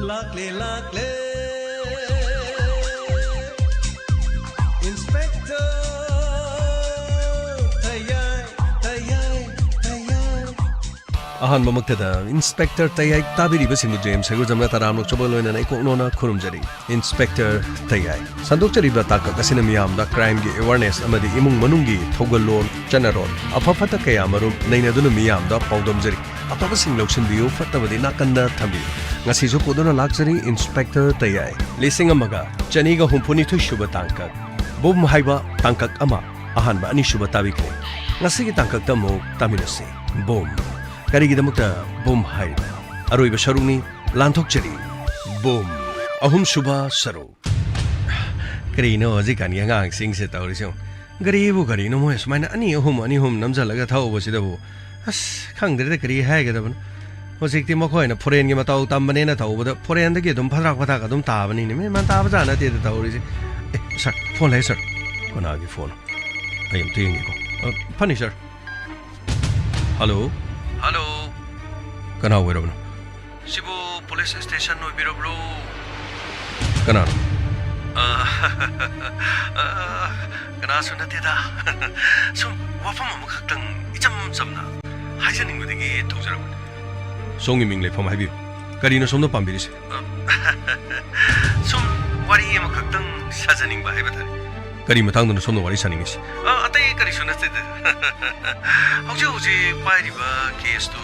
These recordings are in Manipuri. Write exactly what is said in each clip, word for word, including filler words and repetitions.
ꯂꯥꯛꯂꯦ, ꯂꯥꯛꯂꯦ, Inspector ꯇꯌꯥꯏ, ꯇꯌꯥꯏ, ꯇꯌꯥꯏ꯫ ꯑꯍꯥꯟꯕꯃꯛꯇꯗ Inspector ꯇꯌꯥꯏ ꯇꯥꯕꯤꯔꯤꯕꯁꯤꯡꯕꯨ ꯖꯦꯝꯁ ꯍꯩꯒꯨꯖꯝꯅ ꯇꯔꯥꯝꯅ ꯑꯣꯛꯆꯕꯒ ꯂꯣꯏꯅꯅ ꯏꯀꯣꯛ ꯅꯣꯟꯅ ꯈꯨꯔꯨꯝꯖꯔꯤ꯫ Inspector ꯇꯌꯥꯏ꯫ ꯁꯟꯗꯣꯛꯆꯔꯤꯕ ꯇꯥꯡꯀꯛ ꯑꯁꯤꯅ ꯃꯤꯌꯥꯝꯗ crimeꯒꯤ awareness ꯑꯃꯗꯤ ꯏꯃꯨꯡ ꯃꯅꯨꯡꯒꯤ ꯊꯧꯒꯜꯂꯣꯟ, ꯆꯠꯅꯔꯣꯟ, ꯑꯐ ꯐꯠꯇ ꯀꯌꯥ ꯃꯔꯨꯝ ꯅꯩꯅꯗꯨꯅ ꯃꯤꯌꯥꯝꯗ ꯄꯥꯎꯗꯝꯖꯔꯤ꯫ ꯑꯐꯕꯁꯤꯡ ꯂꯧꯁꯤꯟꯕꯤꯌꯨ, ꯐꯠꯇꯕꯗꯤ ꯅꯥꯀꯟꯗ ꯊꯝꯕꯤꯌꯨ꯫ ꯉꯁꯤꯁꯨ ꯄꯨꯗꯨꯅ ꯂꯥꯛꯆꯔꯤ Inspector ꯇꯌꯥꯏ꯫ ꯂꯤꯁꯤꯡ ꯑꯃꯒ ꯆꯅꯤꯒ ꯍꯨꯝꯐꯨꯅꯤꯊꯣꯏ ꯁꯨꯕ ꯇꯥꯡꯀꯛ, ꯕꯨꯝ ꯍꯥꯏꯕ ꯇꯥꯡꯀꯛ ꯑꯃ, ꯑꯍꯥꯟꯕ ꯑꯅꯤ ꯁꯨꯕ ꯇꯥꯕꯤꯈ꯭ꯔꯦ꯫ ꯉꯁꯤꯒꯤ ꯇꯥꯡꯀꯛꯇ ꯑꯃꯨꯛ ꯇꯥꯃꯤꯟꯅꯁꯤ꯫ ꯕꯨꯝ꯫ ꯀꯔꯤꯒꯤꯗꯃꯛꯇ ꯕꯨꯝ ꯍꯥꯏꯔꯤꯕ? ꯑꯔꯣꯏꯕ ꯁꯔꯨꯛꯅꯤ, ꯂꯥꯟꯊꯣꯛꯆꯔꯤ꯫ ꯕꯨꯝ꯫ ꯑꯍꯨꯝꯁꯨꯕ ꯁꯔꯨꯛ꯫ ꯀꯔꯤꯅꯣ ꯍꯧꯖꯤꯛꯀꯥꯟꯒꯤ ꯑꯉꯥꯡꯁꯤꯡꯁꯦ ꯇꯧꯔꯤꯁꯦ ꯌꯦꯡꯉꯨ꯫ ꯒꯥꯔꯤꯕꯨ ꯀꯔꯤꯅꯣ ꯃꯣꯏ ꯁꯨꯃꯥꯏꯅ ꯑꯅꯤ ꯑꯍꯨꯝ, ꯑꯅꯤ ꯑꯍꯨꯝ ꯅꯝꯁꯤꯜꯂꯒ ꯊꯧꯕꯁꯤꯗꯕꯨ? ꯑꯁ, ꯈꯪꯗ꯭ꯔꯦꯗ ꯀꯔꯤ ꯍꯥꯏꯒꯗꯕꯅꯣ꯫ ꯍꯧꯖꯤꯛꯇꯤ ꯃꯈꯣꯏꯅ foreignꯒꯤ ꯃꯇꯧ ꯇꯝꯕꯅꯦꯅ ꯇꯧꯕꯗ foreignꯗꯒꯤ ꯑꯗꯨꯝ ꯐꯗ꯭ꯔꯥꯛ ꯐꯗ꯭ꯔꯥꯛ ꯑꯗꯨꯝ ꯇꯥꯕꯅꯤꯅꯦ꯫ ꯃꯦꯟ ꯃꯥꯟ ꯇꯥꯕ ꯖꯥꯠ ꯅꯠꯇꯦꯗ ꯇꯧꯔꯤꯁꯦ꯫ ꯑꯦ, sir, phone ꯂꯥꯛꯑꯦ, sir꯫ ꯀꯅꯥꯒꯤ phone? ꯑꯩ ꯑꯝꯇ ꯌꯦꯡꯒꯦꯀꯣ꯫ ꯑ, ꯐꯅꯤ, sir꯫ Hello? Hello? ꯀꯅꯥ ꯑꯣꯏꯔꯕꯅꯣ? ꯁꯤꯕꯨ police station ꯑꯣꯏꯕꯤꯔꯕ꯭ꯔꯣ? ꯀꯅꯥꯅꯣ? ꯑ, ꯑ, ꯀꯅꯥꯁꯨ ꯅꯠꯇꯦꯗ꯫ ꯁꯨꯝ ꯋꯥꯐꯝ ꯑꯃꯈꯛꯇꯪ ꯏꯆꯝ ꯆꯝꯅ ꯍꯥꯏꯖꯅꯤꯡꯕꯗꯒꯤ ꯇꯧꯖꯔꯛꯄꯅꯤ꯫ ꯁꯣꯝꯒꯤ ꯃꯤꯡ ꯂꯩꯐꯝ ꯍꯥꯏꯕꯤꯌꯨ꯫ ꯀꯔꯤꯅꯣ ꯁꯣꯝꯅ ꯄꯥꯝꯕꯤꯔꯤꯁꯦ? ꯁꯨꯝ ꯋꯥꯔꯤ ꯑꯃꯈꯛꯇꯪ ꯁꯥꯖꯅꯤꯡꯕ ꯍꯥꯏꯕ ꯇꯥꯔꯦ꯫ ꯀꯔꯤ ꯃꯇꯥꯡꯗꯅꯣ ꯁꯣꯝꯅ ꯋꯥꯔꯤ ꯁꯥꯅꯤꯡꯉꯤꯁꯤ? ꯑ, ꯑꯇꯩ ꯀꯔꯤꯁꯨ ꯅꯠꯇꯦꯗ꯫ ꯍꯧꯖꯤꯛ ꯍꯧꯖꯤꯛ ꯄꯥꯏꯔꯤꯕ caseꯇꯨ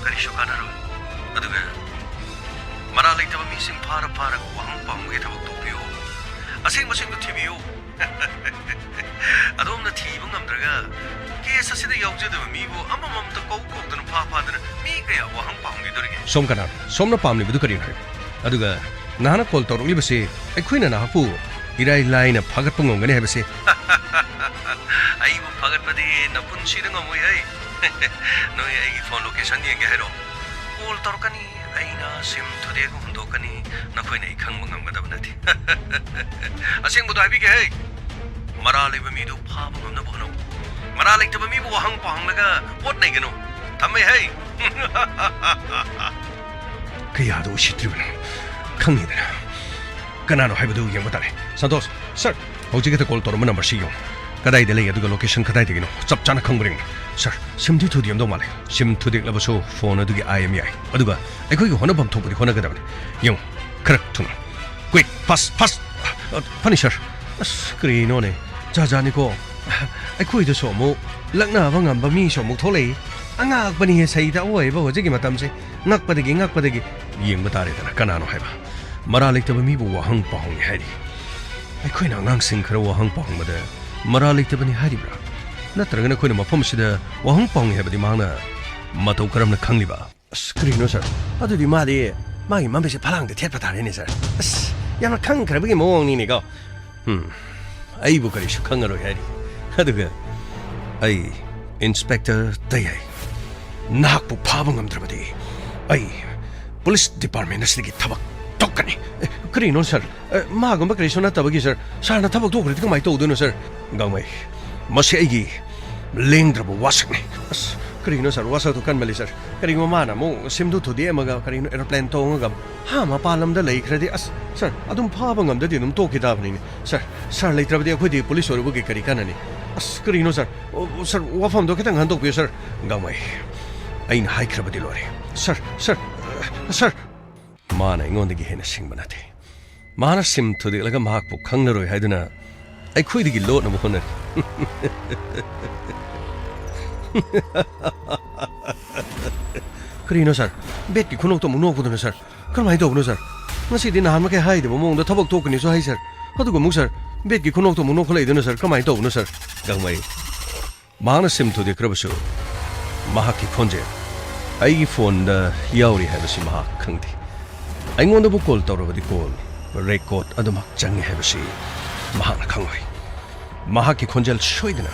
ꯀꯔꯤꯁꯨ ꯀꯥꯟꯅꯔꯣꯏ꯫ ꯑꯗꯨꯒ ꯃꯔꯥꯜ ꯂꯩꯇꯕ ꯃꯤꯁꯤꯡ ꯐꯥꯔ ꯐꯥꯔꯒ ꯋꯥꯍꯪ ꯄꯥꯎꯍꯪꯒꯤ ꯊꯕꯛ ꯇꯧꯕꯤꯌꯨ꯫ ꯑꯁꯦꯡꯕꯁꯤꯡꯗꯨ ꯊꯤꯕꯤꯌꯨ꯫ ꯑꯗꯣꯝꯅ ꯊꯤꯕ ꯉꯝꯗ꯭ꯔꯒ case ꯑꯁꯤꯗ ꯌꯥꯎꯖꯗꯕ ꯃꯤꯕꯨ ꯑꯃꯃꯝꯇ ꯀꯧ ꯀꯧꯗꯅ ꯐꯥ ꯐꯥꯗꯅ ꯃꯤ ꯀꯌꯥ ꯋꯥꯍꯪ ꯄꯥꯎꯍꯪꯈꯤꯗꯣꯔꯤꯒꯦ? ꯁꯣꯝ ꯀꯅꯥꯅꯣ? ꯁꯣꯝꯅ ꯄꯥꯝꯂꯤꯕꯗꯨ ꯀꯔꯤꯅꯣ ꯍꯥꯏꯌꯨ꯫ ꯑꯗꯨꯒ ꯅꯍꯥꯛꯅ call ꯇꯧꯔꯛꯂꯤꯕꯁꯤ ꯑꯩꯈꯣꯏꯅ ꯅꯍꯥꯛꯄꯨ ꯏꯔꯥꯏ ꯂꯥꯏꯅ ꯐꯥꯒꯠꯄ ꯉꯝꯒꯅꯤ ꯍꯥꯏꯕꯁꯤ꯫ ꯑꯩꯕꯨ ꯐꯥꯒꯠꯄꯗꯤ ꯅꯄꯨꯟꯁꯤꯗ ꯉꯝꯃꯣꯏ ꯍꯩ꯫ ꯅꯣꯏ ꯑꯩꯒꯤ phone location ꯌꯦꯡꯒꯦ ꯍꯥꯏꯔꯣ? Call ꯇꯧꯔꯛꯀꯅꯤ, ꯑꯩꯅ SIM ꯊꯨꯗꯦꯛꯑꯒ ꯍꯨꯟꯗꯣꯛꯀꯅꯤ, ꯅꯈꯣꯏꯅ ꯑꯩ ꯈꯪꯕ ꯉꯝꯒꯗꯕ ꯅꯠꯇꯦ꯫ ꯑꯁꯦꯡꯕꯗꯣ ꯍꯥꯏꯕꯤꯒꯦ ꯍꯩ, ꯃꯔꯥꯜ ꯂꯩꯕ ꯃꯤꯗꯨ ꯐꯥꯕ ꯉꯝꯅꯕ ꯍꯣꯠꯅꯧ꯫ ꯃꯔꯥꯜ ꯂꯩꯇꯕ ꯃꯤꯕꯨ ꯋꯥꯍꯪ ꯄꯥꯎꯍꯪꯂꯒ ꯄꯣꯠ ꯅꯩꯒꯅꯨ꯫ ꯊꯝꯃꯦ ꯍꯩ꯫ ꯀꯌꯥꯗ ꯎꯁꯤꯠꯇ꯭ꯔꯤꯕꯅꯣ ꯈꯪꯉꯤꯗꯅ꯫ ꯀꯅꯥꯅꯣ ꯍꯥꯏꯕꯗꯨ ꯌꯦꯡꯕ ꯇꯥꯔꯦ꯫ ꯁꯟꯇꯣꯁ, ꯁꯔ, ꯍꯧꯖꯤꯛ ꯈꯛꯇ ꯀꯣꯜ ꯇꯧꯔꯝꯕ ꯅꯝꯕꯔꯁꯤ ꯌꯦꯡꯉꯨ꯫ ꯀꯗꯥꯏꯗ ꯂꯩ, ꯑꯗꯨꯒ ꯂꯣꯀꯦꯁꯟ ꯀꯗꯥꯏꯗꯒꯤꯅꯣ ꯆꯞ ꯆꯥꯅ ꯈꯪꯕ꯭ꯔꯥ ꯌꯦꯡꯉꯨ꯫ ꯁꯔ, ꯁꯤꯝꯗꯤ ꯊꯨꯗꯦꯛꯑꯝꯗꯧ ꯃꯥꯜꯂꯦ꯫ ꯁꯤꯝ ꯊꯨꯗꯦꯛꯂꯕꯁꯨ ꯐꯣꯟ ꯑꯗꯨꯒꯤ ꯑꯥꯏ ꯑꯦꯝ ꯏ ꯑꯥꯏ꯫ ꯑꯗꯨꯒ ꯑꯩꯈꯣꯏꯒꯤ ꯍꯣꯠꯅꯐꯝ ꯊꯣꯛꯄꯗꯤ ꯍꯣꯠꯅꯒꯗꯕꯅꯤ꯫ ꯌꯦꯡꯉꯨ, ꯈꯔ ꯊꯨꯅ꯫ ꯀ꯭ꯋꯤꯛ, ꯐꯥꯁ, ꯐꯥꯁ꯫ ꯑ, ꯐꯅꯤ, ꯁꯔ꯫ ꯑꯁ, ꯀꯔꯤꯅꯣꯅꯦ? ꯖꯥꯠ ꯖꯥꯠꯅꯤꯀꯣ꯫ ꯑꯩꯈꯣꯏꯗꯁꯨ ꯑꯃꯨꯛ ꯂꯛꯅꯕ ꯉꯝꯕ ꯃꯤꯁꯨ ꯑꯃꯨꯛ ꯊꯣꯛꯂꯛꯏ꯫ ꯑꯉꯛꯄꯅꯤꯍꯦ, ꯁꯩꯗ ꯑꯋꯣꯏꯕ ꯍꯧꯖꯤꯛꯀꯤ ꯃꯇꯝꯁꯦ꯫ ꯉꯛꯄꯗꯒꯤ, ꯉꯛꯄꯗꯒꯤ꯫ ꯌꯦꯡꯕ ꯇꯥꯔꯦꯗꯅ, ꯀꯅꯥꯅꯣ ꯍꯥꯏꯕ꯫ ꯃꯔꯥ ꯂꯩꯇꯕ ꯃꯤꯕꯨ ꯋꯥꯍꯪ ꯄꯥꯎꯍꯪꯅꯤ ꯍꯥꯏꯔꯤ꯫ ꯑꯩꯈꯣꯏꯅ ꯑꯉꯥꯡꯁꯤꯡ ꯈꯔ ꯋꯥꯍꯪ ꯄꯥꯎꯍꯪꯕꯗ ꯃꯔꯥ ꯂꯩꯇꯕꯅꯤ ꯍꯥꯏꯔꯤꯕ꯭ꯔꯥ? ꯅꯠꯇ꯭ꯔꯒꯅ ꯑꯩꯈꯣꯏꯅ ꯃꯐꯝ ꯑꯁꯤꯗ ꯋꯥꯍꯪ ꯄꯥꯎꯍꯪꯉꯤ ꯍꯥꯏꯕꯗꯤ ꯃꯍꯥꯛꯅ ꯃꯇꯧ ꯀꯔꯝꯅ ꯈꯪꯂꯤꯕ? ꯑꯁ, ꯀꯔꯤꯅꯣ, ꯁꯔ? ꯑꯗꯨꯗꯤ ꯃꯥꯗꯤ ꯃꯥꯒꯤ ꯃꯃꯤꯠꯁꯦ ꯐꯂꯥꯡꯗ ꯊꯦꯠꯄ ꯇꯥꯔꯦꯅꯦ, ꯁꯔ꯫ ꯑꯁ, ꯌꯥꯝꯅ ꯈꯪꯈ꯭ꯔꯕꯒꯤ ꯃꯑꯣꯡꯅꯤꯅꯦꯀꯣ꯫ ꯎꯝ, ꯑꯩꯕꯨ ꯀꯔꯤꯁꯨ ꯈꯪꯉꯔꯣꯏ ꯍꯥꯏꯔꯤ꯫ ꯑꯗꯨꯒ ꯑꯩ, ꯏꯟꯁꯄꯦꯛꯇꯔ ꯇꯌꯥꯏ, ꯅꯍꯥꯛꯄꯨ ꯐꯥꯕ ꯉꯝꯗ꯭ꯔꯕꯗꯤ ꯑꯩ ꯄꯨꯂꯤꯁ ꯗꯤꯄꯥꯔꯠꯃꯦꯟ ꯑꯁꯤꯗꯒꯤ ꯊꯕꯛ ꯇꯣꯛꯀꯅꯤ꯫ ꯑꯦ, ꯀꯔꯤꯅꯣ, ꯁꯔ? ꯑꯦ, ꯃꯥꯒꯨꯝꯕ ꯀꯔꯤꯁꯨ ꯅꯠꯇꯕꯒꯤ, ꯁꯔ꯫ ꯁꯥꯔꯅ ꯊꯕꯛ ꯇꯣꯛꯈ꯭ꯔꯗꯤ ꯀꯃꯥꯏꯅ ꯇꯧꯗꯣꯏꯅꯣ, ꯁꯔ? ꯒꯥꯡꯃꯩ, ꯃꯁꯤ ꯑꯩꯒꯤ ꯂꯦꯡꯗ꯭ꯔꯕ ꯋꯥꯁꯛꯅꯤ꯫ ꯑꯁ, ꯀꯔꯤꯅꯣ, ꯁꯔ? ꯋꯥꯁꯛꯇꯣ ꯀꯟꯃꯜꯂꯤ, ꯁꯔ꯫ ꯀꯔꯤꯒꯨꯝꯕ ꯃꯥꯅ ꯑꯃꯨꯛ ꯁꯤꯝꯗꯨ ꯊꯨꯗꯦꯛꯑꯝꯃꯒ ꯀꯔꯤꯅꯣ ꯑꯦꯔꯣꯄ꯭ꯂꯦꯟ ꯇꯣꯡꯉꯒ, ꯍꯥ, ꯃꯄꯥꯟ ꯂꯝꯗ ꯂꯩꯈ꯭ꯔꯗꯤ, ꯑꯁ, ꯁꯔ, ꯑꯗꯨꯝ ꯐꯥꯕ ꯉꯝꯗꯗꯤ ꯑꯗꯨꯝ ꯇꯣꯛꯈꯤ ꯇꯥꯕꯅꯤꯅꯦ꯫ ꯁꯔ, ꯁꯔ ꯂꯩꯇ꯭ꯔꯕꯗꯤ ꯑꯩꯈꯣꯏꯗꯤ ꯄꯨꯂꯤꯁ ꯑꯣꯏꯔꯨꯕꯒꯤ ꯀꯔꯤ ꯀꯥꯟꯅꯅꯤ? ꯑꯁ, ꯀꯔꯤꯅꯣ, ꯁꯔ? ꯑꯣ, ꯁꯔ, ꯋꯥꯐꯝꯗꯣ ꯈꯤꯇꯪ ꯍꯟꯗꯣꯛꯄꯤꯌꯨ, ꯁꯔ꯫ ꯒꯥꯡꯃꯩ, ꯑꯩꯅ ꯍꯥꯏꯈ꯭ꯔꯕꯗꯤ ꯂꯣꯏꯔꯦ꯫ Sir, sir, sir. ꯃꯥꯅ ꯑꯩꯉꯣꯟꯗꯒꯤ ꯍꯦꯟꯅ ꯁꯤꯡꯕ ꯅꯠꯇꯦ꯫ ꯃꯍꯥꯛꯅ ꯁꯤꯝ ꯊꯨꯗꯦꯛꯂꯒ ꯃꯍꯥꯛꯄꯨ ꯈꯪꯂꯔꯣꯏ ꯍꯥꯏꯗꯨꯅ ꯑꯩꯈꯣꯏꯗꯒꯤ ꯂꯣꯠꯅꯕ ꯍꯣꯠꯅꯔꯤ꯫ ꯀꯔꯤꯅꯣ, ꯁꯔ? ꯕꯦꯠꯀꯤ ꯈꯨꯅꯣꯛꯇꯣ ꯑꯃꯨꯛ ꯅꯣꯛꯄꯗꯨꯅ, ꯁꯔ? ꯀꯔꯝꯍꯥꯏꯅ ꯇꯧꯕꯅꯣ, ꯁꯔ? ꯉꯁꯤꯗꯤ ꯅꯍꯥꯟꯃꯈꯩ ꯍꯥꯏꯗꯕ ꯃꯑꯣꯡꯗ ꯊꯕꯛ ꯇꯣꯛꯀꯅꯤꯁꯨ ꯍꯥꯏ, ꯁꯔ꯫ ꯑꯗꯨꯒ ꯑꯃꯨꯛ, ꯁꯔ, ꯕꯦꯠꯀꯤ ꯈꯨꯅꯣꯛꯇꯣ ꯑꯃꯨꯛ ꯅꯣꯛꯈꯠꯂꯛꯏꯗꯨꯅ, ꯁꯔ, ꯀꯔꯝꯍꯥꯏꯅ ꯇꯧꯕꯅꯣ, ꯁꯔ? ꯒꯥꯡꯃꯩ, ꯃꯍꯥꯛꯅ ꯁꯤꯝ ꯊꯨꯗꯦꯛꯈ꯭ꯔꯕꯁꯨ ꯃꯍꯥꯛꯀꯤ ꯈꯣꯟꯖꯦꯜ ꯑꯩꯒꯤ ꯐꯣꯟꯗ ꯌꯥꯎꯔꯤ ꯍꯥꯏꯕꯁꯤ ꯃꯍꯥꯛ ꯈꯪꯗꯦ꯫ ꯑꯩꯉꯣꯟꯗꯕꯨ ꯀꯣꯜ ꯇꯧꯔꯕꯗꯤ ꯀꯣꯜ ꯔꯦꯀꯣꯔꯗ ꯑꯗꯨꯃꯛ ꯆꯪꯏ ꯍꯥꯏꯕꯁꯤ ꯃꯍꯥꯛꯅ ꯈꯪꯂꯣꯏ꯫ ꯃꯍꯥꯛꯀꯤ ꯈꯣꯟꯖꯦꯜ ꯁꯣꯏꯗꯅ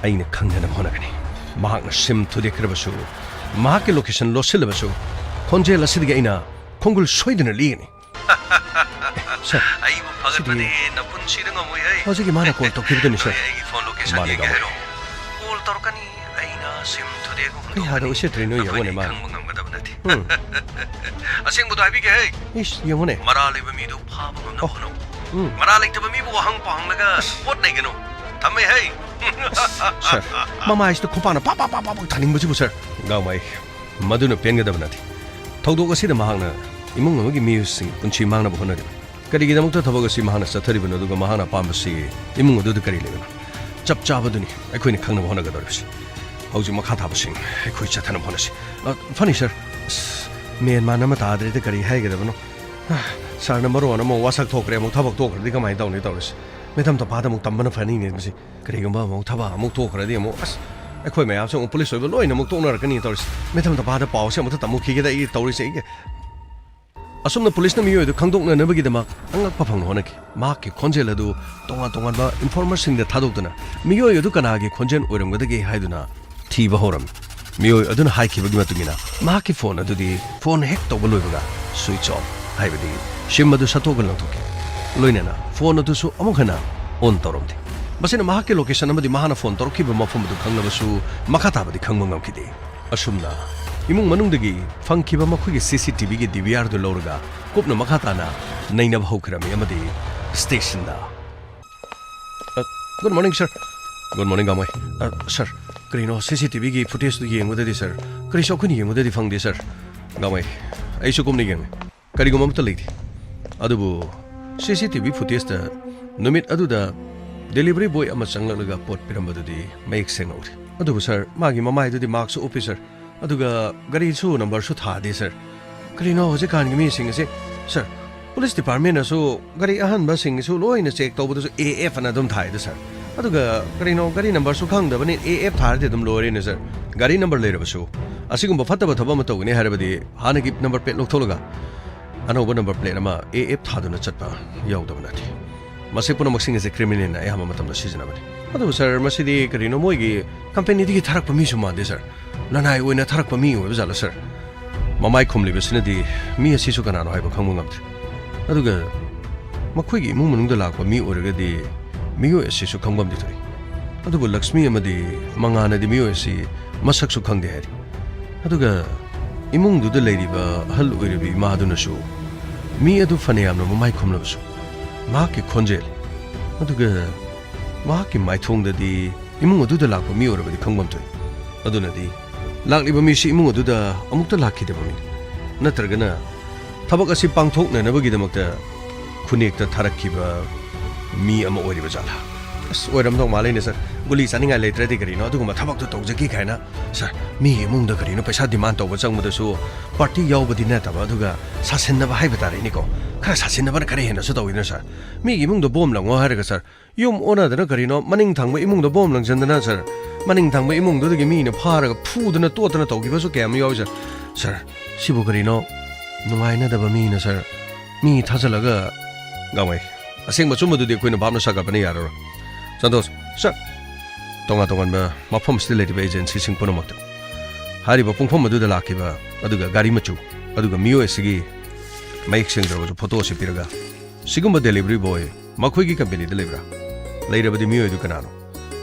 ꯑꯩꯅ ꯈꯪꯅꯅꯕ ꯍꯣꯠꯅꯒꯅꯤ꯫ ꯃꯍꯥꯛꯅ ꯁꯤꯝ ꯊꯨꯗꯦꯛꯈ꯭ꯔꯕꯁꯨ, ꯃꯍꯥꯛꯀꯤ ꯂꯣꯀꯦꯁꯟ ꯂꯣꯠꯁꯤꯜꯂꯕꯁꯨ, ꯈꯣꯟꯖꯦꯜ ꯑꯁꯤꯗꯒꯤ ꯑꯩꯅ ꯈꯣꯡꯒꯨꯜ ꯁꯣꯏꯗꯅ ꯂꯤꯒꯅꯤ꯫ ꯁꯔ, ꯑꯩꯕꯨ ꯐꯒꯠꯄꯗꯤ ꯁꯤꯗꯤ ꯅꯄꯨꯟꯁꯤꯗ ꯉꯝꯃꯣꯏꯍꯦ꯫ ꯍꯧꯖꯤꯛꯀꯤ ꯃꯥꯅ ꯀꯣꯜ ꯇꯧꯈꯤꯕꯗꯨꯅꯤ, ꯁꯔ꯫ ꯅꯣꯏ ꯑꯩꯒꯤ ꯐꯣꯟ ꯂꯣꯀꯦꯁꯟ ꯃꯥꯅꯤ, ꯌꯦꯡꯒꯦ ꯀꯥꯃꯣ꯫ ꯍꯥꯏꯔꯣ? ꯀꯣꯜ ꯇꯧꯔꯛꯀꯅꯤ, ꯑꯩꯅ ꯀꯩ ꯍꯥꯏꯔ ꯎꯁꯤꯠꯇ꯭ꯔꯤꯅꯣ ꯌꯦꯡꯉꯨꯅꯦ ꯃꯥ꯫ ꯈꯪꯕ ꯉꯝꯒꯗꯕ ꯅꯠꯇꯦ꯫ ꯎꯝ꯫ ꯑꯁꯦꯡꯕꯗꯣ ꯍꯥꯏꯕꯤꯒꯦ ꯍꯦ꯫ ꯏꯁ, ꯌꯦꯡꯉꯨꯅꯦ꯫ ꯃꯔꯥ ꯂꯩꯕ ꯃꯤꯗꯨ ꯐꯥꯕ ꯉꯝꯅꯕ ꯍꯣꯠꯅꯧ꯫ ꯎꯝ꯫ ꯃꯔꯥ ꯂꯩꯇꯕ ꯃꯤꯕꯨ ꯋꯥꯍꯪ ꯄꯥꯎꯍꯪꯂꯒ ꯄꯣꯠ ꯂꯩꯒꯅꯨ꯫ ꯊꯝꯃꯦ ꯍꯦ꯫ ꯁꯔ, ꯃꯃꯥꯏꯁꯤꯗ ꯈꯨꯄꯥꯛꯅ ꯄꯥꯛ ꯄꯥꯛ ꯄꯥꯛ ꯄꯥꯛ ꯄꯥꯛ ꯊꯥꯅꯤꯡꯕꯁꯤꯕꯨ ꯁꯔ꯫ ꯒꯥꯡꯃꯩ, ꯃꯗꯨꯅ ꯄꯦꯟꯒꯗꯕ ꯅꯠꯇꯦ꯫ ꯊꯧꯗꯣꯛ ꯑꯁꯤꯗ ꯃꯍꯥꯛꯅ ꯏꯃꯨꯡ ꯑꯃꯒꯤ ꯃꯤꯑꯣꯏꯁꯤꯡ ꯄꯨꯟꯁꯤ ꯃꯥꯡꯅꯕ ꯍꯣꯠꯅꯔꯤꯕꯅꯤ꯫ ꯀꯔꯤꯒꯤꯗꯃꯛꯇ ꯊꯕꯛ ꯑꯁꯤ ꯃꯍꯥꯛꯅ ꯆꯠꯊꯔꯤꯕꯅꯣ, ꯑꯗꯨꯒ ꯃꯍꯥꯛꯅ ꯑꯄꯥꯝꯕꯁꯤ ꯏꯃꯨꯡ ꯑꯗꯨꯗ ꯀꯔꯤ ꯂꯩꯕꯅꯣ? ꯆꯞ ꯆꯥꯕꯗꯨꯅꯤ ꯑꯩꯈꯣꯏꯅ ꯈꯪꯅꯕ ꯍꯣꯠꯅꯒꯗꯧꯔꯤꯕꯁꯤ꯫ ꯍꯧꯖꯤꯛ ꯃꯈꯥ ꯊꯥꯕꯁꯤꯡ ꯑꯩꯈꯣꯏ ꯆꯠꯊꯅꯕ ꯍꯣꯠꯅꯁꯤ꯫ ꯑ, ꯐꯅꯤ ꯁꯔ꯫ ꯑꯁ, ꯃꯦꯟ ꯃꯥꯟ ꯑꯃ ꯇꯥꯗ꯭ꯔꯦꯗ, ꯀꯔꯤ ꯍꯥꯏꯒꯗꯕꯅꯣ? ꯑ, ꯁꯥꯔꯅ ꯃꯔꯣꯟ ꯑꯃ ꯋꯥꯁꯛ ꯊꯣꯛꯈ꯭ꯔꯦ, ꯑꯃꯨꯛ ꯊꯕꯛ ꯇꯣꯛꯈ꯭ꯔꯗꯤ ꯀꯃꯥꯏꯅ ꯇꯧꯅꯤ ꯇꯧꯔꯤꯁꯤ? ꯃꯦꯗꯥꯝ ꯇꯝꯐꯥꯗ ꯑꯃꯨꯛ ꯇꯝꯕꯅ ꯐꯅꯤꯅꯦ ꯃꯁꯤ꯫ ꯀꯔꯤꯒꯨꯝꯕ ꯑꯃꯨꯛ ꯊꯕꯛ ꯑꯃꯨꯛ ꯇꯣꯛꯈ꯭ꯔꯗꯤ ꯑꯃꯨꯛ, ꯑꯁ, ꯑꯩꯈꯣꯏ ꯃꯌꯥꯝꯁꯦ ꯑꯃꯨꯛ ꯄꯨꯂꯤꯁ ꯑꯣꯏꯕ ꯂꯣꯏꯅ ꯑꯃꯨꯛ ꯇꯣꯛꯅꯔꯛꯀꯅꯤ ꯇꯧꯔꯤꯁꯤ꯫ ꯃꯦꯗꯥꯝ ꯇꯝꯐꯥꯗ ꯄꯥꯎꯁꯦ ꯑꯃꯨꯛꯇ ꯇꯝꯃꯨꯈꯤꯒꯦꯗ ꯑꯩ ꯇꯧꯔꯤꯁꯦ꯫ ꯑꯩꯒꯤ ꯑꯁꯨꯝꯅ ꯄꯨꯂꯤꯁꯅ ꯃꯤꯑꯣꯏ ꯑꯗꯨ ꯈꯪꯗꯣꯛꯅꯅꯕꯒꯤꯗꯃꯛ ꯑꯉꯛꯄ ꯐꯪꯅ ꯍꯣꯠꯅꯈꯤ꯫ ꯃꯍꯥꯛꯀꯤ ꯈꯣꯟꯖꯦꯜ ꯑꯗꯨ ꯇꯣꯉꯥꯟ ꯇꯣꯉꯥꯟꯕ ꯏꯟꯐꯣꯔꯃꯔꯁꯤꯡꯗ ꯊꯥꯗꯣꯛꯇꯨꯅ ꯃꯤꯑꯣꯏ ꯑꯗꯨ ꯀꯅꯥꯒꯤ ꯈꯣꯟꯖꯦꯜ ꯑꯣꯏꯔꯝꯒꯗꯒꯦ ꯍꯥꯏꯗꯨꯅ ꯊꯤꯕ ꯍꯧꯔꯝꯃꯤ꯫ ꯃꯤꯑꯣꯏ ꯑꯗꯨꯅ ꯍꯥꯏꯈꯤꯕꯒꯤ ꯃꯇꯨꯡ ꯏꯟꯅ ꯃꯍꯥꯛꯀꯤ ꯐꯣꯟ ꯑꯗꯨꯗꯤ ꯐꯣꯟ ꯍꯦꯛ ꯇꯧꯕ ꯂꯣꯏꯕꯒ switch off, ꯍꯥꯏꯕꯗꯤ ꯁꯤꯝ ꯑꯗꯨ ꯁꯠꯇꯣꯛꯑꯒ ꯂꯪꯊꯣꯛꯈꯤ꯫ ꯂꯣꯏꯅꯅ ꯐꯣꯟ ꯑꯗꯨꯁꯨ ꯑꯃꯨꯛ ꯍꯟꯅ on ꯇꯧꯔꯝꯗꯦ꯫ ꯃꯁꯤꯅ ꯃꯍꯥꯛꯀꯤ ꯂꯣꯀꯦꯁꯟ ꯑꯃꯗꯤ ꯃꯍꯥꯛꯅ ꯐꯣꯟ ꯇꯧꯔꯛꯈꯤꯕ ꯃꯐꯝ ꯑꯗꯨ ꯈꯪꯂꯕꯁꯨ ꯃꯈꯥ ꯇꯥꯕꯗꯤ ꯈꯪꯕ ꯉꯝꯈꯤꯗꯦ꯫ ꯑꯁꯨꯝꯅ ꯏꯃꯨꯡ ꯃꯅꯨꯡꯗꯒꯤ ꯐꯪꯈꯤꯕ ꯃꯈꯣꯏꯒꯤ ꯁꯤ ꯁꯤ ꯇꯤ ꯚꯤꯒꯤ ꯗꯤ ꯚꯤ ꯑꯥꯔ ꯑꯗꯨ ꯂꯧꯔꯒ ꯀꯨꯞꯅ ꯃꯈꯥ ꯇꯥꯅ ꯅꯩꯅꯕ ꯍꯧꯈꯤꯔꯝꯃꯤ ꯑꯃꯗꯤ ꯁ꯭ꯇꯦꯁꯟꯗ꯫ ꯑ, good morning, sir꯫ Good morning, ꯒꯥꯡꯃꯩ꯫ ꯑ, sir, ꯀꯔꯤꯅꯣ ꯁꯤ ꯁꯤ ꯇꯤ ꯚꯤꯒꯤ ꯐꯨꯇꯦꯖꯇꯨ ꯌꯦꯡꯕꯗꯗꯤ, sir, ꯀꯔꯤꯁꯨ ꯑꯩꯈꯣꯏꯅ ꯌꯦꯡꯕꯗꯗꯤ ꯐꯪꯗꯦ, sir꯫ ꯒꯥꯡꯃꯩ, ꯑꯩꯁꯨ ꯀꯨꯞꯅ ꯌꯦꯡꯉꯦ꯫ ꯀꯔꯤꯒꯨꯝꯕ ꯑꯃꯠꯇ ꯂꯩꯇꯦ꯫ ꯑꯗꯨꯕꯨ ꯁꯤ ꯁꯤ ꯇꯤ ꯚꯤ ꯐꯨꯇꯦꯖꯇ ꯅꯨꯃꯤꯠ ꯑꯗꯨꯗ ꯗꯦꯂꯤꯚꯔꯤ ꯕꯣꯏ ꯑꯃ ꯆꯪꯂꯛꯂꯒ ꯄꯣꯠ ꯄꯤꯔꯝꯕꯗꯨꯗꯤ ꯃꯌꯦꯛ ꯁꯦꯡꯅ ꯎꯔꯦ꯫ ꯑꯗꯨꯕꯨ sir, ꯃꯥꯒꯤ ꯃꯃꯥꯏꯗꯨꯗꯤ ꯃꯥꯛꯁꯁꯨ ꯎꯞꯄꯤ sir, ꯑꯗꯨꯒ ꯒꯥꯔꯤꯁꯨ ꯅꯝꯕꯔꯁꯨ ꯊꯥꯗꯦ sir꯫ ꯀꯔꯤꯅꯣ ꯍꯧꯖꯤꯛꯀꯥꯟꯒꯤ ꯃꯤꯁꯤꯡ ꯑꯁꯤ? Sir, ꯄꯨꯂꯤꯁ ꯗꯤꯄꯥꯔꯠꯃꯦꯟꯅꯁꯨ ꯒꯥꯔꯤ ꯑꯍꯟꯕꯁꯤꯡꯒꯤꯁꯨ ꯂꯣꯏꯅ ꯆꯦꯛ ꯇꯧꯕꯗꯁꯨ ꯑꯦ ꯑꯦꯐ ꯑꯅ ꯑꯗꯨꯝ ꯊꯥꯏꯗ sir꯫ ꯑꯗꯨꯒ ꯀꯔꯤꯅꯣ ꯒꯥꯔꯤ ꯅꯝꯕꯔꯁꯨ ꯈꯪꯗꯕꯅꯤ, ꯑꯦ ꯑꯦꯐ ꯊꯥꯔꯗꯤ ꯑꯗꯨꯝ ꯂꯣꯏꯔꯦꯅꯦ sir꯫ ꯒꯥꯔꯤ ꯅꯝꯕꯔ ꯂꯩꯔꯕꯁꯨ ꯑꯁꯤꯒꯨꯝꯕ ꯐꯠꯇꯕ ꯊꯕꯛ ꯑꯃ ꯇꯧꯒꯅꯤ ꯍꯥꯏꯔꯕꯗꯤ ꯍꯥꯟꯅꯒꯤ ꯅꯝꯕꯔ ꯄ꯭ꯂꯦꯠ ꯂꯧꯊꯣꯛꯂꯒ ꯑꯅꯧꯕ ꯅꯝꯕꯔ ꯄ꯭ꯂꯦꯠ ꯑꯃ ꯑꯦ ꯑꯦꯐ ꯊꯥꯗꯨꯅ ꯆꯠꯄ ꯌꯥꯎꯗꯕ ꯅꯠꯇꯦ꯫ ꯃꯁꯤ ꯄꯨꯝꯅꯃꯛꯁꯤꯡ ꯑꯁꯤ ꯀ꯭ꯔꯤꯃꯤꯅꯦꯜꯅ ꯑꯌꯥꯝꯕ ꯃꯇꯝꯗ ꯁꯤꯖꯤꯟꯅꯕꯅꯤ꯫ ꯑꯗꯨꯕꯨ sir, ꯃꯁꯤꯗꯤ ꯀꯔꯤꯅꯣ ꯃꯣꯏꯒꯤ ꯀꯝꯄꯦꯅꯤꯗꯒꯤ ꯊꯥꯔꯛꯄ ꯃꯤꯁꯨ ꯃꯥꯟꯗꯦ sir꯫ ꯂꯅꯥꯏ ꯑꯣꯏꯅ ꯊꯥꯔꯛꯄ ꯃꯤ ꯑꯣꯏꯕ ꯖꯥꯠꯂ sir? ꯃꯃꯥꯏ ꯈꯨꯝꯂꯤꯕꯁꯤꯅꯗꯤ ꯃꯤ ꯑꯁꯤꯁꯨ ꯀꯅꯥꯅꯣ ꯍꯥꯏꯕ ꯈꯪꯕ ꯉꯝꯗ꯭ꯔꯦ꯫ ꯑꯗꯨꯒ ꯃꯈꯣꯏꯒꯤ ꯏꯃꯨꯡ ꯃꯅꯨꯡꯗ ꯂꯥꯛꯄ ꯃꯤ ꯑꯣꯏꯔꯒꯗꯤ ꯃꯤꯑꯣꯏ ꯑꯁꯤꯁꯨ ꯈꯪꯐꯝꯗꯤ ꯊꯣꯛꯏ꯫ ꯑꯗꯨꯕꯨ ꯂꯛꯁꯃꯤ ꯑꯃꯗꯤ ꯃꯉꯥꯅꯗꯤ ꯃꯤꯑꯣꯏ ꯑꯁꯤ ꯃꯁꯛꯁꯨ ꯈꯪꯗꯦ ꯍꯥꯏꯔꯤ꯫ ꯑꯗꯨꯒ ꯏꯃꯨꯡꯗꯨꯗ ꯂꯩꯔꯤꯕ ꯑꯍꯜ ꯑꯣꯏꯔꯕꯤ ꯏꯃꯥꯗꯨꯅꯁꯨ ꯃꯤ ꯑꯗꯨ ꯐꯅꯌꯥꯝꯅ ꯃꯃꯥꯏ ꯈꯨꯝꯂꯕꯁꯨ ꯃꯍꯥꯛꯀꯤ ꯈꯣꯟꯖꯦꯜ ꯑꯗꯨꯒ ꯃꯍꯥꯛꯀꯤ ꯃꯥꯏꯊꯣꯡꯗꯗꯤ ꯏꯃꯨꯡ ꯑꯗꯨꯗ ꯂꯥꯛꯄ ꯃꯤ ꯑꯣꯏꯔꯕꯗꯤ ꯈꯪꯐꯝ ꯊꯣꯛꯏ꯫ ꯑꯗꯨꯅꯗꯤ ꯂꯥꯛꯂꯤꯕ ꯃꯤꯁꯤ ꯏꯃꯨꯡ ꯑꯗꯨꯗ ꯑꯃꯨꯛꯇ ꯂꯥꯛꯈꯤꯗꯕ ꯃꯤ ꯅꯠꯇ꯭ꯔꯒꯅ ꯊꯕꯛ ꯑꯁꯤ ꯄꯥꯡꯊꯣꯛꯅꯅꯕꯒꯤꯗꯃꯛꯇ ꯈꯨꯟꯅꯦꯛꯇ ꯊꯥꯔꯛꯈꯤꯕ ꯃꯤ ꯑꯃ ꯑꯣꯏꯔꯤꯕ ꯖꯥꯠꯂꯥ? ꯑꯁ, ꯑꯣꯏꯔꯝꯗꯧ ꯃꯥꯜꯂꯦꯅꯦ ꯁꯥꯔ꯫ ꯒꯨꯂꯤ ꯆꯥꯅꯤꯡꯉꯥꯏ ꯂꯩꯇ꯭ꯔꯗꯤ ꯀꯔꯤꯅꯣ ꯑꯗꯨꯒꯨꯝꯕ ꯊꯕꯛꯇꯣ ꯇꯧꯖꯒꯦ ꯀꯥꯏꯅ? ꯁꯥꯔ, ꯃꯤꯒꯤ ꯏꯃꯨꯡꯗ ꯀꯔꯤꯅꯣ ꯄꯩꯁꯥ ꯗꯤꯃꯥꯟ ꯇꯧꯕ ꯆꯪꯕꯗꯁꯨ ꯄꯥꯔꯇꯤ ꯌꯥꯎꯕꯗꯤ ꯅꯠꯇꯕ, ꯑꯗꯨꯒ ꯁꯥꯁꯤꯟꯅꯕ ꯍꯥꯏꯕ ꯇꯥꯔꯦꯅꯦꯀꯣ꯫ ꯈꯔ ꯁꯥꯁꯤꯟꯅꯕꯅ ꯈꯔ ꯍꯦꯟꯅꯁꯨ ꯇꯧꯋꯤꯗꯅ ꯁꯥꯔ꯫ ꯃꯤꯒꯤ ꯏꯃꯨꯡꯗ ꯕꯣꯝ ꯂꯪꯉꯣ ꯍꯥꯏꯔꯒ ꯁꯥꯔ, ꯌꯨꯝ ꯑꯣꯟꯅꯗꯅ ꯀꯔꯤꯅꯣ ꯃꯅꯤꯡ ꯊꯪꯕ ꯏꯃꯨꯡꯗ ꯕꯣꯝ ꯂꯪꯁꯤꯟꯗꯅ ꯁꯥꯔ, ꯃꯅꯤꯡ ꯊꯪꯕ ꯏꯃꯨꯡꯗꯨꯗꯒꯤ ꯃꯤꯅ ꯐꯥꯔꯒ ꯐꯨꯗꯅ ꯇꯣꯠꯇꯅ ꯇꯧꯈꯤꯕꯁꯨ ꯀꯌꯥꯝ ꯌꯥꯎꯏ ꯁꯥꯔ꯫ ꯁꯥꯔ, ꯁꯤꯕꯨ ꯀꯔꯤꯅꯣ ꯅꯨꯡꯉꯥꯏꯅꯗꯕ ꯃꯤꯅ ꯁꯥꯔ, ꯃꯤ ꯊꯥꯖꯤꯜꯂꯒ? ꯒꯥꯡꯃꯩ, ꯑꯁꯦꯡꯕ ꯑꯆꯨꯝꯕꯗꯨꯗꯤ ꯑꯩꯈꯣꯏꯅ ꯚꯥꯞꯅ ꯁꯥꯒꯠꯄꯅ ꯌꯥꯔꯔꯣꯏ꯫ ꯁꯟꯇꯣꯁ, ꯁꯥꯔ, ꯇꯣꯉꯥꯟ ꯇꯣꯉꯥꯟꯕ ꯃꯐꯝꯁꯤꯗ ꯂꯩꯔꯤꯕ ꯑꯦꯖꯦꯟꯁꯤꯁꯤꯡ ꯄꯨꯝꯅꯃꯛꯇ ꯍꯥꯏꯔꯤꯕ ꯄꯨꯡꯐꯝ ꯑꯗꯨꯗ ꯂꯥꯛꯈꯤꯕ ꯑꯗꯨꯒ ꯒꯥꯔꯤ ꯃꯆꯨ ꯑꯗꯨꯒ ꯃꯤꯑꯣꯏ ꯑꯁꯤꯒꯤ ꯃꯌꯦꯛ ꯁꯦꯡꯗ꯭ꯔꯕꯁꯨ ꯐꯣꯇꯣ ꯑꯁꯤ ꯄꯤꯔꯒ, ꯁꯤꯒꯨꯝꯕ ꯗꯦꯂꯤꯚꯔꯤ ꯕꯣꯏ ꯃꯈꯣꯏꯒꯤ ꯀꯝꯄꯦꯅꯤꯗ ꯂꯩꯕ꯭ꯔꯥ? ꯂꯩꯔꯕꯗꯤ ꯃꯤꯑꯣꯏꯗꯨ ꯀꯅꯥꯅꯣ?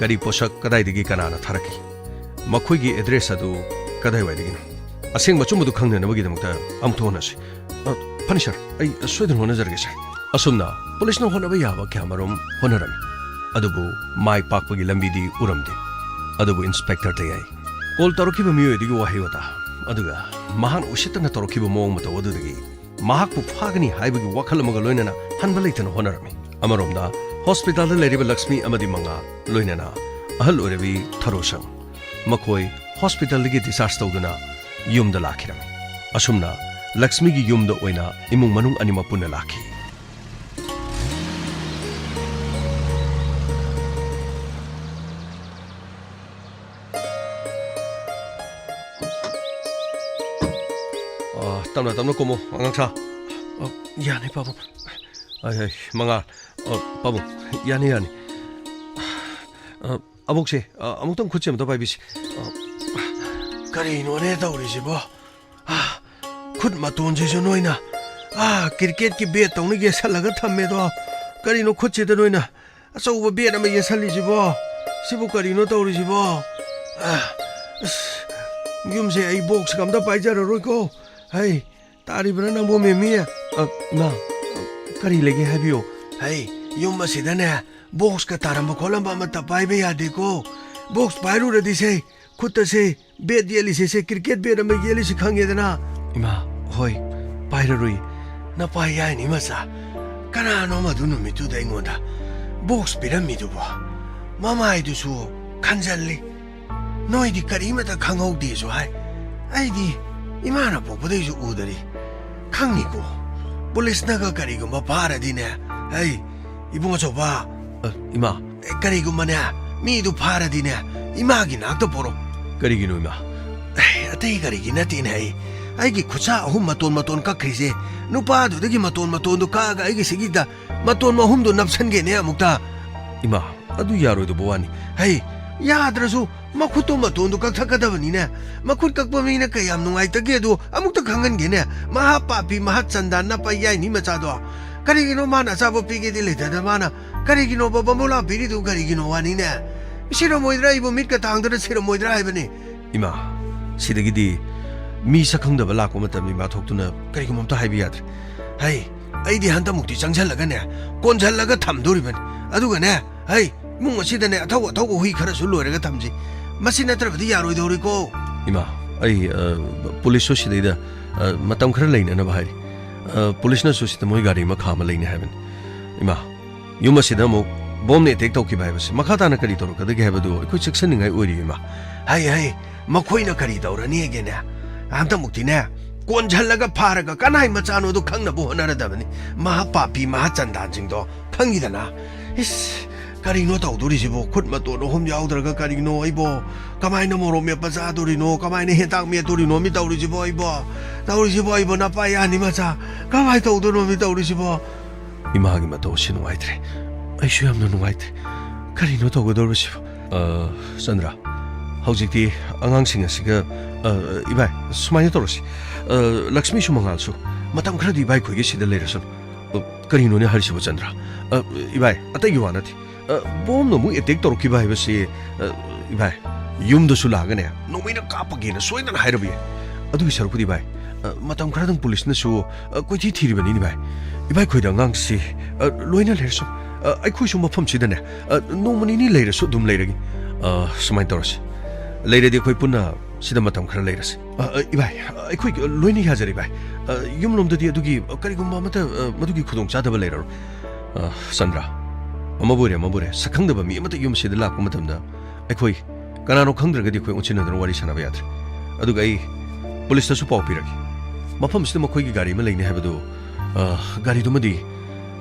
ꯀꯔꯤ ꯄꯣꯠꯁꯛ ꯀꯗꯥꯏꯗꯒꯤ ꯀꯅꯥꯅ ꯊꯥꯔꯛꯈꯤ? ꯃꯈꯣꯏꯒꯤ ꯑꯦꯗ꯭ꯔꯦꯁ ꯑꯗꯨ ꯀꯗꯥꯏꯋꯥꯏꯗꯒꯤꯅꯣ? ꯑꯁꯦꯡꯕ ꯑꯆꯨꯝꯕꯗꯨ ꯈꯪꯅꯅꯕꯒꯤꯗꯃꯛꯇ ꯑꯃꯨꯛꯇ ꯍꯣꯠꯅꯁꯤ꯫ ꯑ, ꯐꯅꯤ ꯁꯥꯔ, ꯑꯩ ꯁꯣꯏꯗꯅ ꯍꯣꯠꯅꯖꯔꯒꯦ ꯁꯥꯔ꯫ ꯑꯁꯨꯝꯅ ꯄꯨꯂꯤꯁꯅ ꯍꯣꯠꯅꯕ ꯌꯥꯕ ꯀꯌꯥꯃꯔꯨꯝ ꯍꯣꯠꯅꯔꯝꯃꯤ, ꯑꯗꯨꯕꯨ ꯃꯥꯏ ꯄꯥꯛꯄꯒꯤ ꯂꯝꯕꯤꯗꯤ ꯎꯔꯝꯗꯦ꯫ ꯑꯗꯨꯕꯨ ꯏꯟꯁꯄꯦꯛꯇꯔ ꯇꯌꯥꯏ ꯀꯣꯜ ꯇꯧꯔꯛꯈꯤꯕ ꯃꯤꯑꯣꯏꯗꯨꯒꯤ ꯋꯥꯍꯩ ꯋꯥꯇꯥ ꯑꯗꯨꯒ ꯃꯍꯥꯛꯅ ꯎꯁꯤꯠꯇꯅ ꯇꯧꯔꯛꯈꯤꯕ ꯃꯑꯣꯡ ꯃꯇꯧ ꯑꯗꯨꯗꯒꯤ ꯃꯍꯥꯛꯄꯨ ꯐꯥꯒꯅꯤ ꯍꯥꯏꯕꯒꯤ ꯋꯥꯈꯜ ꯑꯃꯒ ꯂꯣꯏꯅꯅ ꯍꯟꯕ ꯂꯩꯇꯅ ꯍꯣꯠꯅꯔꯝꯃꯤ꯫ ꯑꯃꯔꯣꯝꯗ ꯍꯣꯁꯄꯤꯇꯥꯜꯗ ꯂꯩꯔꯤꯕ ꯂꯛꯁꯃꯤ ꯑꯃꯗꯤ ꯃꯉꯥ, ꯂꯣꯏꯅꯅ ꯑꯍꯜ ꯑꯣꯏꯔꯕꯤ ꯊꯔꯣꯁꯪ, ꯃꯈꯣꯏ ꯍꯣꯁꯄꯤꯇꯥꯜꯗꯒꯤ ꯗꯤꯁꯆꯥꯔꯖ ꯇꯧꯗꯨꯅ ꯌꯨꯝꯗ ꯂꯥꯛꯈꯤꯔꯝꯃꯤ꯫ ꯑꯁꯨꯝꯅ ꯂꯛꯁꯃꯤꯒꯤ ꯌꯨꯝꯗ ꯑꯣꯏꯅ ꯏꯃꯨꯡ ꯃꯅꯨꯡ ꯑꯅꯤꯃꯛ ꯄꯨꯟꯅ ꯂꯥꯛꯈꯤ꯫ ꯑ, ꯇꯞꯅ ꯇꯞꯅ ꯀꯨꯝꯃꯣ, ꯑꯉꯥꯡꯁꯥ꯫ ꯑ, ꯌꯥꯅꯤ, ꯄꯥꯕꯨꯡ꯫ ꯑꯩ, ꯑꯩ, ꯃꯉꯥ꯫ ꯑ, ꯄꯥꯕꯨꯡ, ꯌꯥꯅꯤ, ꯌꯥꯅꯤ꯫ ꯑ, ꯑꯕꯣꯛꯁꯦ, ꯑ, ꯑꯃꯨꯛꯇꯪ ꯈꯨꯠꯁꯦ ꯑꯃꯨꯛꯇ ꯄꯥꯏꯕꯤꯁꯤ꯫ ꯑ, ꯀꯔꯤꯅꯣꯅꯦ ꯇꯧꯔꯤꯁꯤꯕꯣ? ꯑ, ꯈꯨꯠ ꯃꯇꯣꯟꯁꯤꯁꯨ ꯅꯣꯏꯅ, ꯑ, ꯀ꯭ꯔꯤꯀꯦꯠꯀꯤ ꯕꯦꯠ ꯇꯧꯅ ꯌꯦꯠꯁꯜꯂꯒ ꯊꯝꯃꯦꯗꯣ꯫ ꯀꯔꯤꯅꯣ ꯈꯨꯠꯁꯤꯗ ꯅꯣꯏꯅ ꯑꯆꯧꯕ ꯕꯦꯠ ꯑꯃ ꯌꯦꯠꯁꯜꯂꯤꯁꯤꯕꯣ? ꯁꯤꯕꯨ ꯀꯔꯤꯅꯣ ꯇꯧꯔꯤꯁꯤꯕꯣ? ꯑ, ꯑꯁ, ꯌꯨꯝꯁꯦ ꯑꯩ ꯕꯣꯛꯁꯀ ꯑꯝꯇ ꯄꯥꯏꯖꯔꯔꯣꯏꯀꯣ꯫ ꯍꯩ, ꯇꯥꯔꯤꯕ꯭ꯔꯥ ꯅꯪꯕꯨ, ꯃꯦꯃꯤ? ꯑ, ꯏꯃꯥ, ꯀꯔꯤ ꯂꯩꯒꯦ ꯍꯥꯏꯕꯤꯌꯨ꯫ ꯍꯩ, ꯌꯨꯝ ꯑꯁꯤꯗꯅꯦ, ꯕꯣꯛꯁꯀ ꯇꯥꯔꯝꯕ ꯈꯣꯠꯂꯝꯕ ꯑꯃꯠꯇ ꯄꯥꯏꯕ ꯌꯥꯗꯦꯀꯣ꯫ ꯕꯣꯛꯁ ꯄꯥꯏꯔꯨꯔꯗꯤ ꯁꯦ, ꯈꯨꯠꯇ ꯁꯦ, ꯕꯦꯠ ꯌꯦꯠꯂꯤꯁꯦ ꯁꯦ, ꯀ꯭ꯔꯤꯀꯦꯠ ꯕꯦꯠ ꯑꯃ ꯌꯦꯠꯂꯤꯁꯤ ꯈꯪꯉꯦꯗꯅ꯫ ꯏꯃꯥ, ꯍꯣꯏ, ꯄꯥꯏꯔꯔꯣꯏ꯫ ꯅꯄꯥ ꯌꯥꯏꯅꯤ ꯃꯆꯥ, ꯀꯅꯥꯅꯣ ꯃꯗꯨ ꯅꯨꯃꯤꯠꯇꯨꯗ ꯑꯩꯉꯣꯟꯗ ꯕꯣꯛꯁ ꯄꯤꯔꯝꯃꯤꯗꯨꯕꯣ? ꯃꯃꯥꯏꯗꯨꯁꯨ ꯈꯟꯖꯜꯂꯤ꯫ ꯅꯣꯏꯗꯤ ꯀꯔꯤꯃꯇ ꯈꯪꯍꯧꯗꯦꯁꯨ ꯍꯥꯏ꯫ ꯑꯩꯗꯤ ꯏꯃꯥꯅ ꯄꯣꯛꯄꯗꯩꯁꯨ ꯎꯗꯔꯤ꯫ ꯈꯪꯅꯤꯀꯣ, ꯄꯨꯂꯤꯁꯅꯒ ꯀꯔꯤꯒꯨꯝꯕ ꯐꯥꯔꯗꯤꯅꯦ, ꯑꯩ, ꯏꯕꯨꯡ ꯑꯆꯧꯕ, ꯑ, ꯏꯃꯥ꯫ ꯑꯦ, ꯀꯔꯤꯒꯨꯝꯕꯅꯦ, ꯃꯤꯗꯨ ꯐꯥꯔꯗꯤꯅꯦ, ꯏꯃꯥꯒꯤ ꯅꯥꯛꯇ ꯄꯣꯔꯛꯑꯣ꯫ ꯀꯔꯤꯒꯤꯅꯣ, ꯏꯃꯥ? ꯑꯦ, ꯑꯇꯩ ꯀꯔꯤꯒꯤ ꯅꯠꯇꯦꯅꯦ, ꯑꯩ, ꯑꯩꯒꯤ ꯈꯨꯠꯁꯥ ꯑꯍꯨꯝ ꯃꯇꯣꯟ ꯃꯇꯣꯟ ꯀꯛꯈ꯭ꯔꯤꯁꯦ, ꯅꯨꯄꯥꯗꯨꯗꯒꯤ ꯃꯇꯣꯟ ꯃꯇꯣꯟꯗꯨ ꯀꯛꯑꯒ ꯑꯩꯒꯤ ꯁꯤꯒꯤꯗ ꯃꯇꯣꯟ ꯑꯍꯨꯝꯗꯨ ꯅꯞꯁꯟꯒꯦꯅꯦ ꯑꯃꯨꯛꯇ꯫ ꯏꯃꯥ, ꯑꯗꯨ ꯌꯥꯔꯣꯏꯗꯕ ꯋꯥꯅꯤ꯫ ꯍꯩ, ꯌꯥꯗ꯭ꯔꯁꯨ ꯃꯈꯨꯠꯇꯣ ꯃꯇꯣꯟꯗꯣ ꯀꯛꯊꯛꯀꯗꯕꯅꯤꯅꯦ꯫ ꯃꯈꯨꯠ ꯀꯛꯄ ꯃꯤꯅ ꯀꯌꯥꯝ ꯅꯨꯡꯉꯥꯏꯇꯒꯦ ꯑꯗꯨ ꯑꯃꯨꯛꯇ ꯈꯪꯍꯟꯒꯦꯅꯦ꯫ ꯃꯍꯥ ꯄꯥꯄꯤ, ꯃꯍꯥ ꯆꯟꯗꯥꯟ ꯅꯄꯥ ꯌꯥꯏꯅꯤ ꯃꯆꯥꯗꯣ꯫ ꯀꯔꯤꯒꯤꯅꯣ ꯃꯥꯅ ꯑꯆꯥꯄꯣꯠ ꯄꯤꯒꯦꯗꯤ ꯂꯩꯇꯗ ꯃꯥꯅ ꯀꯔꯤꯒꯤꯅꯣꯕ ꯕꯝꯕꯣꯂꯥ ꯄꯤꯔꯤꯗꯨ ꯀꯔꯤꯒꯤꯅꯣ ꯋꯥꯅꯤꯅꯦ? ꯁꯤꯔꯝꯃꯣꯏꯗ꯭ꯔꯥ ꯑꯩꯕꯨ ꯃꯤꯠꯀ ꯇꯥꯡꯗꯅ ꯁꯤꯔꯝꯃꯣꯏꯗ꯭ꯔꯥ ꯍꯥꯏꯕꯅꯤ꯫ ꯏꯃꯥ, ꯁꯤꯗꯒꯤꯗꯤ ꯃꯤ ꯁꯛ ꯈꯪꯗꯕ ꯂꯥꯛꯄ ꯃꯇꯝꯗ ꯏꯃꯥ ꯊꯣꯛꯇꯨꯅ ꯀꯔꯤꯒꯨꯝꯕ ꯑꯝꯇ ꯍꯥꯏꯕ ꯌꯥꯗ꯭ꯔꯦ꯫ ꯍꯩ, ꯑꯩꯗꯤ ꯍꯟꯗꯛꯃꯨꯛꯇꯤ ꯆꯪꯁꯜꯂꯒꯅꯦ, ꯀꯣꯟꯁꯤꯜꯂꯒ ꯊꯝꯗꯣꯔꯤꯕꯅꯤ꯫ ꯑꯗꯨꯒꯅꯦ, ꯍꯩ, ꯏꯃꯨꯡ ꯑꯁꯤꯗꯅꯦ ꯑꯊꯧ ꯑꯊꯧꯕ ꯍꯨꯏ ꯈꯔꯁꯨ ꯂꯣꯏꯔꯒ ꯊꯝꯁꯤ꯫ ꯃꯁꯤ ꯅꯠꯇ꯭ꯔꯕꯗꯤ ꯌꯥꯔꯣꯏꯗꯧꯔꯤꯀꯣ꯫ ꯏꯃꯥ, ꯑꯩ, ꯑ, ꯄꯨꯂꯤꯁꯁꯨ ꯁꯤꯗꯩꯗ, ꯑ, ꯃꯇꯝ ꯈꯔ ꯂꯩꯅꯅꯕ ꯍꯥꯏꯔꯤ꯫ ꯑ, ꯄꯨꯂꯤꯁꯅꯁꯨ ꯁꯤꯗ ꯃꯣꯏ ꯒꯥꯔꯤ ꯑꯃ ꯈꯥꯝꯃ ꯂꯩꯅꯤ ꯍꯥꯏꯕꯅꯤ꯫ ꯏꯃꯥ, ꯌꯨꯝ ꯑꯁꯤꯗ ꯑꯃꯨꯛ ꯕꯣꯝꯅ ꯑꯦꯇꯦꯛ ꯇꯧꯈꯤꯕ ꯍꯥꯏꯕꯁꯤ ꯃꯈꯥ ꯇꯥꯅ ꯀꯔꯤ ꯇꯧꯔꯛꯀꯗꯒꯦ ꯍꯥꯏꯕꯗꯨ ꯑꯩꯈꯣꯏ ꯆꯦꯛꯁꯤꯟꯅꯤꯡꯉꯥꯏ ꯑꯣꯏꯔꯤ, ꯏꯃꯥ꯫ ꯍꯩ, ꯍꯩ, ꯃꯈꯣꯏꯅ ꯀꯔꯤ ꯇꯧꯔꯅꯤꯒꯦꯅꯦ? ꯍꯟꯗꯛꯃꯨꯛꯇꯤꯅꯦ, ꯀꯣꯟꯁꯤꯜꯂꯒ ꯐꯥꯔꯒ ꯀꯅꯥꯏ ꯃꯆꯥꯅꯣꯗꯣ ꯈꯪꯅꯕ ꯍꯣꯠꯅꯔꯗꯕꯅꯤ꯫ ꯃꯍꯥ ꯄꯥꯄꯤ, ꯃꯍꯥ ꯆꯟꯗꯥꯟꯁꯤꯡꯗꯣ ꯈꯪꯉꯤꯗꯅ? ꯏꯁ, ꯀꯔꯤꯅꯣ ꯇꯧꯗꯣꯔꯤꯁꯤꯕꯣ? ꯈꯨꯠ ꯃꯇꯣꯟ ꯑꯍꯨꯝ ꯌꯥꯎꯗ꯭ꯔꯒ ꯀꯔꯤꯅꯣ ꯑꯩꯕꯣ? ꯀꯃꯥꯏꯅ ꯃꯣꯔꯣꯛ ꯃꯦꯠꯄ ꯆꯥꯗꯣꯔꯤꯅꯣ? ꯀꯃꯥꯏꯅ ꯍꯦꯟꯇꯥꯛ ꯃꯦꯠꯇꯣꯔꯤꯅꯣ ꯃꯤ ꯇꯧꯔꯤꯁꯤꯕꯣ ꯑꯩꯕꯣ? ꯇꯧꯔꯤꯁꯤꯕꯣ ꯑꯩꯕꯣ? ꯅꯄꯥ ꯌꯥꯅꯤ ꯃꯆꯥ, ꯀꯃꯥꯏꯅ ꯇꯧꯗꯣꯏꯅꯣ ꯃꯤ ꯇꯧꯔꯤꯁꯤꯕꯣ? ꯏꯃꯥꯒꯤ ꯃꯇꯧ ꯑꯁꯤ ꯅꯨꯡꯉꯥꯏꯇ꯭ꯔꯦ꯫ ꯑꯩꯁꯨ ꯌꯥꯝꯅ ꯅꯨꯡꯉꯥꯏꯇ꯭ꯔꯦ꯫ ꯀꯔꯤꯅꯣ ꯇꯧꯒꯗꯧꯔꯤꯁꯤꯕꯣ? ꯑ, ꯆꯟꯗ꯭ꯔ, ꯍꯧꯖꯤꯛꯇꯤ ꯑꯉꯥꯡꯁꯤꯡ ꯑꯁꯤꯒ, ꯑ, ꯏꯕꯥꯏ, ꯁꯨꯃꯥꯏꯅ ꯇꯧꯔꯁꯤ꯫ ꯑ, ꯂꯛꯁꯃꯤꯁꯨ ꯃꯉꯥꯜꯁꯨ ꯃꯇꯝ ꯈꯔꯗꯤ ꯏꯕꯥꯏ ꯈꯣꯏꯒꯤ ꯁꯤꯗ ꯂꯩꯔꯁꯅꯨ꯫ ꯑ, ꯀꯔꯤꯅꯣꯅꯦ ꯍꯥꯏꯔꯤꯁꯤꯕꯣ, ꯆꯟꯗ꯭ꯔ? ꯑ, ꯏꯕꯥꯏ, ꯑꯇꯩꯒꯤ ꯋꯥ ꯅꯠꯇꯦ꯫ ꯑ, ꯕꯣꯝꯅ ꯑꯃꯨꯛ ꯑꯦꯇꯦꯛ ꯇꯧꯔꯛꯈꯤꯕ ꯍꯥꯏꯕꯁꯤ, ꯑ, ꯏꯚꯥꯏ, ꯌꯨꯝꯗꯁꯨ ꯂꯥꯛꯑꯒꯅꯦ, ꯅꯣꯡꯃꯩꯅ ꯀꯥꯞꯄꯒꯦꯅ ꯁꯣꯏꯗꯅ ꯍꯥꯏꯔꯕ ꯌꯥꯏ꯫ ꯑꯗꯨꯒꯤ ꯁꯔꯨꯛꯄꯨꯗꯤ, ꯏꯚꯥꯏ, ꯑ, ꯃꯇꯝ ꯈꯔꯗꯪ ꯄꯨꯂꯤꯁꯅꯁꯨ, ꯑ, ꯀꯣꯏꯊꯤ ꯊꯤꯔꯤꯕꯅꯤꯅꯦ, ꯏꯚꯥꯏ꯫ ꯏꯚꯥꯏ ꯈꯣꯏꯗ ꯑꯉꯥꯡꯁꯤ, ꯑ, ꯂꯣꯏꯅ ꯂꯩꯔꯁꯨ, ꯑ, ꯑꯩꯈꯣꯏꯁꯨ ꯃꯐꯝꯁꯤꯗꯅꯦ, ꯑ, ꯅꯣꯡꯃ ꯅꯤꯅꯤ ꯂꯩꯔꯁꯨ ꯑꯗꯨꯝ ꯂꯩꯔꯒꯦ꯫ ꯑ, ꯁꯨꯃꯥꯏꯅ ꯇꯧꯔꯁꯤ꯫ ꯂꯩꯔꯗꯤ ꯑꯩꯈꯣꯏ ꯄꯨꯟꯅ ꯁꯤꯗ ꯃꯇꯝ ꯈꯔ ꯂꯩꯔꯁꯤ꯫ ꯑ, ꯑ, ꯏꯚꯥꯏ, ꯑ, ꯑꯩꯈꯣꯏ ꯂꯣꯏꯅ ꯌꯥꯖꯔꯦ, ꯏꯚꯥꯏ꯫ ꯑ, ꯌꯨꯝꯂꯣꯝꯗꯗꯤ ꯑꯗꯨꯒꯤ, ꯑ, ꯀꯔꯤꯒꯨꯝꯕ ꯑꯃꯠꯇ, ꯑ, ꯃꯗꯨꯒꯤ ꯈꯨꯗꯣꯡꯆꯥꯗꯕ ꯂꯩꯔꯔꯣꯏ꯫ ꯑ, ꯆꯟꯗ꯭ꯔ, ꯑꯃꯕꯨ ꯑꯣꯏꯔꯦ, ꯑꯃꯕꯨ ꯑꯣꯏꯔꯦ, ꯁꯛꯈꯪꯗꯕ ꯃꯤ ꯑꯃꯠꯇ ꯌꯨꯝꯁꯤꯗ ꯂꯥꯛꯄ ꯃꯇꯝꯗ ꯑꯩꯈꯣꯏ ꯀꯅꯥꯅꯣ ꯈꯪꯗ꯭ꯔꯒꯗꯤ ꯑꯩꯈꯣꯏ ꯑꯣꯟꯁꯤꯟꯅꯗꯨꯅ ꯋꯥꯔꯤ ꯁꯥꯟꯅꯕ ꯌꯥꯗ꯭ꯔꯦ꯫ ꯑꯗꯨꯒ ꯑꯩ ꯄꯨꯂꯤꯁꯇꯁꯨ ꯄꯥꯎ ꯄꯤꯔꯒꯦ꯫ ꯃꯐꯝꯁꯤꯗ ꯃꯈꯣꯏꯒꯤ ꯒꯥꯔꯤ ꯑꯃ ꯂꯩꯅꯤ ꯍꯥꯏꯕꯗꯨ, ꯑ, ꯒꯥꯔꯤꯗꯨꯃꯗꯤ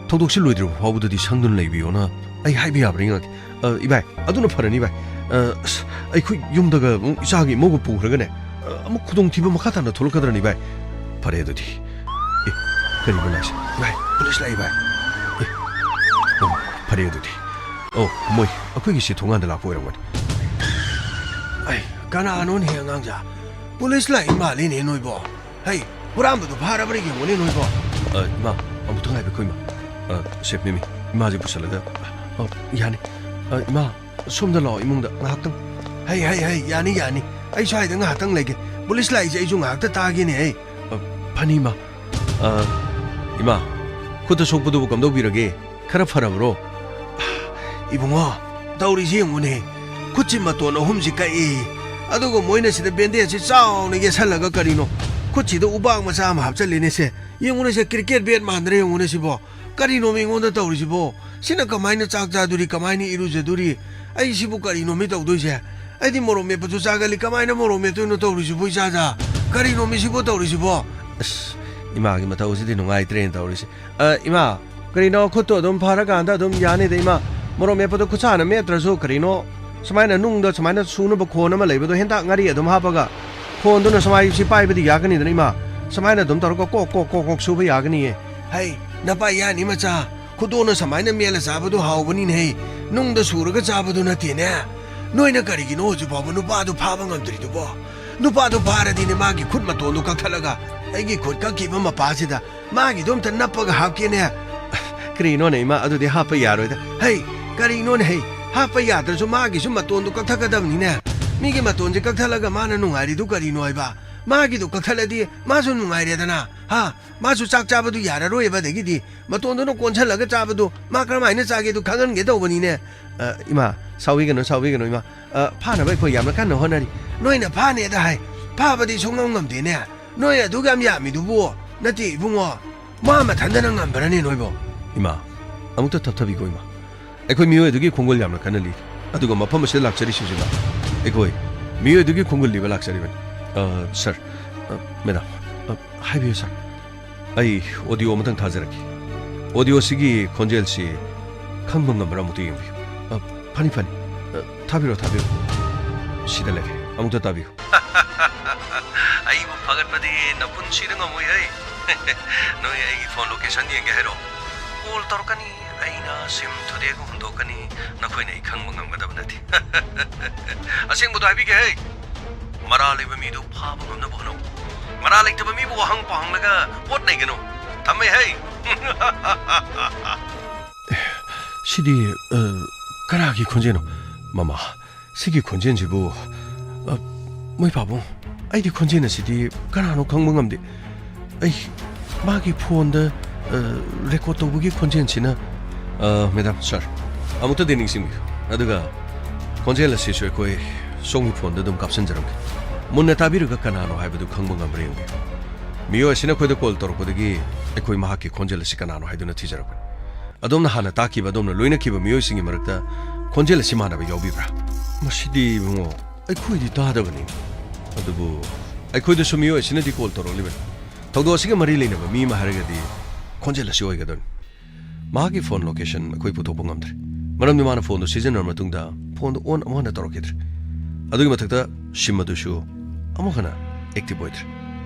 ꯊꯧꯗꯣꯛꯁꯤ ꯂꯣꯏꯗ꯭ꯔꯤꯕ ꯐꯥꯎꯕꯗꯗꯤ ꯁꯪꯗꯨꯅ ꯂꯩꯕꯤꯌꯣꯅ ꯑꯩ ꯍꯥꯏꯕ ꯌꯥꯕ꯭ꯔꯥ ꯌꯦꯡꯉꯒꯦ꯫ ꯑ, ꯏꯕꯥꯏ, ꯑꯗꯨꯅ ꯐꯔꯅꯤ, ꯏꯕꯥꯏ꯫ ꯑ, ꯑꯁ, ꯑꯩꯈꯣꯏ ꯌꯨꯝꯗꯒ ꯑꯃꯨꯛ ꯏꯆꯥꯒꯤ ꯏꯃꯧꯒ ꯄꯨꯈ꯭ꯔꯒꯅꯦ, ꯑ, ꯑꯃꯨꯛ ꯈꯨꯗꯣꯡꯊꯤꯕ ꯃꯈꯥ ꯇꯥꯅ ꯊꯣꯛꯂꯛꯀꯗ꯭ꯔꯅꯤ, ꯏꯕꯥꯏ꯫ ꯐꯔꯦ ꯑꯗꯨꯗꯤ꯫ ꯑꯦ, ꯀꯔꯤꯅꯣ ꯂꯥꯛꯏꯁꯦ? ꯏꯕꯥꯏ, ꯄꯨꯂꯤꯁ ꯂꯥꯛꯑꯦ, ꯏꯕꯥꯏ꯫ ꯑꯦ, ꯑꯣ, ꯐꯔꯦ ꯑꯗꯨꯗꯤ꯫ ꯑꯣ, ꯃꯣꯏ ꯑꯩꯈꯣꯏꯒꯤ ꯁꯤ ꯊꯣꯡꯒꯥꯟꯗ ꯂꯥꯛꯄ ꯑꯣꯏꯔꯝꯒꯅꯤ꯫ ꯑꯩ, ꯀꯅꯥꯅꯣꯅꯦ ꯑꯉꯥꯡꯁꯦ? ꯄꯨꯂꯤꯁ ꯂꯥꯛꯏ ꯃꯥꯜꯂꯤꯅꯦ ꯅꯣꯏꯕꯣ꯫ ꯍꯩ, ꯍꯨꯔꯥꯟꯕꯗꯨ ꯐꯥꯔꯕ꯭ꯔꯥ ꯌꯦꯡꯉꯨꯅꯦ ꯅꯣꯏꯕꯣ꯫ ꯑ, ꯏꯃꯥ, ꯑꯃꯨꯛꯇ ꯉꯥꯏꯕꯤꯈꯣ, ꯏꯃꯥ꯫ ꯑ, ꯁꯦ, ꯃꯤꯃꯤ, ꯏꯃꯥꯁꯦ ꯄꯨꯁꯜꯂꯒ꯫ ꯑ, ꯌꯥꯅꯤ꯫ ꯑ, ꯏꯃꯥ, ꯁꯣꯝꯗ ꯂꯥꯛꯑꯣ, ꯏꯃꯨꯡꯗ ꯉꯥꯏꯍꯥꯛꯇꯪ꯫ ꯍꯩ, ꯍꯩ, ꯍꯩ, ꯌꯥꯅꯤ, ꯌꯥꯅꯤ꯫ ꯑꯩ ꯁ꯭ꯋꯥꯏꯗ ꯉꯥꯏꯍꯥꯛꯇꯪ ꯂꯩꯒꯦ꯫ ꯄꯨꯂꯤꯁ ꯂꯥꯛꯏꯁꯦ ꯑꯩꯁꯨ ꯉꯥꯏꯍꯥꯛꯇ ꯇꯥꯒꯦꯅꯦ, ꯍꯩ꯫ ꯑ, ꯐꯅꯤ, ꯏꯃꯥ꯫ ꯑ, ꯏꯃꯥ, ꯈꯨꯠꯇ ꯁꯣꯛꯄꯗꯨꯕꯨ ꯀꯝꯗꯧꯕꯤꯔꯒꯦ? ꯈꯔ ꯐꯔꯕ꯭ꯔꯣ? ꯏꯕꯨꯡꯉꯣ, ꯇꯧꯔꯤꯁꯤ ꯌꯦꯡꯉꯨꯅꯦ꯫ ꯈꯨꯠꯁꯤ ꯃꯇꯣꯟ ꯑꯍꯨꯝꯁꯤ ꯀꯛꯏ꯫ ꯑꯗꯨꯒ ꯃꯣꯏꯅ ꯁꯤꯗ ꯕꯦꯟꯗꯦꯖꯁꯤ ꯆꯥꯎꯅ ꯌꯦꯠꯁꯜꯂꯒ ꯀꯔꯤꯅꯣ? ꯈꯨꯠꯁꯤꯗ ꯎꯕꯥꯛ ꯃꯆꯥ ꯑꯃ ꯍꯥꯞꯆꯜꯂꯤꯅꯦ ꯁꯦ꯫ ꯌꯦꯡꯉꯨꯅꯦ ꯁꯦ, ꯀ꯭ꯔꯤꯀꯦꯠ ꯕꯦꯠ ꯃꯥꯟꯗ꯭ꯔꯦ ꯌꯦꯡꯉꯨꯅꯦ ꯁꯤꯕꯣ꯫ ꯀꯔꯤꯅꯣ ꯃꯤꯉꯣꯟꯗ ꯇꯧꯔꯤꯁꯤꯕꯣ? ꯁꯤꯅ ꯀꯃꯥꯏꯅ ꯆꯥꯛ ꯆꯥꯗꯣꯔꯤ? ꯀꯃꯥꯏꯅ ꯏꯔꯨꯖꯗꯣꯔꯤ? ꯑꯩ ꯁꯤꯕꯨ ꯀꯔꯤꯅꯣ ꯃꯤ ꯇꯧꯗꯣꯏꯁꯦ? ꯑꯩꯗꯤ ꯃꯣꯔꯣꯛ ꯃꯦꯠꯄꯁꯨ ꯆꯥꯒꯜꯂꯤ꯫ ꯀꯃꯥꯏꯅ ꯃꯣꯔꯣꯛ ꯃꯦꯠꯇꯣꯏꯅꯣ ꯇꯧꯔꯤꯁꯤꯕꯣ ꯏꯆꯥꯗ? ꯀꯔꯤꯅꯣ ꯃꯤ ꯁꯤꯕꯨ ꯇꯧꯔꯤꯁꯤꯕꯣ? ꯑꯁ, ꯏꯃꯥꯒꯤ ꯃꯇꯧꯁꯤꯗꯤ ꯅꯨꯡꯉꯥꯏꯇ꯭ꯔꯦꯅ ꯇꯧꯔꯤꯁꯦ꯫ ꯑ, ꯏꯃꯥ, ꯀꯔꯤꯅꯣ, ꯈꯨꯠꯇꯣ ꯑꯗꯨꯝ ꯐꯔꯀꯥꯟꯗ ꯑꯗꯨꯝ ꯌꯥꯅꯤꯗ, ꯏꯃꯥ꯫ ꯃꯣꯔꯣꯛ ꯃꯦꯠꯄꯗꯣ ꯈꯨꯠꯁꯥꯅ ꯃꯦꯠꯇ꯭ꯔꯁꯨ, ꯀꯔꯤꯅꯣ, ꯁꯨꯃꯥꯏꯅ ꯅꯨꯡꯗ ꯁꯨꯃꯥꯏꯅ ꯁꯨꯅꯕ ꯈꯣꯟ ꯑꯃ ꯂꯩꯕꯗꯣ, ꯍꯦꯟꯇꯥꯛ ꯉꯥꯔꯤ ꯑꯗꯨꯝ ꯍꯥꯞꯄꯒ ꯈꯣꯟꯗꯨꯅ ꯁꯨꯃꯥꯏ ꯁꯤ ꯄꯥꯏꯕꯗꯤ ꯌꯥꯒꯅꯤꯗꯅ, ꯏꯃꯥ꯫ ꯁꯨꯃꯥꯏꯅ ꯑꯗꯨꯝ ꯇꯧꯔꯒ ꯀꯣꯛ, ꯀꯣꯛ, ꯀꯣꯛ, ꯀꯣꯛ ꯁꯨꯕ ꯌꯥꯒꯅꯤꯌꯦ꯫ ꯍꯩ, ꯅꯄꯥ ꯌꯥꯅꯤ ꯃꯆꯥ꯫ ꯈꯨꯗꯣꯟꯅ ꯁꯨꯃꯥꯏꯅ ꯃꯦꯠꯂ ꯆꯥꯕꯗꯣ ꯍꯥꯎꯕꯅꯤꯅꯦ꯫ ꯅꯨꯡꯗ ꯁꯨꯔꯒ ꯆꯥꯕꯗꯣ ꯅꯠꯇꯦꯅꯦ꯫ ꯅꯣꯏꯅ ꯀꯔꯤꯒꯤꯅꯣ ꯍꯧꯖꯤꯛ ꯐꯥꯎꯕ ꯅꯨꯄꯥꯗꯣ ꯐꯥꯕ ꯉꯝꯗ꯭ꯔꯤꯗꯨꯕꯣ? ꯅꯨꯄꯥꯗꯣ ꯐꯥꯔꯗꯤꯅꯦ, ꯃꯥꯒꯤ ꯈꯨꯠ ꯃꯇꯣꯟꯗꯣ ꯀꯛꯊꯠꯂꯒ ꯑꯩꯒꯤ ꯈꯨꯠ ꯀꯛꯈꯤꯕ ꯃꯄꯥꯁꯤꯗ ꯃꯥꯒꯤꯗꯣ ꯑꯝꯇ ꯅꯞꯄꯒ ꯍꯥꯞꯀꯦꯅꯦ꯫ ꯀꯔꯤꯅꯣꯅꯦ, ꯏꯃꯥ? ꯑꯗꯨꯗꯤ ꯍꯥꯞꯄ ꯌꯥꯔꯣꯏꯗ꯫ ꯍꯩ, ꯀꯔꯤꯅꯣꯅꯦ ꯍꯩ? ꯍꯥꯞꯄ ꯌꯥꯗ꯭ꯔꯁꯨ ꯃꯥꯒꯤꯁꯨ ꯃꯇꯣꯟꯗꯨ ꯀꯛꯊꯠꯀꯗꯕꯅꯤꯅꯦ꯫ ꯃꯤꯒꯤ ꯃꯇꯣꯟꯁꯦ ꯀꯛꯊꯠꯂꯒ ꯃꯥꯅ ꯅꯨꯡꯉꯥꯏꯔꯤꯗꯨ ꯀꯔꯤꯅꯣ ꯍꯥꯏꯕ? ꯃꯥꯒꯤꯗꯨ ꯀꯛꯊꯠꯂꯗꯤ ꯃꯥꯁꯨ ꯅꯨꯡꯉꯥꯏꯔꯦꯗꯅ꯫ ꯍꯥ? ꯃꯥꯁꯨ ꯆꯥꯛ ꯆꯥꯕꯗꯨ ꯌꯥꯔꯔꯣꯏꯕ, ꯑꯗꯒꯤꯗꯤ ꯃꯇꯣꯟꯗꯨꯅ ꯀꯣꯟꯁꯤꯜꯂꯒ ꯆꯥꯕꯗꯨ ꯃꯥ ꯀꯔꯝꯍꯥꯏꯅ ꯆꯥꯒꯦꯗꯨ ꯈꯪꯍꯟꯒꯦ ꯇꯧꯕꯅꯤꯅꯦ꯫ ꯑ, ꯏꯃꯥ, ꯁꯥꯎꯕꯤꯒꯅꯨ, ꯁꯥꯎꯕꯤꯒꯅꯨ, ꯏꯃꯥ꯫ ꯑ, ꯐꯥꯅꯕ ꯑꯩꯈꯣꯏ ꯌꯥꯝꯅ ꯀꯟꯅ ꯍꯣꯠꯅꯔꯤ꯫ ꯅꯣꯏꯅ ꯐꯥꯅꯦꯗ ꯍꯥꯏ, ꯐꯥꯕꯗꯤ ꯁꯨꯡꯉꯝ ꯉꯝꯗꯦꯅꯦ꯫ ꯅꯣꯏ ꯑꯗꯨꯛ ꯌꯥꯝ ꯌꯥꯝꯃꯤꯗꯨꯕꯨ꯫ ꯅꯠꯇꯦ ꯏꯕꯨꯡꯉꯣ, ꯃꯥ ꯃꯊꯟꯗꯅ ꯉꯝꯕ꯭ꯔꯅꯦ ꯅꯣꯏꯕꯣ? ꯏꯃꯥ, ꯑꯃꯨꯛꯇ ꯇꯞꯊꯕꯤꯈꯣ ꯏꯃꯥ꯫ ꯑꯩꯈꯣꯏ ꯃꯤꯑꯣꯏ ꯑꯗꯨꯒꯤ ꯈꯣꯡꯒꯨꯜ ꯌꯥꯝꯅ ꯀꯟꯅ ꯂꯤ꯫ ꯑꯗꯨꯒ ꯃꯐꯝ ꯑꯁꯤꯗ ꯂꯥꯛꯆꯔꯤꯁꯤꯁꯨ ꯏꯃꯥ, ꯑꯩꯈꯣꯏ ꯃꯤꯑꯣꯏ ꯑꯗꯨꯒꯤ ꯈꯣꯡꯒꯨꯜ ꯂꯤꯕ ꯂꯥꯛꯆꯔꯤꯕꯅꯤ꯫ ꯑ, ꯁꯥꯔ, ꯑ, ꯃꯦꯗꯥꯝ, ꯑ, ꯍꯥꯏꯕꯤꯌꯨ ꯁꯥꯔ꯫ ꯑꯩ ꯑꯣꯗꯤꯑꯣ ꯑꯃꯇꯪ ꯊꯥꯖꯔꯛꯀꯦ꯫ ꯑꯣꯗꯤꯑꯣꯁꯤꯒꯤ ꯈꯣꯟꯖꯦꯜꯁꯤ ꯈꯪꯕ ꯉꯝꯕ꯭ꯔꯥ ꯑꯃꯨꯛꯇ ꯌꯦꯡꯕꯤꯌꯨ꯫ ꯑ, ꯐꯅꯤ, ꯐꯅꯤ꯫ ꯑ, ꯊꯥꯕꯤꯔꯣ, ꯊꯥꯕꯤꯔꯣ꯫ ꯁꯤꯗ ꯂꯩꯔꯦ꯫ ꯑꯃꯨꯛꯇ ꯇꯥꯕꯤꯌꯨ꯫ ꯑꯩꯕꯨ ꯐꯒꯠꯄꯗꯤ ꯅꯄꯨꯟꯁꯤꯗ ꯉꯝꯃꯣꯏ ꯍꯩ꯫ ꯅꯣꯏ ꯑꯩꯒꯤ ꯐꯣꯟ ꯂꯣꯀꯦꯁꯟ ꯌꯦꯡꯒꯦ ꯍꯥꯏꯔꯣ? ꯀꯣꯜ ꯇꯧꯔꯛꯀꯅꯤ, ꯑꯩꯅ ꯁꯤꯝ ꯊꯨꯗꯦꯛꯑꯒ ꯍꯨꯟꯗꯣꯛꯀꯅꯤ, ꯅꯈꯣꯏꯅ ꯑꯩ ꯈꯪꯕ ꯉꯝꯒꯗꯕ ꯅꯠꯇꯦ꯫ ꯑꯁꯦꯡꯕꯗꯣ ꯍꯥꯏꯕꯤꯒꯦ ꯍꯩ, ꯃꯔꯥ ꯂꯩꯕ ꯃꯤꯗꯨ ꯐꯥꯕ ꯉꯝꯅꯕ ꯍꯣꯠꯅꯧ꯫ ꯃꯔꯥ ꯂꯩꯇꯕ ꯃꯤꯕꯨ ꯋꯥꯍꯪ ꯄꯥꯎꯍꯪꯂꯒ ꯄꯣꯠ ꯅꯩꯒꯅꯨ꯫ ꯊꯝꯃꯦ ꯍꯩ꯫ ꯁꯤꯗꯤ, ꯑ, ꯀꯅꯥꯒꯤ ꯈꯣꯟꯖꯦꯜꯅꯣ? ꯃꯃꯥ, ꯁꯤꯒꯤ ꯈꯣꯟꯖꯦꯜꯁꯤꯕꯨ, ꯑ, ꯃꯣꯏ ꯄꯥꯕꯨꯡ, ꯑꯩꯗꯤ ꯈꯣꯟꯖꯦꯜ ꯑꯁꯤꯗꯤ ꯀꯅꯥꯅꯣ ꯈꯪꯕ ꯉꯝꯗꯦ꯫ ꯑꯩ, ꯃꯥꯒꯤ ꯐꯣꯟꯗ, ꯑ, ꯔꯦꯀꯣꯔꯗ ꯇꯧꯕꯒꯤ ꯈꯣꯟꯖꯦꯜꯁꯤꯅ, ꯑ, ꯃꯦꯗꯥꯝ, ꯁꯥꯔ, ꯑꯃꯨꯛꯇꯗꯤ ꯅꯤꯡꯁꯤꯡꯕꯤꯌꯨ꯫ ꯑꯗꯨꯒ ꯈꯣꯟꯖꯦꯜ ꯑꯁꯤꯁꯨ ꯑꯩꯈꯣꯏ ꯁꯣꯝꯒꯤ ꯐꯣꯟꯗ ꯑꯗꯨꯝ ꯀꯥꯞꯁꯤꯟꯖꯔꯝꯒꯦ꯫ ꯃꯨꯟꯅ ꯇꯥꯕꯤꯔꯒ ꯀꯅꯥꯅꯣ ꯍꯥꯏꯕꯗꯨ ꯈꯪꯕ ꯉꯝꯕ꯭ꯔꯥ ꯌꯦꯡꯕꯤꯌꯨ꯫ ꯃꯤꯑꯣꯏ ꯑꯁꯤꯅ ꯑꯩꯈꯣꯏꯗ ꯀꯣꯜ ꯇꯧꯔꯛꯄꯗꯒꯤ ꯑꯩꯈꯣꯏ ꯃꯍꯥꯛꯀꯤ ꯈꯣꯟꯖꯦꯜ ꯑꯁꯤ ꯀꯅꯥꯅꯣ ꯍꯥꯏꯗꯨꯅ ꯊꯤꯖꯔꯛꯄꯅꯤ꯫ ꯑꯗꯣꯝꯅ ꯍꯥꯟꯅ ꯇꯥꯈꯤꯕ, ꯑꯗꯣꯝꯅ ꯂꯣꯏꯅꯈꯤꯕ ꯃꯤꯑꯣꯏꯁꯤꯡꯒꯤ ꯃꯔꯛꯇ ꯈꯣꯟꯖꯦꯜ ꯑꯁꯤ ꯃꯥꯟꯅꯕ ꯌꯥꯎꯕꯤꯕ꯭ꯔꯥ? ꯃꯁꯤꯗꯤ ꯏꯕꯨꯡꯉꯣ, ꯑꯩꯈꯣꯏꯗꯤ ꯇꯥꯗꯕꯅꯤ꯫ ꯑꯗꯨꯕꯨ ꯑꯩꯈꯣꯏꯗꯁꯨ ꯃꯤꯑꯣꯏ ꯑꯁꯤꯅꯗꯤ ꯀꯣꯜ ꯇꯧꯔꯛꯂꯤꯕꯅꯤ꯫ ꯊꯧꯗꯣꯛ ꯑꯁꯤꯒ ꯃꯔꯤ ꯂꯩꯅꯕ ꯃꯤ ꯑꯃ ꯍꯥꯏꯔꯒꯗꯤ ꯈꯣꯟꯖꯦꯜ ꯑꯁꯤ ꯑꯣꯏꯒꯗꯕꯅꯤ꯫ ꯃꯍꯥꯛꯀꯤ ꯐꯣꯟ ꯂꯣꯀꯦꯁꯟ ꯑꯩꯈꯣꯏ ꯄꯨꯊꯣꯛꯄ ꯉꯝꯗ꯭ꯔꯦ, ꯃꯔꯝꯗꯤ ꯃꯥꯅ ꯐꯣꯟꯗꯨ ꯁꯤꯖꯤꯟꯅꯔ ꯃꯇꯨꯡꯗ ꯐꯣꯟꯗꯨ ꯑꯣꯟ ꯑꯃꯨꯛ ꯍꯟꯅ ꯇꯧꯔꯛꯈꯤꯗ꯭ꯔꯦ꯫ ꯑꯗꯨꯒꯤ ꯃꯊꯛꯇ ꯁꯤꯝ ꯑꯗꯨꯁꯨ ꯑꯃꯨꯛ ꯍꯟꯅ ꯑꯦꯛꯇꯤꯚ ꯑꯣꯏꯗ꯭ꯔꯦ꯫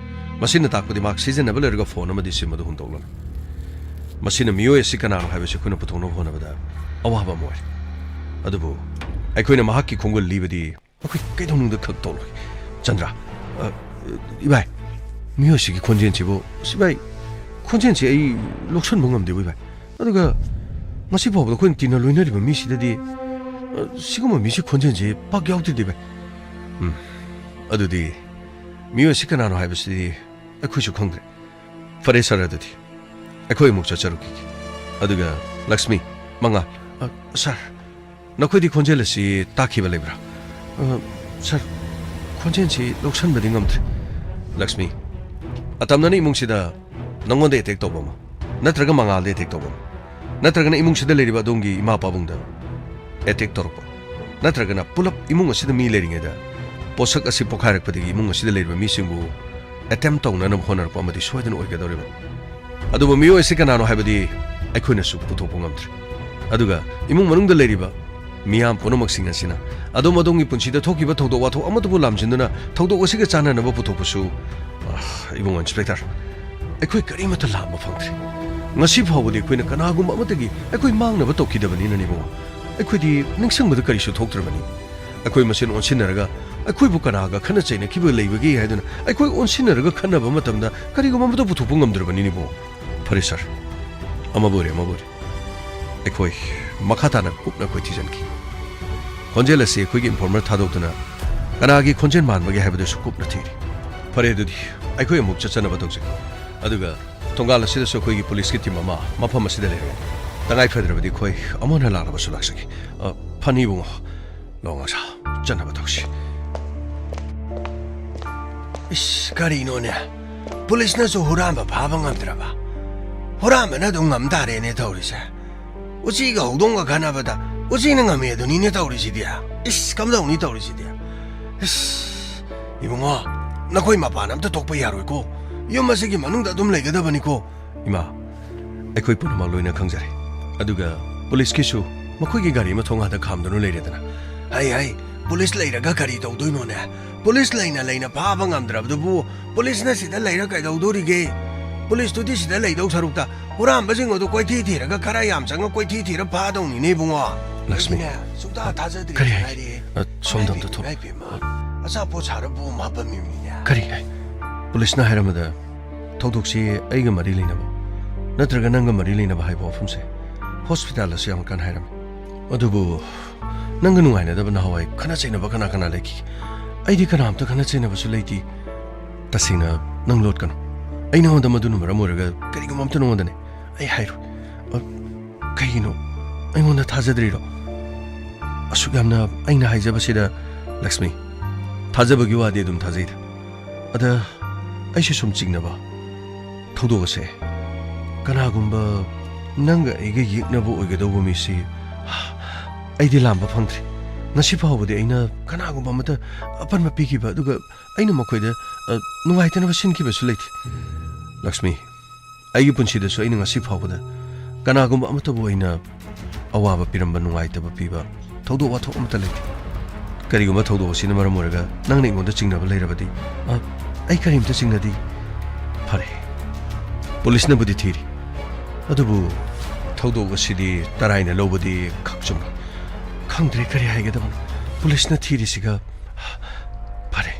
ꯃꯁꯤꯅ ꯇꯥꯛꯄꯗꯤ ꯃꯍꯥꯛ ꯁꯤꯖꯤꯟꯅꯕ ꯂꯣꯏꯔꯒ ꯐꯣꯟ ꯑꯃꯗꯤ ꯁꯤꯝ ꯑꯗꯨ ꯍꯨꯟꯗꯣꯛꯂꯝꯃꯤ꯫ ꯃꯁꯤꯅ ꯃꯤꯑꯣꯏ ꯑꯁꯤ ꯀꯅꯥꯅꯣ ꯍꯥꯏꯕꯁꯤ ꯑꯩꯈꯣꯏꯅ ꯄꯨꯊꯣꯛꯅꯕ ꯍꯣꯠꯅꯕꯗ ꯑꯋꯥꯕ ꯑꯃ ꯑꯣꯏꯔꯦ꯫ ꯑꯗꯨꯕꯨ ꯑꯩꯈꯣꯏꯅ ꯃꯍꯥꯛꯀꯤ ꯈꯣꯡꯒꯨꯜ ꯂꯤꯕꯗꯤ ꯑꯩꯈꯣꯏ ꯀꯩꯗꯧꯅꯨꯡꯗ ꯈꯛ ꯇꯧꯔꯣꯏ꯫ ꯆꯟꯗ꯭ꯔ, ꯑ, ꯏꯕꯥꯏ, ꯃꯤꯑꯣꯏꯁꯤꯒꯤ ꯈꯣꯟꯖꯦꯜꯁꯤꯕꯨ, ꯑꯁ, ꯏꯕꯥꯏ, ꯈꯣꯟꯖꯦꯜꯁꯤ ꯑꯩ ꯂꯧꯁꯟꯕ ꯉꯝꯗꯦꯕꯨ, ꯏꯕꯥꯏ꯫ ꯑꯗꯨꯒ ꯉꯁꯤ ꯐꯥꯎꯕꯗ ꯑꯩꯈꯣꯏꯅ ꯇꯤꯟꯅ ꯂꯣꯏꯅꯔꯤꯕ ꯃꯤꯁꯤꯗꯗꯤ, ꯑ, ꯁꯤꯒꯨꯝꯕ ꯃꯤꯁꯤ ꯈꯣꯟꯖꯦꯜꯁꯤ ꯄꯥꯛ ꯌꯥꯎꯗꯦꯗꯦ, ꯚꯥꯏ꯫ ꯎꯝ, ꯑꯗꯨꯗꯤ ꯃꯤꯑꯣꯏ ꯑꯁꯤ ꯀꯅꯥꯅꯣ ꯍꯥꯏꯕꯁꯤꯗꯤ ꯑꯩꯈꯣꯏꯁꯨ ꯈꯪꯗ꯭ꯔꯦ꯫ ꯐꯔꯦ ꯁꯥꯔ, ꯑꯗꯨꯗꯤ ꯑꯩꯈꯣꯏ ꯑꯃꯨꯛ ꯆꯠꯆꯔꯨꯈꯤꯒꯦ꯫ ꯑꯗꯨꯒ ꯂꯛꯁꯃꯤ, ꯃꯉꯥꯜ, ꯑ, ꯁꯥꯔ, ꯅꯈꯣꯏꯗꯤ ꯈꯣꯟꯖꯦꯜ ꯑꯁꯤ ꯇꯥꯈꯤꯕ ꯂꯩꯕ꯭ꯔꯥ? ꯑ, ꯁꯥꯔ, ꯈꯣꯟꯖꯦꯜꯁꯤ ꯂꯧꯁꯟꯕꯗꯤ ꯉꯝꯗ꯭ꯔꯦ꯫ ꯂꯛꯁꯃꯤ, ꯑꯇꯝꯅꯅ ꯏꯃꯨꯡꯁꯤꯗ ꯅꯪꯉꯣꯟꯗ ꯑꯦꯇꯦꯛ ꯇꯧꯕ ꯑꯃ, ꯅꯠꯇ꯭ꯔꯒ ꯃꯉꯥꯜꯗ ꯑꯦꯇꯦꯛ ꯇꯧꯕ ꯑꯃ, ꯅꯠꯇ꯭ꯔꯒꯅ ꯏꯃꯨꯡꯁꯤꯗ ꯂꯩꯔꯤꯕ ꯑꯗꯣꯝꯒꯤ ꯏꯃꯥ ꯄꯥꯕꯨꯡꯗ ꯑꯦꯇꯦꯛ ꯇꯧꯔꯛꯄ, ꯅꯠꯇ꯭ꯔꯒꯅ ꯄꯨꯂꯞ ꯏꯃꯨꯡ ꯑꯁꯤꯗ ꯃꯤ ꯂꯩꯔꯤꯉꯩꯗ ꯄꯣꯠꯁꯛ ꯑꯁꯤ ꯄꯣꯈꯥꯏꯔꯛꯄꯗꯒꯤ ꯏꯃꯨꯡ ꯑꯁꯤꯗ ꯂꯩꯔꯤꯕ ꯃꯤꯁꯤꯡꯕꯨ ꯑꯦꯇꯦꯝ ꯇꯧꯅꯅꯕ ꯍꯣꯠꯅꯔꯛꯄ ꯑꯃꯗꯤ ꯁꯣꯏꯗꯅ ꯑꯣꯏꯒꯗꯧꯔꯤꯕꯅꯤ꯫ ꯑꯗꯨꯕꯨ ꯃꯤꯑꯣꯏ ꯑꯁꯤ ꯀꯅꯥꯅꯣ ꯍꯥꯏꯕꯗꯤ ꯑꯩꯈꯣꯏꯅꯁꯨ ꯄꯨꯊꯣꯛꯄ ꯉꯝꯗ꯭ꯔꯤ꯫ ꯑꯗꯨꯒ ꯏꯃꯨꯡ ꯃꯅꯨꯡꯗ ꯂꯩꯔꯤꯕ ꯃꯤꯌꯥꯝ ꯄꯨꯝꯅꯃꯛꯁꯤꯡ ꯑꯁꯤꯅ ꯑꯗꯣꯝ ꯑꯗꯣꯝꯒꯤ ꯄꯨꯟꯁꯤꯗ ꯊꯣꯛꯈꯤꯕ ꯊꯧꯗꯣꯛ ꯋꯥꯊꯣꯛ ꯑꯃꯠꯇꯕꯨ ꯂꯥꯝꯖꯤꯟꯗꯨꯅ ꯊꯧꯗꯣꯛ ꯑꯁꯤꯒ ꯆꯥꯟꯅꯅꯕ ꯄꯨꯊꯣꯛꯄꯁꯨ, ꯑꯥ, ꯏꯕꯨꯡꯉꯣ ꯏꯟꯁꯄꯦꯛꯇꯔ, ꯑꯩꯈꯣꯏ ꯀꯔꯤꯃꯠꯇ ꯂꯥꯝꯕ ꯐꯪꯗ꯭ꯔꯤ꯫ ꯉꯁꯤ ꯐꯥꯎꯕꯗꯤ ꯑꯩꯈꯣꯏꯅ ꯀꯅꯥꯒꯨꯝꯕ ꯑꯃꯠꯇꯒꯤ ꯑꯩꯈꯣꯏ ꯃꯥꯡꯅꯕ ꯇꯧꯈꯤꯗꯕꯅꯤꯅꯅꯦ ꯏꯕꯨꯡꯉꯣ꯫ ꯑꯩꯈꯣꯏꯗꯤ ꯅꯤꯡꯁꯤꯡꯕꯗ ꯀꯔꯤꯁꯨ ꯊꯣꯛꯇ꯭ꯔꯕꯅꯤ꯫ ꯑꯩꯈꯣꯏ ꯃꯁꯦꯟ ꯑꯣꯟꯁꯤꯟꯅꯔꯒ ꯑꯩꯈꯣꯏꯕꯨ ꯀꯅꯥꯒ ꯈꯠꯅ ꯆꯩꯅꯈꯤꯕ ꯂꯩꯕꯒꯦ ꯍꯥꯏꯗꯨꯅ ꯑꯩꯈꯣꯏ ꯑꯣꯟꯁꯤꯟꯅꯔꯒ ꯈꯟꯅꯕ ꯃꯇꯝꯗ ꯀꯔꯤꯒꯨꯝꯕ ꯑꯃꯠꯇ ꯄꯨꯊꯣꯛꯄ ꯉꯝꯗ꯭ꯔꯕꯅꯤꯅꯦ ꯏꯕꯨꯡꯉꯣ꯫ ꯐꯔꯦ ꯁꯥꯔ, ꯑꯃꯕꯨ ꯑꯣꯏꯔꯦ ꯑꯃꯕꯨ ꯑꯣꯏꯔꯦ, ꯑꯩꯈꯣꯏ ꯃꯈꯥ ꯇꯥꯅ ꯀꯨꯞꯅ ꯑꯩꯈꯣꯏ ꯊꯤꯖꯤꯟꯈꯤ꯫ ꯈꯣꯟꯖꯦꯜ ꯑꯁꯤ ꯑꯩꯈꯣꯏꯒꯤ ꯏꯟꯐꯣꯔꯃꯔ ꯊꯥꯗꯣꯛꯇꯨꯅ ꯀꯅꯥꯒꯤ ꯈꯣꯟꯖꯦꯜ ꯃꯥꯟꯕꯒꯦ ꯍꯥꯏꯕꯗꯨꯁꯨ ꯀꯨꯞꯅ ꯊꯤꯔꯤ꯫ ꯐꯔꯦ, ꯑꯗꯨꯗꯤ ꯑꯩꯈꯣꯏ ꯑꯃꯨꯛ ꯆꯠꯆꯅꯕ ꯇꯧꯖꯒꯦ꯫ ꯑꯗꯨꯒ ꯊꯣꯡꯒꯥꯜ ꯑꯁꯤꯗꯁꯨ ꯑꯩꯈꯣꯏꯒꯤ ꯄꯨꯂꯤꯁꯀꯤ ꯇꯤꯝ ꯑꯃ ꯃꯐꯝ ꯑꯁꯤꯗ ꯂꯩꯔꯒꯅꯤ꯫ ꯇꯉꯥꯏ ꯐꯗ꯭ꯔꯕꯗꯤ ꯑꯩꯈꯣꯏ ꯑꯃꯨꯛ ꯍꯟꯅ ꯂꯥꯛꯅꯕꯁꯨ ꯂꯥꯛꯆꯒꯦ꯫ ꯑ, ꯐꯅꯤ ꯏꯕꯨꯡꯉꯣ, ꯂꯣꯡ ꯑꯁꯥ, ꯆꯠꯅꯕ ꯇꯧꯁꯤ꯫ ꯏꯁ, ꯀꯔꯤꯅꯣꯅꯦ? ꯄꯨꯂꯤꯁꯅꯁꯨ ꯍꯨꯔꯥꯟꯕ ꯐꯥꯕ ꯉꯝꯗ꯭ꯔꯕ? ꯍꯨꯔꯥꯟꯕꯅ ꯑꯗꯨꯝ ꯉꯝ ꯇꯥꯔꯦꯅꯦ ꯇꯧꯔꯤꯁꯦ꯫ ꯎꯆꯤꯒ ꯍꯧꯗꯣꯡꯒ ꯈꯠꯅꯕꯗ ꯎꯆꯤꯅ ꯉꯝꯃꯦ ꯑꯗꯨꯅꯤꯅꯦ ꯇꯧꯔꯤꯁꯤꯗꯤ꯫ ꯏꯁ, ꯀꯝꯗꯧꯅꯤ ꯇꯧꯔꯤꯁꯤꯗꯤ? ꯏꯁ, ꯏꯕꯨꯡꯉꯣ, ꯅꯈꯣꯏ ꯃꯄꯥꯟ ꯑꯝꯇ ꯊꯣꯛꯄ ꯌꯥꯔꯣꯏꯀꯣ꯫ ꯌꯨꯝ ꯑꯁꯤꯒꯤ ꯃꯅꯨꯡꯗ ꯑꯗꯨꯝ ꯂꯩꯒꯗꯕꯅꯤꯀꯣ꯫ ꯏꯃꯥ, ꯑꯩꯈꯣꯏ ꯄꯨꯝꯅꯃꯛ ꯂꯣꯏꯅ ꯈꯪꯖꯔꯦ꯫ ꯑꯗꯨꯒ ꯄꯨꯂꯤꯁꯀꯤꯁꯨ ꯃꯈꯣꯏꯒꯤ ꯒꯥꯔꯤ ꯑꯃ ꯊꯣꯡꯒꯥꯟꯗ ꯈꯥꯝꯗꯨꯅ ꯂꯩꯔꯦꯗꯅ꯫ ꯍꯩ, ꯍꯩ, ꯄꯨꯂꯤꯁ ꯂꯩꯔꯒ ꯀꯔꯤ ꯇꯧꯗꯣꯏꯅꯣꯅꯦ? ꯄꯨꯂꯤꯁ ꯂꯩꯅ ꯂꯩꯅ ꯐꯥꯕ ꯉꯝꯗ꯭ꯔꯕꯗꯨꯕꯨ ꯄꯨꯂꯤꯁꯅ ꯁꯤꯗ ꯂꯩꯔ ꯀꯩꯗꯧꯗꯣꯔꯤꯒꯦ? ꯄꯨꯂꯤꯁꯇꯨꯗꯤ ꯁꯤꯗ ꯂꯩꯗꯧ ꯁꯔꯨꯛꯇ ꯍꯨꯔꯥꯟꯕꯁꯤꯡ ꯑꯗꯨ ꯀꯣꯏꯊꯤ ꯊꯤꯔꯒ ꯈꯔ ꯌꯥꯝ ꯆꯪꯉ ꯀꯣꯏꯊꯤ ꯊꯤꯔ ꯐꯥꯗꯧꯅꯤꯅꯦ ꯏꯕꯨꯡꯉꯣ꯫ ꯂꯛꯁꯃꯤ, ꯑꯩꯗꯤꯅꯦ, ꯁꯨꯡꯊꯥ ꯊꯥꯖꯗ꯭ꯔꯦ ꯀꯔꯤ ꯍꯥꯏ? ꯍꯥꯏꯔꯦ꯫ ꯑ, ꯁꯣꯝꯗ ꯑꯝꯇ ꯊꯣꯛ-, ꯏꯃꯥꯏ ꯄꯦꯝꯃ, ꯑꯆꯥꯄꯣꯠ ꯁꯥꯔ ꯕꯣꯝ ꯍꯥꯞꯄꯝꯃꯤꯕꯅꯤꯅꯦ꯫ ꯀꯔꯤ ꯍꯥꯏ? ꯄꯨꯂꯤꯁꯅ ꯍꯥꯏꯔꯝꯕꯗ ꯊꯧꯗꯣꯛꯁꯤ ꯑꯩꯒ ꯃꯔꯤ ꯂꯩꯅꯕ ꯅꯠꯇ꯭ꯔꯒ ꯅꯪꯒ ꯃꯔꯤ ꯂꯩꯅꯕ ꯍꯥꯏꯕ ꯋꯥꯐꯝꯁꯦ ꯍꯣꯁꯄꯤꯇꯥꯜꯗꯁꯨ ꯌꯥꯝ ꯀꯟꯅ ꯍꯥꯏꯔꯝꯃꯤ꯫ ꯑꯗꯨꯕꯨ ꯅꯪꯒ ꯅꯨꯡꯉꯥꯏꯅꯗꯕ ꯅꯍꯥꯟꯋꯥꯏ ꯈꯠꯅ ꯆꯩꯅꯕ ꯀꯅꯥ ꯀꯅꯥ ꯂꯩꯈꯤꯒꯦ? ꯑꯩꯗꯤ ꯀꯅꯥꯝꯇ ꯈꯠꯅ ꯆꯩꯅꯕꯁꯨ ꯂꯩꯇꯦ꯫ ꯇꯁꯦꯡꯅ ꯅꯪ ꯂꯣꯠꯀꯅꯨ꯫ ꯑꯩ ꯅꯉꯣꯟꯗ ꯃꯗꯨꯅ ꯃꯔꯝ ꯑꯣꯏꯔꯒ ꯀꯔꯤꯒꯨꯝꯕ ꯑꯝꯇ ꯅꯉꯣꯟꯗꯅꯦ ꯑꯩ ꯍꯥꯏꯔꯣꯏ꯫ ꯑ, ꯀꯩꯒꯤꯅꯣ? ꯑꯩꯉꯣꯟꯗ ꯊꯥꯖꯗ꯭ꯔꯤꯔꯣ? ꯑꯁꯨꯛ ꯌꯥꯝꯅ ꯑꯩꯅ ꯍꯥꯏꯖꯕꯁꯤꯗ, ꯂꯛꯁꯃꯤ, ꯊꯥꯖꯕꯒꯤ ꯋꯥꯗꯤ ꯑꯗꯨꯝ ꯊꯥꯖꯩꯗ꯫ ꯑꯗ ꯑꯩꯁꯨ ꯁꯨꯝ ꯆꯤꯡꯅꯕ꯫ ꯊꯧꯗꯣꯛ ꯑꯁꯦ ꯀꯅꯥꯒꯨꯝꯕ ꯅꯪꯒ ꯑꯩꯒ ꯌꯦꯛꯅꯕ ꯑꯣꯏꯒꯗꯧꯕ ꯃꯤꯁꯤ ꯑꯩꯗꯤ ꯂꯥꯝꯕ ꯐꯪꯗ꯭ꯔꯤ꯫ ꯉꯁꯤ ꯐꯥꯎꯕꯗꯤ ꯑꯩꯅ ꯀꯅꯥꯒꯨꯝꯕ ꯑꯃꯗ ꯑꯄꯟꯕ ꯄꯤꯈꯤꯕ, ꯑꯗꯨꯒ ꯑꯩꯅ ꯃꯈꯣꯏꯗ, ꯑ, ꯅꯨꯡꯉꯥꯏꯇꯅꯕ ꯁꯤꯟꯈꯤꯕꯁꯨ ꯂꯩꯇꯦ꯫ ꯂꯛꯁꯃꯤ, ꯑꯩꯒꯤ ꯄꯨꯟꯁꯤꯗꯁꯨ ꯑꯩꯅ ꯉꯁꯤ ꯐꯥꯎꯕꯗ ꯀꯅꯥꯒꯨꯝꯕ ꯑꯃꯠꯇꯕꯨ ꯑꯩꯅ ꯑꯋꯥꯕ ꯄꯤꯔꯝꯕ, ꯅꯨꯡꯉꯥꯏꯇꯕ ꯄꯤꯕ ꯊꯧꯗꯣꯛ ꯋꯥꯊꯣꯛ ꯑꯃꯠꯇ ꯂꯩꯇꯦ꯫ ꯀꯔꯤꯒꯨꯝꯕ ꯊꯧꯗꯣꯛ ꯑꯁꯤꯅ ꯃꯔꯝ ꯑꯣꯏꯔꯒ ꯅꯪꯅ ꯑꯩꯉꯣꯟꯗ ꯆꯤꯡꯅꯕ ꯂꯩꯔꯕꯗꯤ, ꯑ, ꯑꯩ ꯀꯔꯤꯝꯇ ꯆꯤꯡꯅꯗꯦ꯫ ꯐꯔꯦ, ꯄꯨꯂꯤꯁꯅꯕꯨꯗꯤ ꯊꯤꯔꯤ, ꯑꯗꯨꯕꯨ ꯊꯧꯗꯣꯛ ꯑꯁꯤꯗꯤ ꯇꯔꯥꯏꯅ ꯂꯧꯕꯗꯤ ꯈꯛ ꯆꯨꯝꯃꯤ꯫ ꯈꯪꯗ꯭ꯔꯦ ꯀꯔꯤ ꯍꯥꯏꯒꯗꯕꯅꯣ꯫ ꯄꯨꯂꯤꯁꯅ ꯊꯤꯔꯤꯁꯤꯒ꯫ ꯐꯔꯦ꯫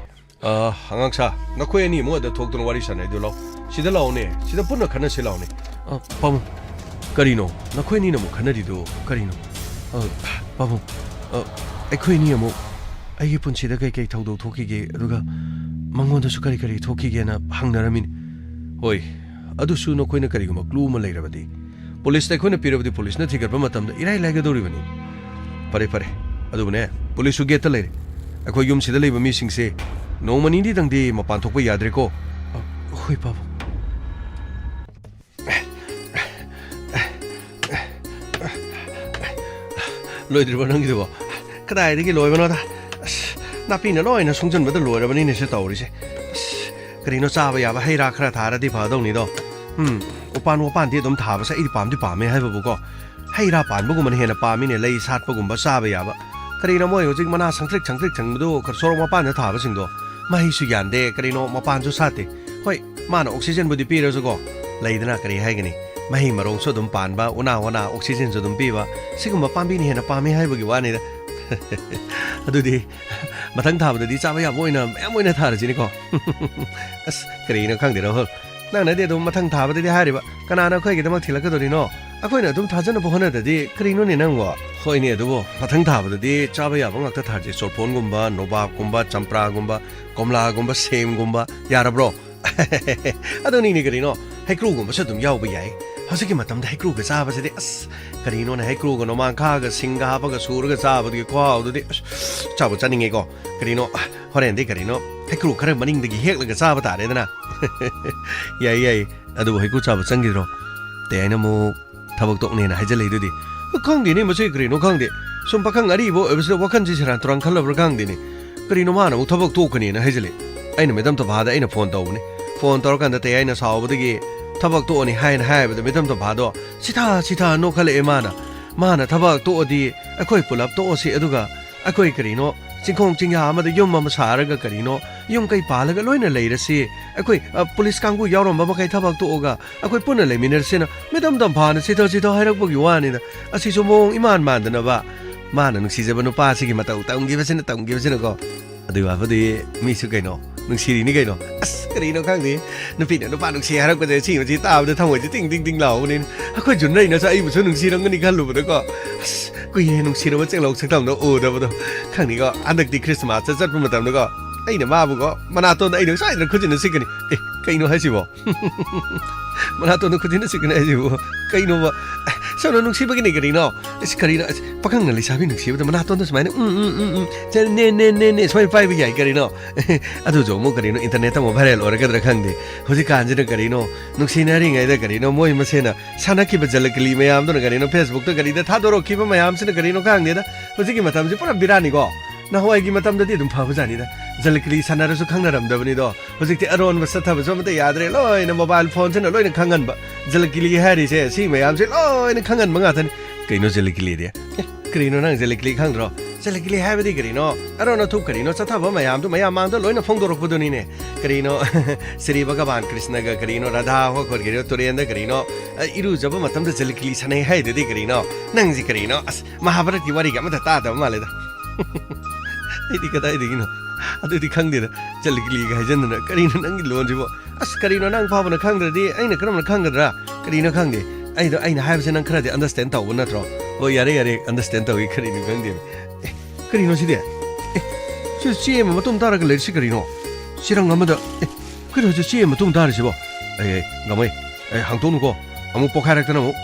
ꯑ, ꯑꯉꯥꯡ ꯁꯥ, ꯅꯈꯣꯏ ꯑꯅꯤ ꯑꯃꯨꯛ ꯑꯗ ꯊꯣꯛꯇꯨꯅ ꯋꯥꯔꯤ ꯁꯥꯟꯅꯩꯗꯨ ꯂꯥꯎ꯫ ꯁꯤꯗ ꯂꯥꯛꯑꯣꯅꯦ꯫ ꯁꯤꯗ ꯄꯨꯟꯅ ꯈꯟꯅꯁꯤ ꯂꯥꯛꯑꯣꯅꯦ꯫ ꯑ, ꯄꯥꯕꯨꯡ, ꯀꯔꯤꯅꯣ? ꯅꯈꯣꯏ ꯑꯅꯤꯅ ꯑꯃꯨꯛ ꯈꯟꯅꯔꯤꯗꯨ ꯀꯔꯤꯅꯣ? ꯑ, ꯄꯥꯕꯨꯡ, ꯑ, ꯑꯩꯈꯣꯏ ꯑꯅꯤ ꯑꯃꯨꯛ, ꯑꯩꯒꯤ ꯄꯨꯟꯁꯤꯗ ꯀꯩ ꯀꯩ ꯊꯧꯗꯣꯛ ꯊꯣꯛꯈꯤꯒꯦ, ꯑꯗꯨꯒ ꯃꯉꯣꯟꯗꯁꯨ ꯀꯔꯤ ꯀꯔꯤ ꯊꯣꯛꯈꯤꯒꯦꯅ ꯍꯪꯅꯔꯝꯃꯤꯅꯤ꯫ ꯍꯣꯏ, ꯑꯗꯨꯁꯨ ꯅꯈꯣꯏꯅ ꯀꯔꯤꯒꯨꯝꯕ clue ꯑꯃ ꯂꯩꯔꯕꯗꯤ꯫ ꯄꯨꯂꯤꯁꯇ ꯑꯩꯈꯣꯏꯅ ꯄꯤꯔꯕꯗꯤ ꯄꯨꯂꯤꯁꯅ ꯊꯤꯒꯠꯄ ꯃꯇꯝꯗ ꯏꯔꯥꯏ ꯂꯥꯏꯒꯗꯧꯔꯤꯕꯅꯤ꯫ ꯐꯔꯦ, ꯐꯔꯦ꯫ ꯑꯗꯨꯕꯨꯅꯦ, ꯄꯨꯂꯤꯁꯁꯨ ꯒꯦꯠꯇ ꯂꯩꯔꯦ꯫ ꯑꯩꯈꯣꯏ ꯌꯨꯝꯁꯤꯗ ꯂꯩꯕ ꯃꯤꯁꯤꯡꯁꯦ ꯅꯣꯡꯃ ꯅꯤꯅꯤꯗꯪꯗꯤ ꯃꯄꯥꯟ ꯊꯣꯛꯄ ꯌꯥꯗ꯭ꯔꯦꯀꯣ? ꯑ, ꯍꯣꯏ, ꯄꯥꯕꯨꯡ꯫ ꯂꯣꯏꯗ꯭ꯔꯤꯕꯣ ꯅꯪꯒꯤꯗꯨꯕꯣ? ꯀꯗꯥꯏꯗꯒꯤ ꯂꯣꯏꯕꯅꯣꯗ? ꯑꯁ, ꯅꯥꯄꯤꯅ ꯂꯣꯏꯅ ꯁꯨꯡꯖꯟꯕꯗ ꯂꯣꯏꯔꯕꯅꯤꯅꯦ ꯁꯤ ꯇꯧꯔꯤꯁꯦ꯫ ꯑꯁ, ꯀꯔꯤꯅꯣ ꯆꯥꯕ ꯌꯥꯕ ꯍꯩ ꯔꯥ ꯈꯔ ꯊꯥꯔꯗꯤ ꯐꯗꯧꯅꯤꯗꯣ꯫ ꯎꯝ, ꯎꯄꯥꯟ ꯋꯥꯄꯥꯟꯗꯤ ꯑꯗꯨꯝ ꯊꯥꯕꯁꯦ ꯑꯩꯗꯤ ꯄꯥꯝꯗꯤ ꯄꯥꯝꯃꯦ ꯍꯥꯏꯕꯕꯨꯀꯣ꯫ ꯍꯩ ꯔꯥ ꯄꯥꯟꯕꯒꯨꯝꯕꯅ ꯍꯦꯟꯅ ꯄꯥꯝꯃꯤꯅꯦ, ꯂꯩ ꯁꯥꯠꯄꯒꯨꯝꯕ ꯆꯥꯕ ꯌꯥꯕ꯫ ꯀꯔꯤꯅꯣ ꯃꯣꯏ ꯍꯧꯖꯤꯛ ꯃꯅꯥ ꯁꯪꯇ꯭ꯔꯤꯛ ꯁꯪꯇ꯭ꯔꯤꯛ ꯁꯪꯕꯗꯣ ꯈꯔ ꯁꯣꯔꯣꯛ ꯃꯄꯥꯟꯗ ꯊꯥꯕꯁꯤꯡꯗꯣ? ꯃꯍꯩꯁꯨ ꯌꯥꯟꯗꯦ, ꯀꯔꯤꯅꯣ ꯃꯄꯥꯟꯁꯨ ꯁꯥꯠꯇꯦ꯫ ꯍꯣꯏ, ꯃꯥꯅ oxygenꯕꯨꯗꯤ ꯄꯤꯔꯁꯨꯀꯣ, ꯂꯩꯗꯅ ꯀꯔꯤ ꯍꯥꯏꯒꯅꯤ, ꯃꯍꯩ ꯃꯔꯣꯡꯁꯨ ꯑꯗꯨꯝ ꯄꯥꯟꯕ, ꯎꯅꯥ ꯋꯥꯅꯥ oxygenꯁꯨ ꯑꯗꯨꯝ ꯄꯤꯕ, ꯁꯤꯒꯨꯝꯕ ꯄꯥꯝꯕꯤꯅ ꯍꯦꯟꯅ ꯄꯥꯝꯃꯤ ꯍꯥꯏꯕꯒꯤ ꯋꯥꯅꯤꯗ꯫ ꯑꯗꯨꯗꯤ ꯃꯊꯪ ꯊꯥꯕꯗꯗꯤ ꯆꯥꯕ ꯌꯥꯕ ꯑꯣꯏꯅ ꯃꯌꯥꯝ ꯑꯣꯏꯅ ꯊꯥꯔꯁꯤꯅꯦꯀꯣ꯫ ꯑꯁ, ꯀꯔꯤꯅꯣ ꯈꯪꯗꯦ, ꯔꯥꯍꯨꯜ꯫ ꯅꯪꯅꯗꯤ ꯑꯗꯨꯝ ꯃꯊꯪ ꯊꯥꯕꯗꯗꯤ ꯍꯥꯏꯔꯤꯕ, ꯀꯅꯥꯅ ꯑꯩꯈꯣꯏꯒꯤꯗꯃꯛ ꯊꯤꯜꯂꯛꯀꯗꯣꯔꯤꯅꯣ? ꯑꯩꯈꯣꯏꯅ ꯑꯗꯨꯝ ꯊꯥꯖꯅꯕ ꯍꯣꯠꯅꯗꯗꯤ ꯀꯔꯤꯅꯣꯅꯦ ꯅꯪꯕꯣ? ꯍꯣꯏꯅꯦ, ꯑꯗꯨꯕꯨ ꯃꯊꯪ ꯊꯥꯕꯗꯗꯤ ꯆꯥꯕ ꯌꯥꯕ ꯉꯥꯛꯇ ꯊꯥꯔꯁꯤ꯫ ꯆꯣꯔꯐꯣꯟꯒꯨꯝꯕ, ꯅꯣꯕꯥꯞꯀꯨꯝꯕ, ꯆꯝꯄ꯭ꯔꯥꯒꯨꯝꯕ, ꯀꯣꯝꯂꯥꯒꯨꯝꯕ, ꯁꯦꯝꯒꯨꯝꯕ꯫ ꯌꯥꯔꯕ꯭ꯔꯣ? ꯑꯗꯨꯅꯤꯅꯦ ꯀꯔꯤꯅꯣ, ꯍꯩꯀ꯭ꯔꯨꯒꯨꯝꯕꯁꯨ ꯑꯗꯨꯝ ꯌꯥꯎꯕ ꯌꯥꯏ꯫ ꯍꯧꯖꯤꯛꯀꯤ ꯃꯇꯝꯗ ꯍꯩꯀ꯭ꯔꯨꯒ ꯆꯥꯕꯁꯤꯗꯤ, ꯑꯁ, ꯀꯔꯤꯅꯣꯅꯦ, ꯍꯩꯀ꯭ꯔꯨꯒ ꯅꯣꯃꯥꯡꯈꯥꯒ ꯁꯤꯡꯒ ꯍꯥꯞꯄꯒ ꯁꯨꯔꯒ ꯆꯥꯕꯗꯨꯒꯤ ꯈꯨꯍꯥꯎꯗꯨꯗꯤ, ꯑꯁ, ꯆꯥꯕꯨ ꯆꯥꯅꯤꯡꯉꯦꯀꯣ꯫ ꯀꯔꯤꯅꯣ, ꯍꯣꯔꯦꯟꯗꯤ ꯀꯔꯤꯅꯣ, ꯍꯩꯀ꯭ꯔꯨ ꯈꯔ ꯃꯅꯤꯡꯗꯒꯤ ꯍꯦꯛꯂꯒ ꯆꯥꯕ ꯇꯥꯔꯦꯗꯅ꯫ ꯌꯥꯏ, ꯌꯥꯏ꯫ ꯑꯗꯨꯕꯨ ꯍꯩꯀ꯭ꯔꯨ ꯆꯥꯕ ꯆꯪꯈꯤꯗ꯭ꯔꯣ? ꯇꯦ ꯑꯩꯅ ꯑꯃꯨꯛ ꯊꯕꯛ ꯇꯣꯛꯅꯦꯅ ꯍꯥꯏꯖꯜꯂꯛꯏꯗꯨꯗꯤ꯫ ꯈꯪꯗꯦꯅꯦ, ꯃꯁꯤ ꯀꯔꯤꯅꯣ ꯈꯪꯗꯦ꯫ ꯁꯨꯝ ꯄꯥꯈꯪ ꯑꯔꯤꯕ ꯑꯣꯏꯕꯁꯤꯗ ꯋꯥꯈꯜꯁꯤ ꯁꯦꯔꯥꯟ ꯇꯨꯔꯥꯟ ꯈꯜꯂꯕ꯭ꯔꯥ ꯈꯪꯗꯦꯅꯦ꯫ ꯀꯔꯤꯅꯣ ꯃꯥꯅ ꯑꯃꯨꯛ ꯊꯕꯛ ꯇꯣꯛꯀꯅꯤꯅ ꯍꯥꯏꯖꯜꯂꯛꯏ꯫ ꯑꯩꯅ ꯃꯦꯗꯝ ꯇꯣꯐꯥꯗ ꯑꯩꯅ ꯐꯣꯟ ꯇꯧꯕꯅꯤ꯫ ꯐꯣꯟ ꯇꯧꯔꯀꯥꯟꯗ ꯇꯦ ꯑꯩꯅ ꯁꯥꯎꯕꯗꯒꯤ ꯊꯕꯛ ꯇꯣꯛꯑꯅꯤ ꯍꯥꯏꯅ ꯍꯥꯏꯕꯗ ꯃꯦꯗꯝ ꯇꯣꯐꯥꯗꯣ ꯁꯤꯊꯥ ꯁꯤꯊꯥ ꯅꯣꯛꯈꯠꯂꯛꯑꯦ ꯃꯥꯅ꯫ ꯃꯥꯅ ꯊꯕꯛ ꯇꯣꯛꯑꯗꯤ ꯑꯩꯈꯣꯏ ꯄꯨꯂꯞ ꯇꯣꯛꯑꯁꯤ, ꯑꯗꯨꯒ ꯑꯩꯈꯣꯏ ꯀꯔꯤꯅꯣ ꯆꯤꯡꯈꯣꯡ ꯆꯤꯡꯌꯥ ꯑꯃꯗ ꯌꯨꯝ ꯑꯃ ꯁꯥꯔꯒ ꯀꯔꯤꯅꯣ ꯌꯨꯝ ꯀꯩ ꯄꯥꯜꯂꯒ ꯂꯣꯏꯅ ꯂꯩꯔꯁꯤ꯫ ꯑꯩꯈꯣꯏ, ꯑ, ꯄꯨꯂꯤꯁ ꯀꯥꯡꯕꯨ ꯌꯥꯎꯔꯝꯕ ꯃꯈꯩ ꯊꯕꯛ ꯇꯣꯛꯑꯒ ꯑꯩꯈꯣꯏ ꯄꯨꯟꯅ ꯂꯩꯃꯤꯟꯅꯔꯁꯦꯅ ꯃꯦꯗꯝ ꯇꯝꯐꯥꯅ ꯁꯤꯊ ꯁꯤꯊ ꯍꯥꯏꯔꯛꯄꯒꯤ ꯋꯥꯅꯤꯗ꯫ ꯑꯁꯤꯁꯨ ꯃꯑꯣꯡ ꯏꯃꯥꯟ ꯃꯥꯟꯗꯅꯕ꯫ ꯃꯥꯅ ꯅꯨꯡꯁꯤꯖꯕ ꯅꯨꯄꯥꯁꯤꯒꯤ ꯃꯇꯧ ꯇꯝꯈꯤꯕꯁꯤꯅ, ꯇꯝꯈꯤꯕꯁꯤꯅꯀꯣ꯫ ꯑꯗꯨꯒꯤ ꯋꯥꯕꯨꯗꯤ ꯃꯤꯁꯨ ꯀꯩꯅꯣ, ꯅꯨꯡꯁꯤꯔꯤꯅꯤ ꯀꯩꯅꯣ꯫ ꯑꯁ, ꯀꯔꯤꯅꯣ ꯈꯪꯗꯦ, ꯅꯨꯄꯤꯅ ꯅꯨꯄꯥ ꯅꯨꯡꯁꯤ ꯍꯥꯏꯔꯛꯄꯁꯦ, ꯁꯤ ꯃꯁꯤ ꯇꯥꯕꯗ ꯊꯃꯣꯏꯁꯦ ꯇꯤꯡ ꯇꯤꯡ ꯇꯤꯡ ꯂꯥꯎꯕꯅꯤꯅ꯫ ꯑꯩꯈꯣꯏ ꯖꯨꯟꯔꯩꯅꯁꯨ ꯑꯩꯕꯨꯁꯨ ꯅꯨꯡꯁꯤꯔꯝꯒꯅꯤ ꯈꯜꯂꯨꯕꯗꯀꯣ꯫ ꯑꯁ, ꯀꯨꯏꯔꯦ ꯅꯨꯡꯁꯤꯔꯕ ꯆꯦꯛꯂꯧ ꯁꯛꯇꯝꯗꯣ ꯎꯗꯕꯗꯣ꯫ ꯈꯪꯅꯤꯀꯣ, ꯍꯟꯗꯛꯇꯤ ꯈ꯭ꯔꯤꯁꯃꯥꯁꯇ ꯆꯠꯄ ꯃꯇꯝꯗꯀꯣ, ꯑꯩꯅ ꯃꯥꯕꯨꯀꯣ ꯃꯅꯥꯇꯣꯟꯗ ꯑꯩꯅ ꯁꯣꯏꯗꯅ ꯈꯨꯖꯤꯟꯅ ꯁꯤꯛꯀꯅꯤ꯫ ꯑꯦ, ꯀꯩꯅꯣ ꯍꯥꯏꯁꯤꯕꯣ? ꯃꯅꯥꯇꯣꯟꯗ ꯈꯨꯖꯤꯟꯅ ꯁꯤꯛꯀꯅꯤ ꯍꯥꯏꯁꯤꯕꯨ ꯀꯩꯅꯣꯕ? ꯁꯣꯝꯅ ꯅꯨꯡꯁꯤꯕꯒꯤꯅꯤ ꯀꯔꯤꯅꯣ? ꯑꯁ, ꯀꯔꯤꯅꯣ? ꯑꯁ, ꯄꯥꯈꯪꯅ ꯂꯩꯁꯥꯕꯤ ꯅꯨꯡꯁꯤꯕꯗ ꯃꯅꯥꯇꯣꯟꯗ ꯁꯨꯃꯥꯏꯅ, ꯎꯝ, ꯎꯝ, ꯎꯝ, ꯎꯝ, ꯁꯦ, ꯅꯦ, ꯅꯦ, ꯅꯦ, ꯅꯦ, ꯁꯨꯃꯥꯏꯅ ꯄꯥꯏꯕ ꯌꯥꯏ ꯀꯔꯤꯅꯣ? ꯑꯗꯨꯁꯨ ꯑꯃꯨꯛ ꯀꯔꯤꯅꯣ, ꯏꯟꯇꯔꯅꯦꯠꯇ ꯑꯃꯨꯛ ꯚꯥꯏꯔꯦꯜ ꯑꯣꯏꯔꯒꯗ꯭ꯔꯥ ꯈꯪꯗꯦ꯫ ꯍꯧꯖꯤꯛꯀꯥꯟꯁꯤꯅ ꯀꯔꯤꯅꯣ, ꯅꯨꯡꯁꯤꯅꯔꯤꯉꯩꯗ ꯀꯔꯤꯅꯣ, ꯃꯣꯏ ꯃꯁꯦꯅ ꯁꯥꯟꯅꯈꯤꯕ ꯖꯂꯀꯂꯤ ꯃꯌꯥꯝꯗꯨꯅ ꯀꯔꯤꯅꯣ, ꯐꯦꯁꯕꯨꯛꯇ ꯀꯔꯤꯗ ꯊꯥꯗꯣꯔꯛꯈꯤꯕ ꯃꯌꯥꯝꯁꯤꯅ ꯀꯔꯤꯅꯣ ꯈꯪꯗꯦꯗ꯫ ꯍꯧꯖꯤꯛꯀꯤ ꯃꯇꯝꯁꯤ ꯄꯨꯔꯥ ꯕꯤꯔꯥꯅꯤꯀꯣ꯫ ꯅꯍꯥꯟꯋꯥꯏꯒꯤ ꯃꯇꯝꯗꯗꯤ ꯑꯗꯨꯝ ꯐꯕꯖꯥꯠꯅꯤꯗ꯫ ꯖꯂꯀꯂꯤ ꯁꯥꯟꯅꯔꯁꯨ ꯈꯪꯅꯔꯝꯗꯕꯅꯤꯗꯣ꯫ ꯍꯧꯖꯤꯛꯇꯤ ꯑꯔꯣꯟꯕ ꯆꯠꯊꯕꯁꯨ ꯑꯃꯠꯇ ꯌꯥꯗ꯭ꯔꯦ꯫ ꯂꯣꯏꯅ ꯃꯣꯕꯥꯏꯜ ꯐꯣꯟꯁꯤꯅ ꯂꯣꯏꯅ ꯈꯪꯍꯟꯕ꯫ ꯖꯂꯀꯂꯤ ꯍꯥꯏꯔꯤꯁꯦ ꯁꯤ ꯃꯌꯥꯝꯁꯦ ꯂꯣꯏꯅ ꯈꯪꯍꯟꯕ ꯉꯥꯛꯇꯅꯤ꯫ ꯀꯩꯅꯣ ꯖꯂꯀꯂꯤꯗꯤ? ꯑꯦ, ꯀꯔꯤꯅꯣ ꯅꯪ ꯖꯂꯀꯂꯤ ꯈꯪꯗ꯭ꯔꯣ? ꯖꯂꯀꯂꯤ ꯍꯥꯏꯕꯗꯤ ꯀꯔꯤꯅꯣ? ꯑꯔꯣꯟ ꯑꯊꯨꯞ ꯀꯔꯤꯅꯣ ꯆꯠꯊꯕ ꯃꯌꯥꯝꯗꯨ ꯃꯌꯥꯝ ꯃꯥꯡꯗ ꯂꯣꯏꯅ ꯐꯣꯡꯗꯣꯔꯛꯄꯗꯨꯅꯤꯅꯦ꯫ ꯀꯔꯤꯅꯣ? ꯁ꯭ꯔꯤ ꯚꯒꯕꯥꯟ ꯀ꯭ꯔꯤꯁꯅꯒ ꯀꯔꯤꯅꯣ, ꯔꯥꯙꯥ ꯍꯣ ꯈꯣꯠ ꯀꯔꯤꯅꯣ, ꯇꯨꯔꯦꯟꯗ ꯀꯔꯤꯅꯣ, ꯑ, ꯏꯔꯨꯖꯕ ꯃꯇꯝꯗ ꯖꯂꯀꯂꯤ ꯁꯥꯟꯅꯩ ꯍꯥꯏꯗꯨꯗꯤ ꯀꯔꯤꯅꯣ? ꯅꯪꯁꯤ ꯀꯔꯤꯅꯣ? ꯑꯁ, ꯃꯍꯥꯚꯥꯔꯠꯀꯤ ꯋꯥꯔꯤꯒ ꯑꯃꯠꯇ ꯇꯥꯗꯕ ꯃꯥꯜꯂꯦꯗ꯫ ꯑꯩꯗꯤ ꯀꯗꯥꯏꯗꯒꯤꯅꯣ? ꯑꯗꯨꯗꯤ ꯈꯪꯗꯦꯗ꯫ ꯖꯂꯀꯂꯤꯒ ꯍꯥꯏꯖꯟꯗꯅ, ꯀꯔꯤꯅꯣ ꯅꯪꯒꯤ ꯂꯣꯟꯁꯤꯕꯣ? ꯑꯁ, ꯀꯔꯤꯅꯣ ꯅꯪ ꯐꯥꯎꯕꯅ ꯈꯪꯗ꯭ꯔꯗꯤ ꯑꯩꯅ ꯀꯔꯝꯅ ꯈꯪꯒꯗ꯭ꯔꯥ? ꯀꯔꯤꯅꯣ ꯈꯪꯗꯦ꯫ ꯑꯩꯗꯣ, ꯑꯩꯅ ꯍꯥꯏꯕꯁꯦ ꯅꯪ ꯈꯔꯗꯤ understand ꯇꯧꯕ ꯅꯠꯇ꯭ꯔꯣ? ꯍꯣꯏ, ꯌꯥꯔꯦ, ꯌꯥꯔꯦ, understand ꯇꯧꯏ, ꯀꯔꯤꯅꯣ ꯈꯪꯗꯦ꯫ ꯑꯦ, ꯀꯔꯤꯅꯣ ꯁꯤꯗꯤ? ꯑꯦ, ꯁꯤ ꯆꯦ ꯑꯃ ꯃꯇꯨꯡ ꯇꯥꯔꯒ ꯂꯩꯔꯤꯁꯤ ꯀꯔꯤꯅꯣ? ꯆꯦꯔꯪ ꯑꯃꯗ, ꯑꯦ, ꯀꯔꯤꯅꯣ ꯁꯤ ꯆꯦ ꯑꯃ ꯃꯇꯨꯡ ꯇꯥꯔꯤꯁꯤꯕꯣ? ꯑꯦ, ꯑꯦ, ꯉꯝꯃꯣꯏ꯫ ꯑꯦ, ꯍꯥꯡꯇꯣꯛꯅꯨꯀꯣ꯫ ꯑꯃꯨꯛ ꯄꯣꯛꯈꯥꯏꯔꯛꯇꯅ ꯑꯃꯨꯛ꯫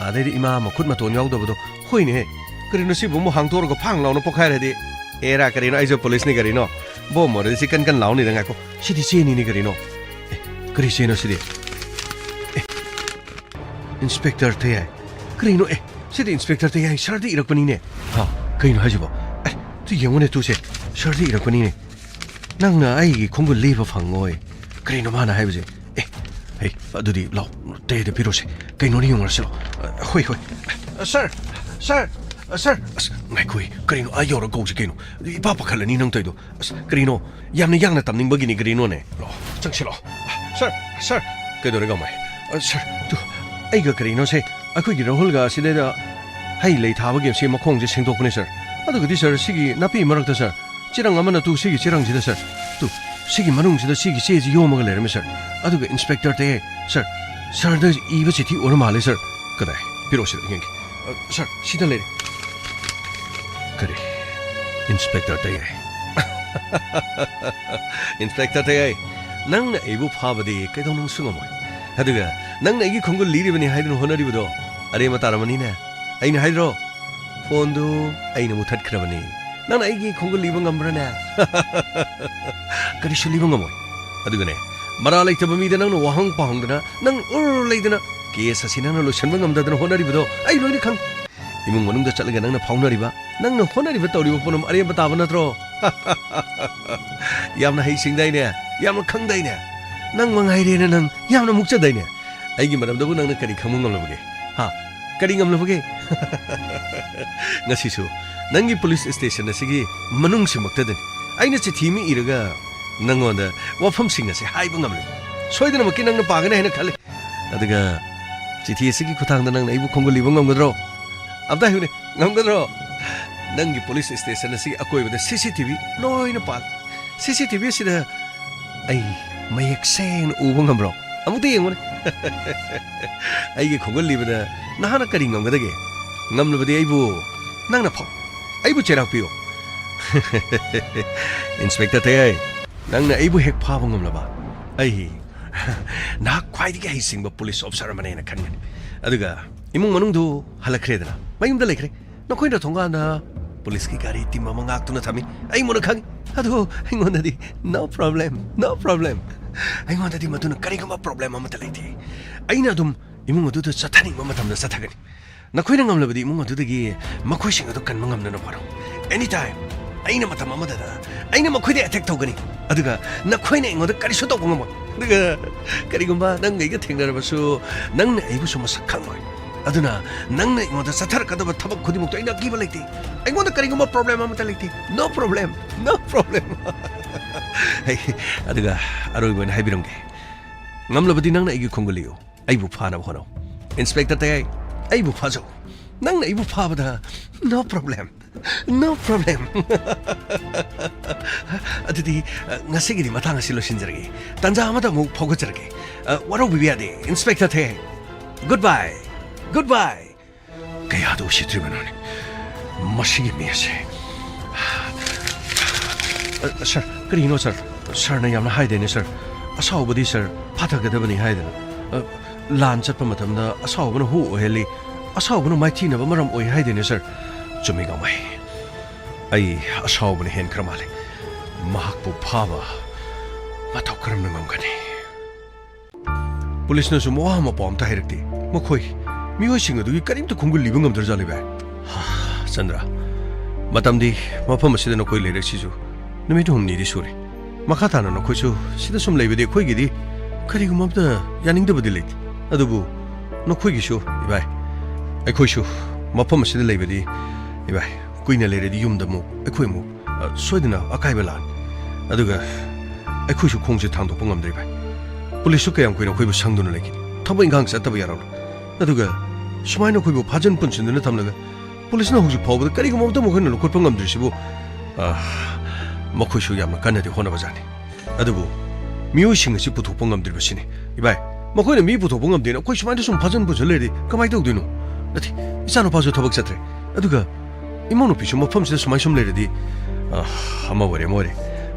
ꯑꯗꯩꯗꯤ ꯏꯃꯥ ꯃꯈꯨꯠ ꯃꯇꯣꯟ ꯌꯥꯎꯗꯕꯗꯣ꯫ ꯍꯣꯏꯅꯦꯍꯦ꯫ ꯀꯔꯤꯅꯣ ꯁꯤꯕꯨ ꯑꯃꯨꯛ ꯍꯥꯡꯇꯣꯛꯑꯒ ꯐꯥꯡ ꯂꯥꯎꯅ ꯄꯣꯛꯈꯥꯏꯔꯗꯤ? ꯑꯦꯔꯥ, ꯀꯔꯤꯅꯣ? ꯑꯩꯁꯨ ꯄꯨꯂꯤꯁꯅꯤ ꯀꯔꯤꯅꯣ? ꯕꯣꯝ ꯑꯣꯏꯔꯗꯤ ꯁꯤ ꯀꯟ ꯀꯟ ꯂꯥꯎꯅꯤꯗ, ꯉꯥꯏꯈꯣ꯫ ꯁꯤꯗꯤ ꯆꯦꯅꯤꯅꯦ ꯀꯔꯤꯅꯣ? ꯑꯦ, ꯀꯔꯤ ꯆꯦꯅꯣ ꯁꯤꯗꯤ? ꯑꯦ, ꯏꯟꯁꯄꯦꯛꯇꯔ ꯇꯌꯥꯏ꯫ ꯀꯔꯤꯅꯣ? ꯑꯦ, ꯁꯤꯗꯤ ꯏꯟꯁꯄꯦꯛꯇꯔ ꯇꯌꯥꯏ ꯁꯥꯔꯗ ꯏꯔꯛꯄꯅꯤꯅꯦ꯫ ꯍꯥ, ꯀꯩꯅꯣ ꯍꯥꯏꯁꯤꯕꯣ? ꯑꯦ, ꯇꯨ ꯌꯦꯡꯉꯨꯅꯦ, ꯇꯨꯁꯦ꯫ ꯁꯥꯔꯗ ꯏꯔꯛꯄꯅꯤꯅꯦ꯫ "ꯅꯪꯅ ꯑꯩꯒꯤ ꯈꯣꯡꯒꯨꯜ ꯂꯤꯕ ꯐꯪꯉꯣꯏ"꯫ ꯀꯔꯤꯅꯣ ꯃꯥꯅ ꯍꯥꯏꯕꯁꯦ? ꯑꯦ, ꯍꯩ, ꯑꯗꯨꯗꯤ ꯂꯥꯎ, ꯇꯌꯥꯏꯗ ꯄꯤꯔꯣꯁꯦ꯫ ꯀꯩꯅꯣꯅꯦ ꯌꯦꯡꯉꯨꯔꯁꯤ ꯂꯥꯎ꯫ ꯑ, ꯍꯣꯏ, ꯍꯣꯏ꯫ ꯑ, ꯁꯥꯔ! ꯁꯥꯔ! ꯑ, ꯁꯥꯔ! ꯑꯁ, ꯉꯥꯏꯈꯣꯍꯦ, ꯀꯔꯤꯅꯣ ꯑꯥ ꯌꯧꯔ ꯀꯧꯁꯤ ꯀꯩꯅꯣ? ꯏꯄꯥ ꯄꯥꯈꯠꯂꯅꯤ ꯅꯪ ꯇꯧꯔꯤꯗꯣ꯫ ꯑꯁ, ꯀꯔꯤꯅꯣ? ꯌꯥꯝꯅ ꯌꯥꯡꯅ ꯇꯝꯅꯤꯡꯕꯒꯤꯅꯤ ꯀꯔꯤꯅꯣꯅꯦ? ꯂꯥꯛꯑꯣ, ꯆꯪꯁꯤ ꯂꯥꯛꯑꯣ꯫ ꯁꯥꯔ, ꯁꯥꯔ, ꯀꯩꯗꯧꯔꯦ ꯒꯥꯃꯥꯏ? ꯑ, ꯁꯥꯔ, ꯇꯨ, ꯑꯩꯒ ꯀꯔꯤꯅꯣꯁꯦ, ꯑꯩꯈꯣꯏꯒꯤ ꯔꯥꯍꯨꯜꯒ ꯑꯁꯤꯗꯩꯗ ꯍꯩ ꯂꯩ ꯊꯥꯕꯒꯤ ꯑꯁꯤ ꯃꯈꯣꯡꯁꯦ ꯁꯦꯡꯗꯣꯛꯄꯅꯦ ꯁꯥꯔ꯫ ꯑꯗꯨꯒꯗꯤ ꯁꯥꯔ, ꯁꯤꯒꯤ ꯅꯥꯄꯤ ꯃꯔꯛꯇ ꯁꯥꯔ, ꯆꯦꯔꯪ ꯑꯃꯅ ꯇꯨ ꯁꯤꯒꯤ ꯆꯦꯔꯪꯁꯤꯗ ꯁꯥꯔ, ꯇꯨ, ꯁꯤꯒꯤ ꯃꯅꯨꯡꯁꯤꯗ ꯁꯤꯒꯤ ꯆꯦꯁꯤ ꯌꯣꯝꯃꯒ ꯂꯩꯔꯝꯃꯦ ꯁꯥꯔ꯫ ꯑꯗꯨꯒ ꯏꯟꯁꯄꯦꯛꯇꯔ ꯇꯌꯥꯏ, ꯁꯥꯔ, ꯁꯥꯔꯗ ꯏꯕ ꯆꯤꯊꯤ ꯑꯣꯏꯔ ꯃꯥꯜꯂꯦ ꯁꯥꯔ꯫ ꯀꯗꯥꯏ? ꯄꯤꯔꯛꯑꯣ ꯁꯤꯗ ꯌꯦꯡꯒꯦ꯫ ꯑ, ꯁꯥꯔ, ꯁꯤꯗ ꯂꯩꯔꯦ꯫ ꯀꯔꯤ? ꯏꯟꯁꯄꯦꯛꯇꯔ ꯇꯌꯥꯏ? ꯏꯟꯁꯄꯦꯛꯇꯔ ꯇꯌꯥꯏ, ꯅꯪꯅ ꯑꯩꯕꯨ ꯐꯥꯕꯗꯤ ꯀꯩꯗꯧꯅꯨꯡꯁꯨ ꯉꯝꯃꯣꯏ꯫ ꯑꯗꯨꯒ ꯅꯪꯅ ꯑꯩꯒꯤ ꯈꯣꯡꯒꯨꯜ ꯂꯤꯔꯤꯕꯅꯤ ꯍꯥꯏꯗꯨꯅ ꯍꯣꯠꯅꯔꯤꯕꯗꯣ ꯑꯔꯦꯝꯕ ꯇꯥꯔꯝꯃꯅꯤꯅꯦ꯫ ꯑꯩꯅ ꯍꯥꯏꯗ꯭ꯔꯣ? ꯐꯣꯟꯗꯨ ꯑꯩꯅ ꯃꯨꯊꯠꯈ꯭ꯔꯕꯅꯤ꯫ ꯅꯪꯅ ꯑꯩꯒꯤ ꯈꯣꯡꯒꯨꯜ ꯂꯤꯕ ꯉꯝꯕ꯭ꯔꯅꯦ? ꯀꯔꯤꯁꯨ ꯂꯤꯕ ꯉꯝꯃꯣꯏ꯫ ꯑꯗꯨꯒꯅꯦ, ꯃꯔꯥ ꯂꯩꯇꯕ ꯃꯤꯗ ꯅꯪꯅ ꯋꯥꯍꯪ ꯄꯥꯍꯪꯗꯅ, ꯅꯪ ꯎꯔ ꯂꯩꯗꯅ, ꯀꯦꯁ ꯑꯁꯤ ꯅꯪꯅ ꯂꯣꯏꯁꯤꯟꯕ ꯉꯝꯗꯗꯅ ꯍꯣꯠꯅꯔꯤꯕꯗꯣ ꯑꯩ ꯂꯣꯏꯅ ꯈꯪ꯫ ꯏꯃꯨꯡ ꯃꯅꯨꯡꯗ ꯆꯠꯂꯒ ꯅꯪꯅ ꯐꯥꯎꯅꯔꯤꯕ, ꯅꯪꯅ ꯍꯣꯠꯅꯔꯤꯕ, ꯇꯧꯔꯤꯕ ꯄꯨꯝꯅꯃꯛ ꯑꯔꯦꯝꯕ ꯇꯥꯕ ꯅꯠꯇ꯭ꯔꯣ? ꯌꯥꯝꯅ ꯍꯩꯁꯤꯡꯗꯥꯏꯅꯦ, ꯌꯥꯝꯅ ꯈꯪꯗꯥꯏꯅꯦ, ꯅꯪ ꯃꯉꯥꯏꯔꯦꯅ ꯅꯪ ꯌꯥꯝꯅ ꯃꯨꯛꯆꯗꯥꯏꯅꯦ꯫ ꯑꯩꯒꯤ ꯃꯔꯝꯗꯕꯨ ꯅꯪꯅ ꯀꯔꯤ ꯈꯪꯕ ꯉꯝꯂꯕꯒꯦ? ꯍꯥ? ꯀꯔꯤ ꯉꯝꯂꯕꯒꯦ? ꯉꯁꯤꯁꯨ ꯅꯪꯒꯤ ꯄꯨꯂꯤꯁ ꯁ꯭ꯇꯦꯁꯟ ꯑꯁꯤꯒꯤ ꯃꯅꯨꯡꯁꯤꯃꯛꯇꯗꯅꯤ ꯑꯩꯅ ꯆꯤꯊꯤ ꯑꯃ ꯏꯔꯒ ꯅꯪꯉꯣꯟꯗ ꯋꯥꯐꯝꯁꯤꯡ ꯑꯁꯤ ꯍꯥꯏꯕ ꯉꯝꯂꯤ꯫ ꯁꯣꯏꯗꯅꯃꯛꯀꯤ ꯅꯪꯅ ꯄꯥꯒꯅꯤ ꯍꯥꯏꯅ ꯈꯜꯂꯤ꯫ ꯑꯗꯨꯒ ꯆꯤꯊꯤ ꯑꯁꯤꯒꯤ ꯈꯨꯠꯊꯥꯡꯗ ꯅꯪꯅ ꯑꯩꯕꯨ ꯈꯣꯡꯒꯨꯜ ꯂꯤꯕ ꯉꯝꯒꯗ꯭ꯔꯣ? ꯑꯝꯇ ꯍꯥꯏꯌꯨꯅꯦ, ꯉꯝꯒꯗ꯭ꯔꯣ? ꯅꯪꯒꯤ ꯄꯨꯂꯤꯁ ꯁ꯭ꯇꯦꯁꯟ ꯑꯁꯤꯒꯤ ꯑꯀꯣꯏꯕꯗ ꯁꯤ ꯁꯤ ꯇꯤ ꯚꯤ ꯂꯣꯏꯅ ꯄꯥꯜꯂꯤ꯫ ꯁꯤ ꯁꯤ ꯇꯤ ꯚꯤ ꯑꯁꯤꯗ ꯑꯩ ꯃꯌꯦꯛ ꯁꯦꯡꯅ ꯎꯕ ꯉꯝꯕ꯭ꯔꯣ? ꯑꯃꯨꯛꯇ ꯌꯦꯡꯉꯨꯅꯦ꯫ ꯑꯩꯒꯤ ꯈꯣꯡꯒꯨꯜ ꯂꯤꯕꯗ ꯅꯍꯥꯛꯅ ꯀꯔꯤ ꯉꯝꯒꯗꯒꯦ? ꯉꯝꯂꯕꯗꯤ ꯑꯩꯕꯨ ꯅꯪꯅ ꯐꯥꯎ꯫ ꯑꯩꯕꯨ ꯆꯩꯔꯥꯛ ꯄꯤꯌꯨ꯫ ꯏꯟꯁꯄꯦꯛꯇꯔ ꯇꯌꯥꯏ, ꯅꯪꯅ ꯑꯩꯕꯨ ꯍꯦꯛ ꯐꯥꯕ ꯉꯝꯂꯕ, ꯑꯩ ꯅꯍꯥꯛ ꯈ꯭ꯋꯥꯏꯗꯒꯤ ꯍꯩꯁꯤꯡꯕ ꯄꯨꯂꯤꯁ ꯑꯣꯐꯤꯁꯥꯔ ꯑꯃꯅꯦꯅ ꯈꯟꯒꯅꯤ꯫ ꯑꯗꯨꯒ ꯏꯃꯨꯡ ꯃꯅꯨꯡꯗꯨ ꯍꯜꯂꯛꯈ꯭ꯔꯦꯗꯅ, ꯃꯌꯨꯝꯗ ꯂꯩꯈ꯭ꯔꯦ꯫ ꯅꯈꯣꯏꯅ ꯊꯣꯡꯒꯥꯟꯗ ꯄꯨꯂꯤꯁꯀꯤ ꯒꯥꯔꯤ ꯇꯤꯝ ꯑꯃ ꯉꯥꯛꯇꯨꯅ ꯊꯝꯃꯤ꯫ ꯑꯩ ꯃꯨꯟꯅ ꯈꯪꯉꯤ꯫ ꯑꯗꯨ ꯑꯩꯉꯣꯟꯗꯗꯤ no problem, no problem꯫ ꯑꯩꯉꯣꯟꯗꯗꯤ ꯃꯗꯨꯅ ꯀꯔꯤꯒꯨꯝꯕ ꯄ꯭ꯔꯣꯕ꯭ꯂꯦꯝ ꯑꯃꯠꯇ ꯂꯩꯇꯦ꯫ ꯑꯩꯅ ꯑꯗꯨꯝ ꯏꯃꯨꯡ ꯑꯗꯨꯗ ꯆꯠꯊꯅꯤꯡꯕ ꯃꯇꯝꯗ ꯆꯠꯊꯒꯅꯤ꯫ ꯅꯈꯣꯏꯅ ꯉꯝꯂꯕꯗꯤ ꯏꯃꯨꯡ ꯑꯗꯨꯗꯒꯤ ꯃꯈꯣꯏꯁꯤꯡ ꯑꯗꯨ ꯀꯟꯕ ꯉꯝꯅꯅꯕ ꯍꯣꯠꯅꯧ꯫ Anytime, ꯑꯩꯅ ꯃꯇꯝ ꯑꯃꯗꯗ ꯑꯩꯅ ꯃꯈꯣꯏꯗ ꯑꯦꯇꯦꯛ ꯇꯧꯒꯅꯤ꯫ ꯑꯗꯨꯒ ꯅꯈꯣꯏꯅ ꯑꯩꯉꯣꯟꯗ ꯀꯔꯤꯁꯨ ꯇꯧꯕ ꯉꯝꯃꯣꯏ꯫ ꯑꯗꯨꯒ ꯀꯔꯤꯒꯨꯝꯕ ꯅꯪ ꯑꯩꯒ ꯊꯦꯡꯅꯔꯕꯁꯨ, ꯅꯪꯅ ꯑꯩꯕꯨꯁꯨ ꯃꯁꯛ ꯈꯪꯂꯣꯏ꯫ ꯑꯗꯨꯅ ꯅꯪꯅ ꯑꯩꯉꯣꯟꯗ ꯆꯠꯊꯔꯛꯀꯗꯕ ꯊꯕꯛ ꯈꯨꯗꯤꯡꯃꯛꯇꯣ ꯑꯩꯅ ꯑꯀꯤꯕ ꯂꯩꯇꯦ꯫ ꯑꯩꯉꯣꯟꯗ ꯀꯔꯤꯒꯨꯝꯕ ꯄ꯭ꯔꯣꯕ꯭ꯂꯦꯝ ꯑꯃꯠꯇ ꯂꯩꯇꯦ꯫ No problem, no problem꯫ ꯑꯩ, ꯑꯗꯨꯒ ꯑꯔꯣꯏꯕ ꯑꯣꯏꯅ ꯍꯥꯏꯕꯤꯔꯝꯒꯦ, ꯉꯝꯂꯕꯗꯤ ꯅꯪꯅ ꯑꯩꯒꯤ ꯈꯣꯡꯒꯨꯜ ꯂꯤꯌꯨ꯫ ꯑꯩꯕꯨ ꯐꯥꯅꯕ ꯍꯣꯠꯅꯧ꯫ ꯏꯟꯁꯄꯦꯛꯇꯔ ꯇꯌꯥꯏ, ꯑꯩꯕꯨ ꯐꯥꯖꯧ꯫ ꯅꯪꯅ ꯑꯩꯕꯨ ꯐꯥꯕꯗ no problem, no problem꯫ ꯑꯗꯨꯗꯤ, ꯑ, ꯉꯁꯤꯒꯤꯗꯤ ꯃꯇꯥꯡ ꯑꯁꯤ ꯂꯣꯏꯁꯤꯟꯖꯔꯒꯦ꯫ ꯇꯥꯟꯖꯥ ꯑꯃꯗ ꯑꯃꯨꯛ ꯐꯥꯎꯒꯠꯆꯔꯒꯦ꯫ ꯑ, ꯋꯥꯔꯧꯕꯤꯕ ꯌꯥꯗꯦ, ꯏꯟꯁꯄꯦꯛꯇꯔ ꯇꯌꯥꯏ꯫ Goodbye, goodbye꯫ ꯀꯌꯥꯗ ꯎꯁꯤꯠꯇ꯭ꯔꯤꯕꯅꯣꯅꯦ ꯃꯁꯤꯒꯤ ꯃꯤ ꯑꯁꯦ꯫ ꯑ, ꯁꯥꯔ, ꯀꯔꯤꯅꯣ ꯁꯥꯔ? ꯁꯥꯔꯅ ꯌꯥꯝꯅ ꯍꯥꯏꯗꯦꯅꯦ ꯁꯥꯔ꯫ ꯑꯁꯥꯎꯕꯗꯤ ꯁꯥꯔ ꯐꯥꯊꯒꯗꯕꯅꯤ ꯍꯥꯏꯗꯅ꯫ ꯑ, ꯂꯥꯟ ꯆꯠꯄ ꯃꯇꯝꯗ ꯑꯁꯥꯎꯕꯅ ꯍꯨ ꯑꯣꯏꯍꯜꯂꯤ, ꯑꯁꯥꯎꯕꯅ ꯃꯥꯏꯊꯤꯅꯕ ꯃꯔꯝ ꯑꯣꯏ ꯍꯥꯏꯗꯦꯅꯦ ꯁꯥꯔ꯫ ꯆꯨꯝꯃꯤ ꯒꯥꯡꯃꯩ, ꯑꯩ ꯑꯁꯥꯎꯕꯅ ꯍꯦꯟꯈ꯭ꯔ ꯃꯥꯜꯂꯦ꯫ ꯃꯍꯥꯛꯄꯨ ꯐꯥꯕ ꯃꯇꯧ ꯀꯔꯝꯅ ꯉꯝꯒꯅꯤ? ꯄꯨꯂꯤꯁꯅꯁꯨ ꯃꯋꯥ ꯃꯄꯥꯎ ꯑꯝꯇ ꯍꯥꯏꯔꯛꯇꯦ꯫ ꯃꯈꯣꯏ ꯃꯤꯑꯣꯏꯁꯤꯡ ꯑꯗꯨꯒꯤ ꯀꯔꯤꯝꯇ ꯈꯣꯡꯒꯨꯜ ꯂꯤꯕ ꯉꯝꯗ꯭ꯔꯖꯥꯠꯂꯦ ꯚꯥꯏ꯫ ꯍꯥ, ꯆꯟꯗ꯭ꯔ, ꯃꯇꯝꯗꯤ ꯃꯐꯝ ꯑꯁꯤꯗ ꯅꯈꯣꯏ ꯂꯩꯔꯛꯁꯤꯁꯨ ꯅꯨꯃꯤꯠ ꯍꯨꯝꯅꯤꯗꯤ ꯁꯨꯔꯦ꯫ ꯃꯈꯥ ꯇꯥꯅ ꯅꯈꯣꯏꯁꯨ ꯁꯤꯗ ꯁꯨꯝ ꯂꯩꯕꯗꯤ ꯑꯩꯈꯣꯏꯒꯤꯗꯤ ꯀꯔꯤꯒꯨꯝꯕ ꯑꯝꯇ ꯌꯥꯅꯤꯡꯗꯕꯗꯤ ꯂꯩꯇꯦ꯫ ꯑꯗꯨꯕꯨ ꯅꯈꯣꯏꯒꯤꯁꯨ, ꯏꯕꯥꯏ, ꯑꯩꯈꯣꯏꯁꯨ ꯃꯐꯝ ꯑꯁꯤꯗ ꯂꯩꯕꯗꯤ, ꯏꯕꯥꯏ, ꯀꯨꯏꯅ ꯂꯩꯔꯗꯤ ꯌꯨꯝꯗ ꯑꯃꯨꯛ ꯑꯩꯈꯣꯏ ꯑꯃꯨꯛ, ꯑ, ꯁꯣꯏꯗꯅ ꯑꯀꯥꯏꯕ ꯂꯥꯛꯑꯅꯤ꯫ ꯑꯗꯨꯒ ꯑꯩꯈꯣꯏꯁꯨ ꯈꯣꯡꯁꯦ ꯊꯥꯡꯗꯣꯛꯄ ꯉꯝꯗ꯭ꯔꯦ, ꯚꯥꯏ꯫ ꯄꯨꯂꯤꯁꯁꯨ ꯀꯌꯥꯝ ꯀꯨꯏꯅ ꯑꯩꯈꯣꯏꯕꯨ ꯁꯪꯗꯨꯅ ꯂꯩꯈꯤꯅꯤ? ꯊꯕꯛ ꯏꯪꯈꯥꯡ ꯆꯠꯇꯕ ꯌꯥꯔꯣꯏ꯫ ꯑꯗꯨꯒ ꯁꯨꯃꯥꯏꯅ ꯑꯩꯈꯣꯏꯕꯨ ꯐꯥꯖꯤꯟ ꯄꯨꯟꯁꯤꯟꯗꯨꯅ ꯊꯝꯂꯒ ꯄꯨꯂꯤꯁꯅ ꯍꯧꯖꯤꯛ ꯐꯥꯎꯕꯗ ꯀꯔꯤꯒꯨꯝꯕ ꯑꯃꯠꯇ ꯃꯈꯣꯏꯅ ꯂꯧꯈꯠꯄ ꯉꯝꯗ꯭ꯔꯤꯁꯤꯕꯨ, ꯑ, ꯃꯈꯣꯏꯁꯨ ꯌꯥꯝꯅ ꯀꯟꯅꯗꯤ ꯍꯣꯠꯅꯕꯖꯥꯠꯅꯤ꯫ ꯑꯗꯨꯕꯨ ꯃꯤꯑꯣꯏꯁꯤꯡ ꯑꯁꯤ ꯄꯨꯊꯣꯛꯄ ꯉꯝꯗ꯭ꯔꯤꯕꯁꯤꯅꯤ꯫ ꯏꯕꯥꯏ, ꯃꯈꯣꯏꯅ ꯃꯤ ꯄꯨꯊꯣꯛꯄ ꯉꯝꯗꯦꯅ ꯑꯩꯈꯣꯏ ꯁꯨꯃꯥꯏꯅ ꯁꯨꯝ ꯐꯥꯖꯟ ꯄꯨꯖꯟ ꯂꯩꯔꯗꯤ ꯀꯃꯥꯏꯅ ꯇꯧꯗꯣꯏꯅꯣ? ꯅꯠꯇꯦ, ꯏꯆꯥꯅꯨꯄꯥꯁꯨ ꯊꯕꯛ ꯆꯠꯇ꯭ꯔꯦ꯫ ꯑꯗꯨꯒ ꯏꯃꯧ ꯅꯨꯄꯤꯁꯨ ꯃꯐꯝꯁꯤꯗ ꯁꯨꯃꯥꯏ ꯁꯨꯝ ꯂꯩꯔꯗꯤ, ꯑ, ꯑꯃ ꯑꯣꯏꯔꯦ, ꯑꯃ ꯑꯣꯏꯔꯦ꯫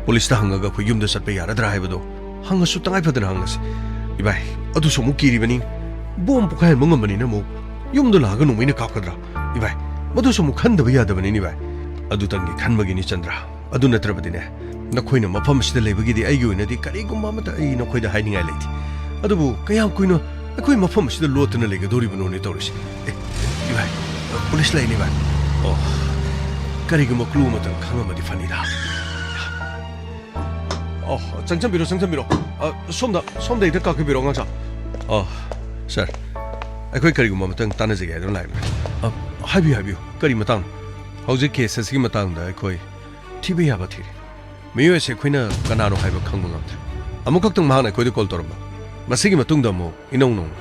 ꯄꯨꯂꯤꯁꯇ ꯍꯪꯉꯒ ꯑꯩꯈꯣꯏ ꯌꯨꯝꯗ ꯆꯠꯄ ꯌꯥꯔꯗ꯭ꯔꯥ ꯍꯥꯏꯕꯗꯣ ꯍꯪꯉꯁꯨ ꯇꯉꯥꯏ ꯐꯗꯅ ꯍꯪꯉꯁꯤ꯫ ꯏꯕꯥꯏ, ꯑꯗꯨꯁꯨ ꯑꯃꯨꯛ ꯀꯤꯔꯤꯕꯅꯤ꯫ ꯕꯣꯝ ꯄꯣꯈꯥꯏꯍꯟꯕ ꯉꯝꯕꯅꯤꯅ ꯑꯃꯨꯛ ꯌꯨꯝꯗ ꯂꯥꯛꯑꯒ ꯅꯣꯡꯃꯩꯅ ꯀꯥꯞꯀꯗ꯭ꯔꯥ? ꯏꯕꯥꯏ, ꯃꯗꯨꯁꯨ ꯑꯃꯨꯛ ꯈꯟꯗꯕ ꯌꯥꯗꯕꯅꯤꯅꯦ, ꯏꯕꯥꯏ꯫ ꯑꯗꯨꯇꯪꯒꯤ ꯈꯟꯕꯒꯤꯅꯤ, ꯆꯟꯗ꯭ꯔ꯫ ꯑꯗꯨ ꯅꯠꯇ꯭ꯔꯕꯗꯤꯅꯦ, ꯅꯈꯣꯏꯅ ꯃꯐꯝ ꯑꯁꯤꯗ ꯂꯩꯕꯒꯤꯗꯤ ꯑꯩꯒꯤ ꯑꯣꯏꯅꯗꯤ ꯀꯔꯤꯒꯨꯝꯕ ꯑꯃꯠꯇ ꯑꯩ ꯅꯈꯣꯏꯗ ꯍꯥꯏꯅꯤꯡꯉꯥꯏ ꯂꯩꯇꯦ꯫ ꯑꯗꯨꯕꯨ ꯀꯌꯥꯝ ꯀꯨꯏꯅ ꯑꯩꯈꯣꯏ ꯃꯐꯝ ꯑꯁꯤꯗ ꯂꯣꯠꯇꯨꯅ ꯂꯩꯒꯗꯧꯔꯤꯕꯅꯣꯅꯦ ꯇꯧꯔꯤꯁꯦ? ꯑꯦ, ꯏꯕꯥꯏ, ꯄꯨꯂꯤꯁ ꯂꯩꯅꯤ, ꯏꯕꯥꯏ꯫ ꯑꯣ, ꯀꯔꯤꯒꯨꯝꯕ ꯀ꯭ꯂꯨ ꯑꯃꯇꯪ ꯈꯪꯉꯝꯃꯗꯤ ꯐꯅꯤꯗ꯫ ꯑꯣ, ꯆꯪꯁꯟꯕꯤꯔꯣ, ꯆꯪꯁꯟꯕꯤꯔꯣ꯫ ꯑ, ꯁꯣꯝꯗ, ꯁꯣꯝꯗ ꯍꯦꯛꯇ ꯀꯥꯈꯠꯄꯤꯔꯣ, ꯑꯉꯥꯡꯁꯥ꯫ ꯑꯣ, ꯁꯥꯔ, ꯑꯩꯈꯣꯏ ꯀꯔꯤꯒꯨꯝꯕ ꯑꯃꯇꯪ ꯇꯥꯟꯅꯖꯒꯦ ꯍꯥꯏꯗꯨꯅ ꯂꯥꯛꯏꯕꯅꯤ꯫ ꯑ, ꯍꯥꯏꯕꯤꯌꯨ, ꯍꯥꯏꯕꯤꯌꯨ, ꯀꯔꯤ ꯃꯇꯥꯡꯅꯣ? ꯍꯧꯖꯤꯛ ꯀꯦꯁ ꯑꯁꯤꯒꯤ ꯃꯇꯥꯡꯗ ꯑꯩꯈꯣꯏ ꯊꯤꯕ ꯌꯥꯕ ꯊꯤꯔꯤ꯫ ꯃꯤꯑꯣꯏ ꯑꯁꯤ ꯑꯩꯈꯣꯏꯅ ꯀꯅꯥꯅꯣ ꯍꯥꯏꯕ ꯈꯪꯕ ꯉꯝꯗ꯭ꯔꯦ꯫ ꯑꯃꯨꯛꯈꯛꯇꯪ ꯃꯍꯥꯛꯅ ꯑꯩꯈꯣꯏꯗ ꯀꯣꯜ ꯇꯧꯔꯝꯕ꯫ ꯃꯁꯤꯒꯤ ꯃꯇꯨꯡꯗ ꯑꯃꯨꯛ ꯏꯅꯧ ꯅꯧꯅ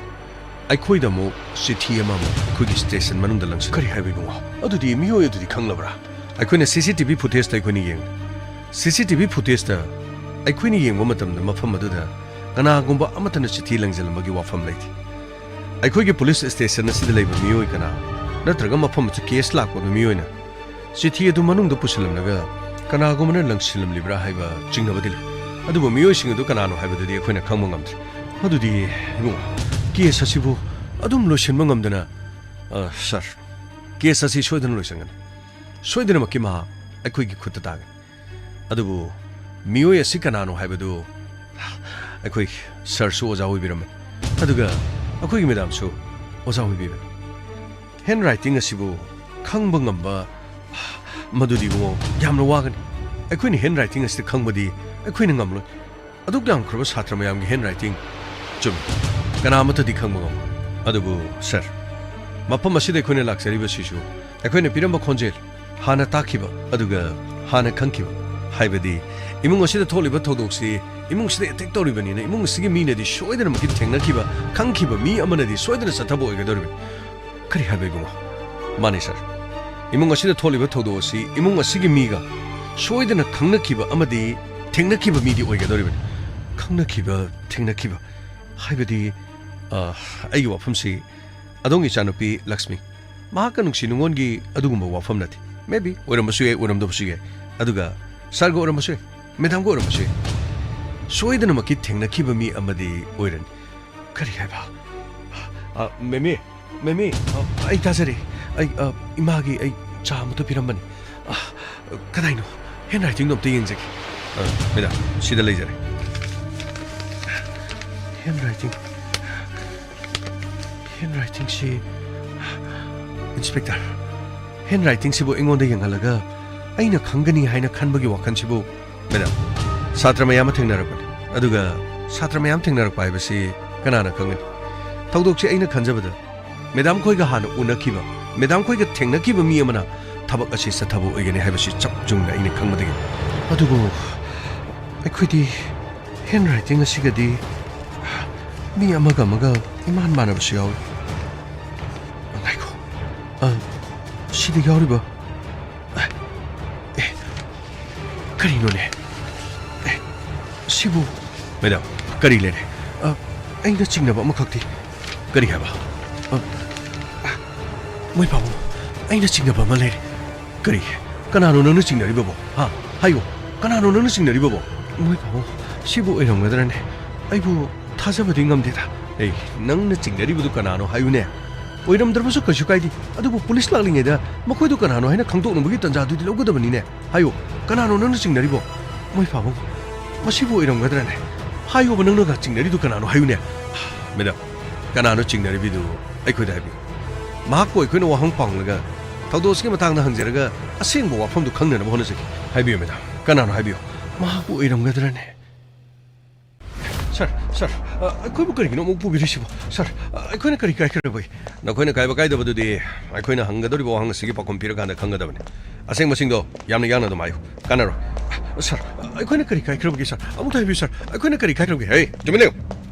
ꯑꯩꯈꯣꯏꯗ ꯑꯃꯨꯛ ꯆꯤꯊꯤ ꯑꯃ ꯑꯃꯨꯛ ꯑꯩꯈꯣꯏꯒꯤ ꯁ꯭ꯇꯦꯁꯟ ꯃꯅꯨꯡꯗ ꯂꯪꯁꯤꯜꯂꯤ꯫ ꯀꯔꯤ ꯍꯥꯏꯕ, ꯏꯕꯨꯡꯉꯣ? ꯑꯗꯨꯗꯤ ꯃꯤꯑꯣꯏ ꯑꯗꯨꯗꯤ ꯈꯪꯂꯕ꯭ꯔꯥ? ꯑꯩꯈꯣꯏꯅ ꯁꯤ ꯁꯤ ꯇꯤ ꯚꯤ ꯐꯨꯇꯦꯖꯇ ꯑꯩꯈꯣꯏꯅ ꯌꯦꯡꯂꯤ꯫ ꯁꯤ ꯁꯤ ꯇꯤ ꯚꯤ ꯐꯨꯇꯦꯖꯇ ꯑꯩꯈꯣꯏꯅ ꯌꯦꯡꯕ ꯃꯇꯝꯗ ꯃꯐꯝ ꯑꯗꯨꯗ ꯀꯅꯥꯒꯨꯝꯕ ꯑꯃꯠꯇꯅ ꯆꯤꯊꯤ ꯂꯪꯁꯤꯜꯂꯝꯕꯒꯤ ꯋꯥꯐꯝ ꯂꯩꯇꯦ꯫ ꯑꯩꯈꯣꯏꯒꯤ ꯄꯨꯂꯤꯁ ꯁ꯭ꯇꯦꯁꯟ ꯑꯁꯤꯗ ꯂꯩꯕ ꯃꯤꯑꯣꯏ ꯀꯅꯥ ꯅꯠꯇ꯭ꯔꯒ ꯃꯐꯝ ꯑꯁꯤ ꯀꯦꯁ ꯂꯥꯛꯄ ꯃꯤꯑꯣꯏꯅ ꯆꯤꯊꯤ ꯑꯗꯨ ꯃꯅꯨꯡꯗ ꯄꯨꯁꯤꯜꯂꯝꯂꯒ ꯀꯅꯥꯒꯨꯝꯕꯅ ꯂꯪꯁꯤꯜꯂꯝꯂꯤꯕ꯭ꯔꯥ ꯍꯥꯏꯕ ꯆꯤꯡꯅꯕꯗꯤ ꯂꯩ꯫ ꯑꯗꯨꯕꯨ ꯃꯤꯑꯣꯏꯁꯤꯡ ꯑꯗꯨ ꯀꯅꯥꯅꯣ ꯍꯥꯏꯕꯗꯨꯗꯤ ꯑꯩꯈꯣꯏꯅ ꯈꯪꯕ ꯉꯝꯗ꯭ꯔꯤ꯫ ꯑꯗꯨꯗꯤ ꯏꯕꯨꯡꯉꯣ, ꯀꯦꯁ ꯑꯁꯤꯕꯨ ꯑꯗꯨꯝ ꯂꯣꯏꯁꯤꯟꯕ ꯉꯝꯗꯅ, ꯑ, ꯁꯥꯔ, ꯀꯦꯁ ꯑꯁꯤ ꯁꯣꯏꯗꯅ ꯂꯣꯏꯁꯤꯟꯒꯅꯤ꯫ ꯁꯣꯏꯗꯅꯃꯛꯀꯤ ꯃꯍꯥꯛ ꯑꯩꯈꯣꯏꯒꯤ ꯈꯨꯠꯇ ꯇꯥꯒꯅꯤ꯫ ꯑꯗꯨꯕꯨ ꯃꯤꯑꯣꯏ ꯑꯁꯤ ꯀꯅꯥꯅꯣ ꯍꯥꯏꯕꯗꯨ ꯑꯩꯈꯣꯏ ꯁꯥꯔꯁꯨ ꯑꯣꯖꯥ ꯑꯣꯏꯕꯤꯔꯝꯃꯤ, ꯑꯗꯨꯒ ꯑꯩꯈꯣꯏꯒꯤ ꯃꯦꯗꯥꯝꯁꯨ ꯑꯣꯖꯥ ꯑꯣꯏꯕꯤꯕꯅꯤ꯫ ꯍꯦꯟ ꯔꯥꯏꯇꯤꯡ ꯑꯁꯤꯕꯨ ꯈꯪꯕ ꯉꯝꯕ ꯃꯗꯨꯗꯤ, ꯏꯕꯨꯡꯉꯣ, ꯌꯥꯝꯅ ꯋꯥꯒꯅꯤ꯫ ꯑꯩꯈꯣꯏꯅ ꯍꯦꯟ ꯔꯥꯏꯇꯤꯡ ꯑꯁꯤꯗ ꯈꯪꯕꯗꯤ ꯑꯩꯈꯣꯏꯅ ꯉꯝꯂꯣꯏ꯫ ꯑꯗꯨꯛ ꯌꯥꯝꯈ꯭ꯔꯕ ꯁꯥꯇ꯭ꯔ ꯃꯌꯥꯝꯒꯤ ꯍꯦꯟ ꯔꯥꯏꯇꯤꯡ꯫ ꯆꯨꯝꯃꯤ, ꯀꯅꯥ ꯑꯃꯠꯇꯗꯤ ꯈꯪꯕ ꯉꯝꯃꯣꯏ꯫ ꯑꯗꯨꯕꯨ ꯁꯥꯔ, ꯃꯐꯝ ꯑꯁꯤꯗ ꯑꯩꯈꯣꯏꯅ ꯂꯥꯛꯆꯔꯤꯕꯁꯤꯁꯨ ꯑꯩꯈꯣꯏꯅ ꯄꯤꯔꯝꯕ ꯈꯣꯟꯖꯦꯜ, ꯍꯥꯟꯅ ꯇꯥꯈꯤꯕ ꯑꯗꯨꯒ ꯍꯥꯟꯅ ꯈꯪꯈꯤꯕ, ꯍꯥꯏꯕꯗꯤ ꯏꯃꯨꯡ ꯑꯁꯤꯗ ꯊꯣꯛꯂꯤꯕ ꯊꯧꯗꯣꯛꯁꯤ ꯏꯃꯨꯡꯁꯤꯗ ꯑꯦꯇꯦꯛ ꯇꯧꯔꯤꯕꯅꯤꯅ ꯏꯃꯨꯡꯁꯤꯒꯤ ꯃꯤꯅꯗꯤ ꯁꯣꯏꯗꯅꯃꯛꯀꯤ ꯊꯦꯡꯅꯈꯤꯕ, ꯈꯪꯈꯤꯕ ꯃꯤ ꯑꯃꯅꯗꯤ ꯁꯣꯏꯗꯅ ꯆꯠꯊꯕ ꯑꯣꯏꯒꯗꯧꯔꯤꯕꯅꯤ꯫ ꯀꯔꯤ ꯍꯥꯏꯕ, ꯏꯕꯨꯡꯉꯣ? ꯃꯥꯅꯤ, ꯁꯥꯔ꯫ ꯏꯃꯨꯡ ꯑꯁꯤꯗ ꯊꯣꯛꯂꯤꯕ ꯊꯧꯗꯣꯛ ꯑꯁꯤ ꯏꯃꯨꯡ ꯑꯁꯤꯒꯤ ꯃꯤꯒ ꯁꯣꯏꯗꯅ ꯈꯪꯅꯈꯤꯕ ꯑꯃꯗꯤ ꯊꯦꯡꯅꯈꯤꯕ ꯃꯤꯗꯤ ꯑꯣꯏꯒꯗꯧꯔꯤꯕꯅꯤ꯫ ꯈꯪꯅꯈꯤꯕ, ꯊꯦꯡꯅꯈꯤꯕ ꯍꯥꯏꯕꯗꯤ, ꯑ, ꯑꯩꯒꯤ ꯋꯥꯐꯝꯁꯤ ꯑꯗꯣꯝꯒꯤ ꯏꯆꯥꯅꯨꯄꯤ ꯂꯛꯁꯃꯤ, ꯃꯍꯥꯛꯀ ꯅꯨꯡꯁꯤ ꯅꯨꯡꯉꯣꯟꯒꯤ ꯑꯗꯨꯒꯨꯝꯕ ꯋꯥꯐꯝ ꯅꯠꯇꯦ꯫ Maybe ꯑꯣꯏꯔꯝꯕꯁꯨ ꯌꯥꯏ, ꯑꯣꯏꯔꯝꯗꯕꯁꯨ ꯌꯥꯏ꯫ ꯑꯗꯨꯒ ꯁꯥꯔꯒ ꯑꯣꯏꯔꯝꯕꯁꯨ ꯌꯥꯏ, ꯃꯦꯗꯥꯝꯒ ꯑꯣꯏꯔꯝꯕꯁꯨ ꯌꯥꯏ꯫ ꯁꯣꯏꯗꯅꯃꯛꯀꯤ ꯊꯦꯡꯅꯈꯤꯕ ꯃꯤ ꯑꯃꯗꯤ ꯑꯣꯏꯔꯅꯤ꯫ ꯀꯔꯤ ꯍꯥꯏꯕ? ꯑ, ꯃꯦꯃꯤ, ꯃꯦꯃꯤ, ꯑ, ꯑꯩ ꯇꯥꯖꯔꯦ꯫ ꯑꯩ, ꯑ, ꯏꯃꯥꯒꯤ ꯑꯩ ꯆꯥ ꯑꯃꯇ ꯄꯤꯔꯝꯕꯅꯤ꯫ ꯑ, ꯀꯗꯥꯏꯅꯣ? Handwritingꯗꯣ ꯑꯝꯇ ꯌꯦꯡꯖꯒꯦ꯫ ꯑ, ꯃꯦꯗꯥꯝ, ꯁꯤꯗ ꯂꯩꯖꯔꯦ꯫ Handwriting, handwritingꯁꯤ, Inspector, handwritingꯁꯤꯕꯨ ꯑꯩꯉꯣꯟꯗ ꯌꯦꯡꯍꯜꯂꯒ ꯑꯩꯅ ꯈꯪꯒꯅꯤ ꯍꯥꯏꯅ ꯈꯟꯕꯒꯤ ꯋꯥꯈꯜꯁꯤꯕꯨ, ꯃꯦꯗꯥꯝ, ꯁꯥꯇ꯭ꯔ ꯃꯌꯥꯝ ꯑꯃ ꯊꯦꯡꯅꯔꯛꯄꯅꯤ꯫ ꯑꯗꯨꯒ ꯁꯥꯇ꯭ꯔ ꯃꯌꯥꯝ ꯊꯦꯡꯅꯔꯛꯄ ꯍꯥꯏꯕꯁꯤ ꯀꯅꯥꯅ ꯈꯪꯒꯅꯤ? ꯊꯧꯗꯣꯛꯁꯤ ꯑꯩꯅ ꯈꯟꯖꯕꯗ ꯃꯦꯗꯥꯝ ꯈꯣꯏꯒ ꯍꯥꯟꯅ ꯎꯅꯈꯤꯕ, ꯃꯦꯗꯥꯝ ꯈꯣꯏꯒ ꯊꯦꯡꯅꯈꯤꯕ ꯃꯤ ꯑꯃꯅ ꯊꯕꯛ ꯑꯁꯤ ꯆꯠꯊꯕ ꯑꯣꯏꯒꯅꯤ ꯍꯥꯏꯕꯁꯤ ꯆꯞ ꯆꯨꯝꯅ ꯑꯩꯅ ꯈꯪꯕꯗꯒꯤ꯫ ꯑꯗꯨꯕꯨ ꯑꯩꯈꯣꯏꯗꯤ handwriting ꯑꯁꯤꯒꯗꯤ ꯃꯤ ꯑꯃꯒ ꯑꯃꯒ ꯏꯃꯥꯟ ꯃꯥꯟꯅꯕꯁꯨ ꯌꯥꯎꯏ꯫ ꯉꯥꯏꯈꯣ, ꯑ, ꯁꯤꯗ ꯌꯥꯎꯔꯤꯕ, ꯑ, ꯑꯦ, ꯀꯔꯤꯅꯣꯅꯦ? ꯑꯦ, ꯁꯤꯕꯨ? ꯃꯦꯗꯥꯝ, ꯀꯔꯤ ꯂꯩꯔꯦ? ꯑ, ꯑꯩꯅ ꯆꯤꯡꯅꯕ ꯑꯃꯈꯛꯇꯤ꯫ ꯀꯔꯤ ꯍꯥꯏꯕ? ꯑ, ꯑ, ꯃꯣꯏ ꯄꯥꯕꯨꯡ, ꯑꯩꯅ ꯆꯤꯡꯅꯕ ꯑꯃ ꯂꯩꯔꯦ꯫ ꯀꯔꯤ? ꯀꯅꯥꯅꯣ ꯅꯪꯅ ꯆꯤꯡꯅꯔꯤꯕꯕꯣ? ꯍꯥ? ꯍꯥꯏꯌꯣ, ꯀꯅꯥꯅꯣ ꯅꯪꯅ ꯆꯤꯡꯅꯔꯤꯕꯕꯣ? ꯃꯣꯏ ꯄꯥꯕꯨꯡ, ꯁꯤꯕꯨ ꯑꯣꯏꯔꯝꯒꯗ꯭ꯔꯅꯦ? ꯑꯩꯕꯨ ꯊꯥꯖꯕꯗꯤ ꯉꯝꯗꯦꯗ꯫ ꯑꯦ, ꯅꯪꯅ ꯆꯤꯡꯅꯔꯤꯕꯗꯨ ꯀꯅꯥꯅꯣ ꯍꯥꯏꯌꯨꯅꯦ? ꯑꯣꯏꯔꯝꯗ꯭ꯔꯕꯁꯨ ꯀꯩꯁꯨ ꯀꯥꯏꯗꯦ, ꯑꯗꯨꯕꯨ ꯄꯨꯂꯤꯁ ꯂꯥꯛꯂꯤꯉꯩꯗ ꯃꯈꯣꯏꯗꯨ ꯀꯅꯥꯅꯣ ꯍꯥꯏꯅ ꯈꯪꯗꯣꯛꯅꯕꯒꯤ ꯇꯟꯖꯥꯗꯨꯗꯤ ꯂꯧꯒꯗꯕꯅꯤꯅꯦ꯫ ꯍꯥꯏꯌꯣ, ꯀꯅꯥꯅꯣ ꯅꯪꯅ ꯆꯤꯡꯅꯔꯤꯕꯣ? ꯃꯣꯏ ꯄꯥꯕꯨꯡ, ꯃꯁꯤꯕꯨ ꯑꯣꯏꯔꯝꯒꯗ꯭ꯔꯅꯦ? ꯍꯥꯏꯌꯣꯕ, ꯅꯪꯅꯒ ꯆꯤꯡꯅꯔꯤꯗꯨ ꯀꯅꯥꯅꯣ ꯍꯥꯏꯌꯨꯅꯦ? ꯃꯦꯗꯥꯝ, ꯀꯅꯥꯅꯣ ꯆꯤꯡꯅꯔꯤꯕꯤꯗꯨ ꯑꯩꯈꯣꯏꯗ ꯍꯥꯏꯕꯤꯌꯨ꯫ ꯃꯍꯥꯛꯄꯨ ꯑꯩꯈꯣꯏꯅ ꯋꯥꯍꯪ ꯄꯥꯎꯍꯪꯂꯒ ꯊꯧꯗꯣꯛ ꯑꯁꯤꯒꯤ ꯃꯇꯥꯡꯗ ꯍꯪꯖꯔꯒ ꯑꯁꯦꯡꯕ ꯋꯥꯐꯝꯗꯨ ꯈꯪꯅꯅꯕ ꯍꯣꯠꯅꯖꯒꯦ꯫ ꯍꯥꯏꯕꯤꯌꯨ ꯃꯦꯗꯥꯝ, ꯀꯅꯥꯅꯣ ꯍꯥꯏꯕꯤꯌꯨ꯫ ꯃꯍꯥꯛꯄꯨ ꯑꯣꯏꯔꯝꯒꯗ꯭ꯔꯅꯦ? ꯁꯥꯔ, ꯁꯥꯔ, ꯑ, ꯑꯩꯈꯣꯏꯕꯨ ꯀꯔꯤꯒꯤꯅꯣ ꯑꯃꯨꯛ ꯄꯨꯕꯤꯔꯤꯁꯤꯕꯣ? ꯁꯥꯔ, ꯑ, ꯑꯩꯈꯣꯏꯅ ꯀꯔꯤ ꯀꯥꯏꯈ꯭ꯔꯕꯒꯦ? ꯅꯈꯣꯏꯅ ꯀꯥꯏꯕ ꯀꯥꯏꯗꯕꯗꯨꯗꯤ ꯑꯩꯈꯣꯏꯅ ꯍꯪꯒꯗꯧꯔꯤꯕ ꯋꯥꯍꯪ ꯑꯁꯤꯒꯤ ꯄꯥꯎꯈꯨꯝ ꯄꯤꯔꯀꯥꯟꯗ ꯈꯪꯒꯗꯕꯅꯤ꯫ ꯑꯁꯦꯡꯕꯁꯤꯡꯗꯣ ꯌꯥꯝꯅ ꯌꯥꯡꯅ ꯑꯗꯨꯝ ꯍꯥꯏꯌꯨ꯫ ꯀꯥꯟꯅꯔꯣꯏ꯫ ꯁꯥꯔ, ꯑꯩꯈꯣꯏꯅ ꯀꯔꯤ ꯀꯥꯏꯈ꯭ꯔꯕꯒꯦ, ꯁꯥꯔ? ꯑꯃꯨꯛꯇ ꯍꯥꯏꯕꯤꯌꯨ, ꯁꯥꯔ꯫ ꯑꯩꯈꯣꯏꯅ ꯀꯔꯤ ꯀꯥꯏꯈ꯭ꯔꯕꯒꯦ? ꯍꯦ, ꯇꯨꯃꯤꯟ ꯂꯩꯌꯨ꯫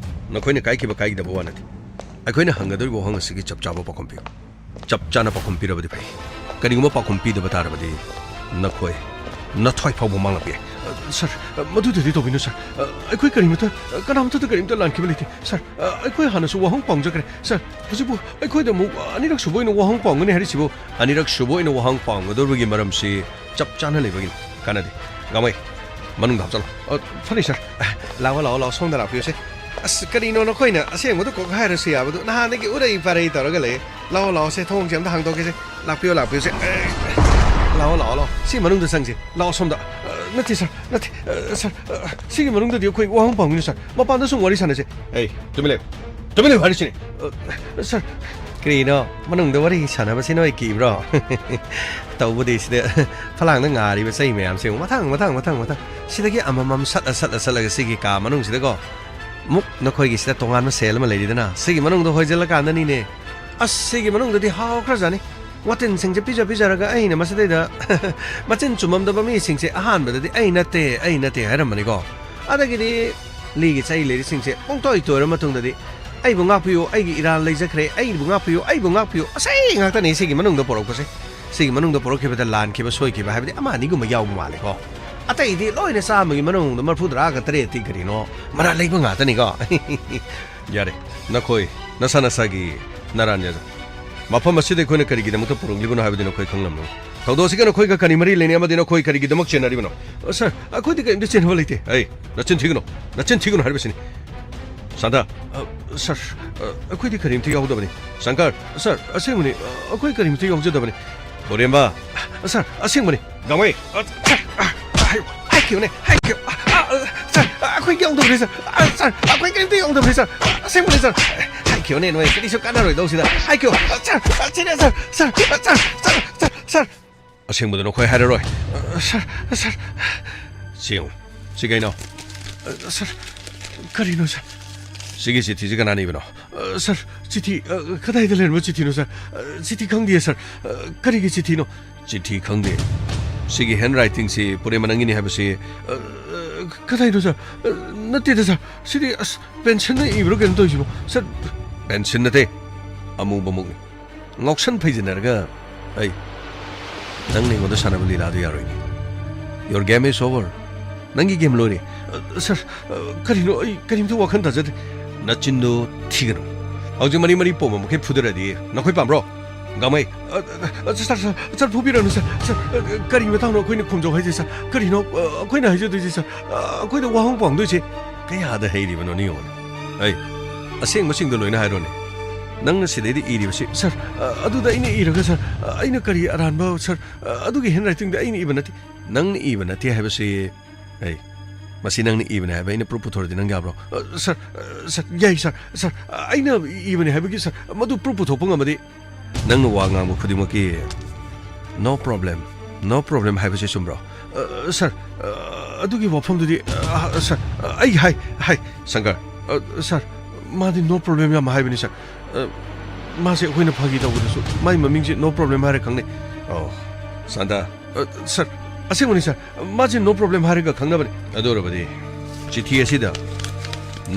ꯅꯈꯣꯏꯅ ꯀꯥꯏꯈꯤꯕ ꯀꯥꯏꯈꯤꯗꯕ ꯋꯥ ꯅꯠꯇꯦ꯫ ꯑꯩꯈꯣꯏꯅ ꯍꯪꯒꯗꯧꯔꯤꯕ ꯋꯥꯍꯪ ꯑꯁꯤꯒꯤ ꯆꯞ ꯆꯥꯕ ꯄꯥꯎꯈꯨꯝ ꯄꯤꯌꯨ꯫ ꯆꯞ ꯆꯥꯅ ꯄꯥꯎꯈꯨꯝ ꯄꯤꯔꯕꯗꯤ ꯐꯩ꯫ ꯀꯔꯤꯒꯨꯝꯕ ꯄꯥꯎꯈꯨꯝ ꯄꯤꯗꯕ ꯇꯥꯔꯕꯗꯤ ꯅꯈꯣꯏ ꯅꯊ꯭ꯋꯥꯏ ꯐꯥꯎꯕ ꯃꯥꯡꯂꯛꯄ ꯌꯥꯏ꯫ ꯁꯥꯔ, ꯃꯗꯨꯗꯗꯤ ꯇꯧꯕꯤꯅꯨ, ꯁꯥꯔ꯫ ꯑꯩꯈꯣꯏ ꯀꯔꯤꯃꯇ, ꯀꯅꯥꯃꯇꯗ ꯀꯔꯤꯃꯇ ꯂꯥꯟꯈꯤꯕ ꯂꯩꯇꯦ, ꯁꯥꯔ꯫ ꯑꯩꯈꯣꯏ ꯍꯥꯟꯅꯁꯨ ꯋꯥꯍꯪ ꯄꯥꯎꯖꯈ꯭ꯔꯦ, ꯁꯥꯔ꯫ ꯍꯧꯖꯤꯛꯄꯨ ꯑꯩꯈꯣꯏꯗ ꯑꯃꯨꯛ ꯑꯅꯤꯔꯛ ꯁꯨꯕ ꯑꯣꯏꯅ ꯋꯥꯍꯪ ꯄꯥꯎꯒꯅꯤ ꯍꯥꯏꯔꯤꯁꯤꯕꯨ? ꯑꯅꯤꯔꯛ ꯁꯨꯕ ꯑꯣꯏꯅ ꯋꯥꯍꯪ ꯄꯥꯎꯒꯗꯧꯔꯤꯕꯒꯤ ꯃꯔꯝꯁꯤ ꯆꯞ ꯆꯥꯅ ꯂꯩꯕꯒꯤꯅꯤ꯫ ꯀꯥꯟꯅꯗꯦ꯫ ꯒꯥꯡꯃꯩ, ꯃꯅꯨꯡꯗ ꯍꯥꯞꯆꯜꯂꯣ꯫ ꯑ, ꯐꯅꯤ, ꯁꯥꯔ꯫ ꯂꯥꯛꯑꯣ, ꯂꯥꯛꯑꯣ, ꯂꯥꯛꯑꯣ, ꯁꯣꯝꯗ ꯂꯥꯛꯄꯤꯌꯨꯁꯦ꯫ ꯑꯁ, ꯀꯔꯤꯅꯣ ꯅꯈꯣꯏꯅ ꯑꯁꯦꯡꯕꯗꯨ ꯀꯣꯛ ꯍꯥꯏꯔꯁꯨ ꯌꯥꯕꯗꯨ? ꯅꯍꯥꯟꯗꯒꯤ ꯎꯔꯩ ꯄꯥꯔꯩ ꯇꯧꯔꯒ ꯂꯩ꯫ ꯂꯥꯛꯑꯣ, ꯂꯥꯛꯑꯣ, ꯁꯦ, ꯊꯣꯡꯁꯦ ꯑꯝꯇ ꯍꯥꯡꯗꯣꯛꯀꯦꯁꯦ꯫ ꯂꯥꯛꯄꯤꯌꯣ, ꯂꯥꯛꯄꯤꯌꯣ, ꯁꯦ꯫ ꯑꯦ, ꯂꯥꯛꯑꯣ, ꯂꯥꯛꯑꯣ, ꯂꯥꯛꯑꯣ꯫ ꯁꯤ ꯃꯅꯨꯡꯗ ꯆꯪꯁꯦ꯫ ꯂꯥꯛꯑꯣ, ꯁꯣꯝꯗ꯫ ꯑ, ꯅꯠꯇꯦ, ꯁꯥꯔ, ꯅꯠꯇꯦ꯫ ꯑ, ꯁꯥꯔ, ꯑ, ꯁꯤꯒꯤ ꯃꯅꯨꯡꯗꯗꯤ ꯑꯩꯈꯣꯏ ꯋꯥꯍꯪ ꯄꯥꯎꯒꯤꯅꯤ, ꯁꯥꯔ꯫ ꯃꯄꯥꯟꯗ ꯁꯨꯝ ꯋꯥꯔꯤ ꯁꯥꯟꯅꯁꯦ꯫ ꯑꯦ, ꯇꯨꯃꯤꯟ ꯂꯩꯌꯨ꯫ ꯇꯨꯃꯤꯟ ꯂꯩꯌꯨ ꯍꯥꯏꯔꯤꯁꯤꯅꯤ꯫ ꯑ, ꯁꯥꯔ, ꯀꯔꯤꯅꯣ? ꯃꯅꯨꯡꯗ ꯋꯥꯔꯤ ꯁꯥꯟꯅꯕꯁꯤ ꯅꯣꯏ ꯀꯤꯕ꯭ꯔꯣ? ꯇꯧꯕꯗꯤ ꯁꯤꯗ ꯐꯂꯥꯡꯗ ꯉꯥꯔꯤꯕ ꯆꯩ ꯃꯌꯥꯝꯁꯦ ꯑꯃꯨꯛ ꯃꯊꯪ, ꯃꯊꯪ, ꯃꯊꯪ, ꯃꯊꯪ꯫ ꯁꯤꯗꯒꯤ ꯑꯃꯃꯝ ꯁꯠꯂ, ꯁꯠꯂ, ꯁꯠꯂꯒ ꯁꯤꯒꯤ ꯀꯥ ꯃꯅꯨꯡꯁꯤꯗꯀꯣ꯫ ꯃꯨꯛ ꯅꯈꯣꯏꯒꯤꯁꯤꯗ ꯇꯣꯉꯥꯟꯕ ꯁꯦꯜ ꯑꯃ ꯂꯩꯔꯤꯗꯅ, ꯁꯤꯒꯤ ꯃꯅꯨꯡꯗ ꯍꯣꯏꯖꯤꯜꯂꯀꯥꯟꯗꯅꯤꯅꯦ꯫ ꯑꯁ, ꯁꯤꯒꯤ ꯃꯅꯨꯡꯗꯗꯤ ꯍꯥꯎꯈ꯭ꯔꯖꯥꯠꯅꯤ꯫ ꯋꯥꯇꯤꯟꯁꯤꯡꯁꯦ ꯄꯤꯖ ꯄꯤꯖꯔꯒ ꯑꯩꯅ ꯃꯁꯤꯗꯩꯗ ꯃꯆꯤꯟ ꯆꯨꯝꯃꯝꯗꯕ ꯃꯤꯁꯤꯡꯁꯦ ꯑꯍꯥꯟꯕꯗꯗꯤ "ꯑꯩ ꯅꯠꯇꯦ, ꯑꯩ ꯅꯠꯇꯦ" ꯍꯥꯏꯔꯝꯕꯅꯤꯀꯣ꯫ ꯑꯗꯒꯤꯗꯤ ꯂꯤꯒꯤ ꯆꯩ ꯂꯩꯔꯤꯁꯤꯡꯁꯦ ꯄꯨꯡꯇꯣꯏ ꯇꯣꯏꯔ ꯃꯇꯨꯡꯗꯗꯤ "ꯑꯩꯕꯨ ꯉꯥꯛꯄꯤꯌꯨ, ꯑꯩꯒꯤ ꯏꯔꯥꯜ ꯂꯩꯖꯈ꯭ꯔꯦ, ꯑꯩꯕꯨ ꯉꯥꯛꯄꯤꯌꯨ, ꯑꯩꯕꯨ ꯉꯥꯛꯄꯤꯌꯨ", ꯑꯁꯤ ꯉꯥꯛꯇꯅꯤ ꯁꯤꯒꯤ ꯃꯅꯨꯡꯗ ꯄꯣꯔꯛꯄꯁꯦ꯫ ꯁꯤꯒꯤ ꯃꯅꯨꯡꯗ ꯄꯣꯔꯛꯈꯤꯕꯗ ꯂꯥꯟꯈꯤꯕ, ꯁꯣꯏꯈꯤꯕ ꯍꯥꯏꯕꯗꯤ ꯑꯃ ꯑꯅꯤꯒꯨꯝꯕ ꯌꯥꯎꯕ ꯃꯥꯜꯂꯦꯀꯣ꯫ ꯑꯇꯩꯗꯤ ꯂꯣꯏꯅ ꯆꯥꯝꯃꯒꯤ ꯃꯅꯨꯡꯗ ꯃꯔꯤꯐꯨꯇꯔꯥꯒ ꯇꯔꯦꯠꯇꯤ ꯀꯔꯤꯅꯣ ꯃꯔꯥꯜ ꯂꯩꯕ ꯉꯥꯛꯇꯅꯤꯀꯣ꯫ ꯌꯥꯔꯦ, ꯅꯈꯣꯏ ꯅꯁꯥ ꯅꯁꯥꯒꯤ ꯅꯔꯥꯟ ꯌꯥꯖꯧ꯫ ꯃꯐꯝ ꯑꯁꯤꯗ ꯑꯩꯈꯣꯏꯅ ꯀꯔꯤꯒꯤꯗꯃꯛꯇ ꯄꯨꯔꯛꯂꯤꯕꯅꯣ ꯍꯥꯏꯕꯗꯤ ꯅꯈꯣꯏ ꯈꯪꯂꯝꯂꯣꯏ꯫ ꯊꯧꯗꯣꯛ ꯑꯁꯤꯒ ꯅꯈꯣꯏꯒ ꯀꯔꯤ ꯃꯔꯤ ꯂꯩꯅꯩ ꯑꯃꯗꯤ ꯅꯈꯣꯏ ꯀꯔꯤꯒꯤꯗꯃꯛ ꯆꯦꯟꯅꯔꯤꯕꯅꯣ? ꯑ, ꯁꯥꯔ, ꯑꯩꯈꯣꯏꯗꯤ ꯀꯔꯤꯝꯇ ꯆꯦꯟꯅꯕ ꯂꯩꯇꯦ꯫ ꯑꯩ, ꯅꯆꯤꯟ ꯊꯤꯒꯅꯨ, ꯅꯆꯤꯟ ꯊꯤꯒꯅꯨ ꯍꯥꯏꯔꯤꯕꯁꯤꯅꯤ꯫ ꯁꯥꯟꯇ꯫ ꯑ, ꯁꯥꯔ, ꯑ, ꯑꯩꯈꯣꯏꯗꯤ ꯀꯔꯤꯝꯇ ꯌꯥꯎꯗꯕꯅꯤ꯫ ꯁꯪꯀꯔ꯫ ꯁꯥꯔ, ꯑꯁꯦꯡꯕꯅꯤ, ꯑ, ꯑꯩꯈꯣꯏ ꯀꯔꯤꯝꯇ ꯌꯥꯎꯖꯗꯕꯅꯤ꯫ ꯄꯣꯔꯦꯝꯕ꯫ ꯁꯥꯔ, ꯑꯁꯦꯡꯕꯅꯤ꯫ ꯒꯥꯡꯃꯩ꯫ ꯑ, ꯁꯥꯔ, ꯑ, ꯍꯥꯏ-, ꯍꯥꯏꯈꯤꯕꯅꯦ, ꯍꯥꯏꯈꯤꯕ-, ꯑ, ꯑ, ꯁꯥꯔ, ꯑ, ꯑꯩꯈꯣꯏ ꯌꯥꯎꯗꯕꯅꯤ, ꯁꯥꯔ꯫ ꯑ, ꯁꯥꯔ, ꯑꯩꯈꯣꯏ ꯀꯔꯤꯝꯇ ꯌꯥꯎꯗꯕꯅꯤ, ꯁꯥꯔ꯫ ꯑꯁꯦꯡꯕꯅꯤ, ꯁꯥꯔ꯫ ꯍꯥꯏꯈꯤꯕꯅꯦ, ꯅꯣꯏ ꯀꯔꯤꯁꯨ ꯀꯥꯟꯅꯔꯣꯏꯗꯧꯁꯤꯗ꯫ ꯍꯥꯏꯈꯤꯕ-, ꯑ, ꯁꯥꯔ, ꯑ, ꯁꯤꯅꯦ, ꯁꯥꯔ, ꯁꯥꯔ, ꯁꯥꯔ꯫ ꯑꯁꯦꯡꯕꯗꯨ ꯅꯈꯣꯏ ꯍꯥꯏꯔꯔꯣꯏ꯫ ꯑ, ꯁꯥꯔ, ꯁꯥꯔ꯫ ꯁꯤ ꯌꯦꯡꯉꯨ꯫ ꯁꯤ ꯀꯩꯅꯣ? ꯑ, ꯁꯥꯔ, ꯀꯔꯤꯅꯣ, ꯁꯥꯔ? ꯁꯤꯒꯤ ꯆꯤꯊꯤꯁꯤ ꯀꯅꯥꯅ ꯏꯕꯅꯣ? ꯑ, ꯁꯥꯔ, ꯆꯤꯊꯤ, ꯑ, ꯀꯗꯥꯏꯗ ꯂꯩꯔꯝꯕ ꯆꯤꯊꯤꯅꯣ, ꯁꯥꯔ? ꯑ, ꯆꯤꯊꯤ ꯈꯪꯗꯤꯌꯦ, ꯁꯥꯔ꯫ ꯑ, ꯀꯔꯤꯒꯤ ꯆꯤꯊꯤꯅꯣ? ꯆꯤꯊꯤ ꯈꯪꯗꯦ꯫ ꯁꯤꯒꯤ ꯍꯦꯟ ꯔꯥꯏꯇꯤꯡꯁꯤ ꯄꯨꯔꯦꯝꯕ ꯅꯪꯒꯤꯅꯤ ꯍꯥꯏꯕꯁꯤ, ꯑ, ꯑ, ꯀꯗꯥꯏꯅꯣ, ꯁꯥꯔ? ꯑ, ꯅꯠꯇꯦꯗ, ꯁꯥꯔ꯫ ꯁꯤꯗꯤ, ꯑꯁ, ꯄꯦꯟꯁꯟꯅ ꯏꯕ꯭ꯔꯣ ꯀꯩꯅꯣ ꯇꯧꯔꯤꯁꯤꯕꯣ? ꯁꯥꯔ, ꯄꯦꯟꯁꯟ ꯅꯠꯇꯦ꯫ ꯑꯃꯨꯕ ꯃꯨꯛꯅꯤ꯫ ꯉꯥꯎꯁꯟ ꯐꯩꯖꯤꯟꯅꯔꯒ, ꯑꯩ, ꯅꯪꯅ ꯑꯩꯉꯣꯟꯗ ꯁꯥꯟꯅꯕ ꯂꯤꯂꯥꯗꯨ ꯌꯥꯔꯣꯏꯅꯦ꯫ Your game is over. ꯅꯪꯒꯤ ꯒꯦꯝ ꯂꯣꯏꯔꯦ꯫ ꯑ, ꯁꯥꯔ, ꯑ, ꯀꯔꯤꯅꯣ? ꯑꯩ ꯀꯔꯤꯝꯇ ꯋꯥꯈꯜ ꯇꯥꯖꯗ꯭ꯔꯦ꯫ ꯅꯆꯤꯟꯗꯨ ꯊꯤꯒꯅꯨ꯫ ꯍꯧꯖꯤꯛ ꯃꯔꯤ ꯃꯔꯤ ꯄꯣꯝꯕ ꯃꯈꯩ ꯐꯨꯗꯔꯗꯤ ꯅꯈꯣꯏ ꯄꯥꯝꯕ꯭ꯔꯣ? ꯒꯥꯡꯃꯩ, ꯑ, ꯑ, ꯁꯥꯔ, ꯁꯥꯔ, ꯁꯥꯔ, ꯐꯨꯕꯤꯔꯅꯨ, ꯁꯥꯔ꯫ ꯁꯥꯔ, ꯑ, ꯀꯔꯤ ꯃꯇꯥꯡꯅꯣ ꯑꯩꯈꯣꯏꯅ ꯈꯨꯝꯖꯧ ꯍꯥꯏꯁꯦ, ꯁꯥꯔ? ꯀꯔꯤꯅꯣ, ꯑ, ꯑꯩꯈꯣꯏꯅ ꯍꯥꯏꯖꯗꯣꯏꯁꯦ, ꯁꯥꯔ? ꯑ, ꯑꯩꯈꯣꯏꯗ ꯋꯥꯍꯪ ꯄꯥꯡꯗꯣꯏꯁꯦ? ꯀꯌꯥꯗ ꯍꯩꯔꯤꯕꯅꯣꯅꯦ ꯌꯦꯡꯉꯨꯅꯦ꯫ ꯑꯩ, ꯑꯁꯦꯡꯕꯁꯤꯡꯗꯣ ꯂꯣꯏꯅ ꯍꯥꯏꯔꯣꯅꯦ꯫ ꯅꯪꯅ ꯁꯤꯗꯩꯗ ꯏꯔꯤꯕꯁꯤ, ꯁꯥꯔ, ꯑ, ꯑꯗꯨꯗ ꯑꯩꯅ ꯏꯔꯒ, ꯁꯥꯔ, ꯑ, ꯑꯩꯅ ꯀꯔꯤ ꯑꯔꯥꯟꯕ, ꯁꯥꯔ? ꯑ, ꯑꯗꯨꯒꯤ ꯍꯦꯟ ꯔꯥꯏꯇꯤꯡꯗ ꯑꯩꯅ ꯏꯕ ꯅꯠꯇꯦ꯫ ꯅꯪꯅ ꯏꯕ ꯅꯠꯇꯦ ꯍꯥꯏꯕꯁꯤ, ꯑꯩ, ꯃꯁꯤ ꯅꯪꯅ ꯏꯕꯅꯦ ꯍꯥꯏꯕ ꯑꯩꯅ ꯄ꯭ꯔꯨꯐ ꯄꯨꯊꯣꯔꯗꯤ ꯅꯪ ꯌꯥꯕ꯭ꯔꯣ? ꯑ, ꯁꯥꯔ, ꯑ, ꯁꯥꯔ, ꯌꯥꯏ, ꯁꯥꯔ, ꯁꯥꯔ, ꯑ, ꯑꯩꯅ ꯏꯕꯅꯦ ꯍꯥꯏꯕꯒꯤ, ꯁꯥꯔ, ꯃꯗꯨ ꯄ꯭ꯔꯨꯐ ꯄꯨꯊꯣꯛꯄ ꯉꯝꯃꯗꯤ꯫ ꯅꯪꯅ ꯋꯥ ꯉꯥꯡꯕ ꯈꯨꯗꯤꯡꯃꯛꯀꯤ "No problem, no problem" ꯍꯥꯏꯕꯁꯤ ꯆꯨꯝꯕ꯭ꯔꯣ? ꯑ, ꯁꯥꯔ, ꯑ, ꯑꯗꯨꯒꯤ ꯋꯥꯐꯝꯗꯨꯗꯤ, ꯑ, ꯁꯥꯔ, ꯑ, ꯑꯩ ꯍꯥꯏ, ꯍꯥꯏ, ꯁꯪꯀꯔ, ꯑ, ꯁꯥꯔ, ꯃꯥꯗꯤ "No problem" ꯌꯥꯝ ꯍꯥꯏꯕꯅꯤ, ꯁꯥꯔ꯫ ꯑ, ꯃꯥꯁꯦ ꯑꯩꯈꯣꯏꯅ ꯐꯥꯒꯤ ꯇꯧꯕꯗꯁꯨ ꯃꯥꯏ ꯃꯃꯤꯡꯁꯦ "No problem" ꯍꯥꯏꯔ ꯈꯪꯅꯩ꯫ ꯑꯣ, ꯁꯥꯟꯇ꯫ ꯑ, ꯁꯥꯔ, ꯑꯁꯦꯡꯕꯅꯤ, ꯁꯥꯔ꯫ ꯃꯥꯁꯦ "No problem" ꯍꯥꯏꯔꯒ ꯈꯪꯅꯕꯅꯤ꯫ ꯑꯗꯨ ꯑꯣꯏꯔꯕꯗꯤ ꯆꯤꯊꯤ ꯑꯁꯤꯗ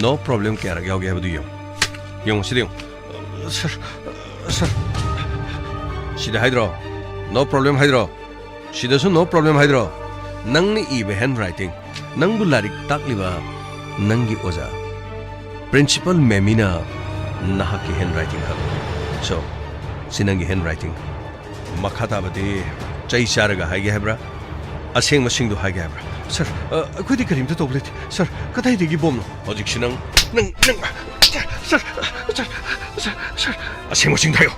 "No problem" ꯀꯌꯥꯔꯛ ꯌꯥꯎꯒꯦ ꯍꯥꯏꯕꯗꯨ ꯌꯦꯡꯉꯨ꯫ ꯌꯦꯡꯉꯨ, ꯁꯤꯗ ꯌꯦꯡꯉꯨ꯫ ꯑ, ꯁꯥꯔ, ꯑ, ꯁꯥꯔ꯫ ꯁꯤꯗ ꯍꯥꯏꯗ꯭ꯔꯣ? "No problem" ꯍꯥꯏꯗ꯭ꯔꯣ? ꯁꯤꯗꯁꯨ "No problem" ꯍꯥꯏꯗ꯭ꯔꯣ? ꯅꯪꯅ ꯏꯕ ꯍꯦꯟ ꯔꯥꯏꯇꯤꯡ, ꯅꯪꯕꯨ ꯂꯥꯏꯔꯤꯛ ꯇꯥꯛꯂꯤꯕ ꯅꯪꯒꯤ ꯑꯣꯖꯥ, ꯄ꯭ꯔꯤꯟꯁꯤꯄꯜ ꯃꯦꯃꯤꯅ ꯅꯍꯥꯛꯀꯤ ꯍꯦꯟ ꯔꯥꯏꯇꯤꯡ ꯈꯪ꯫ So, ꯁꯤ ꯅꯪꯒꯤ ꯍꯦꯟ ꯔꯥꯏꯇꯤꯡ꯫ ꯃꯈꯥ ꯇꯥꯕꯗꯤ ꯆꯩ ꯆꯥꯔꯒ ꯍꯥꯏꯒꯦ ꯍꯥꯏꯕ꯭ꯔꯥ? ꯑꯁꯦꯡꯕꯁꯤꯡꯗꯣ ꯍꯥꯏꯒꯦ ꯍꯥꯏꯕ꯭ꯔꯥ? ꯁꯥꯔ, ꯑ, ꯑꯩꯈꯣꯏꯗꯤ ꯀꯔꯤꯝꯇ ꯇꯧꯕ ꯂꯩꯇꯦ꯫ ꯁꯥꯔ, ꯀꯗꯥꯏꯗꯒꯤ ꯕꯣꯝꯅꯣ? ꯍꯧꯖꯤꯛꯁꯤ ꯅꯪ, ꯅꯪ, ꯅꯪ, ꯁꯥꯔ, ꯁꯥꯔ, ꯁꯥꯔ, ꯁꯥꯔ, ꯁꯥꯔ, ꯑꯁꯦꯡꯕꯁꯤꯡꯗꯣ ꯍꯥꯏꯌꯣ꯫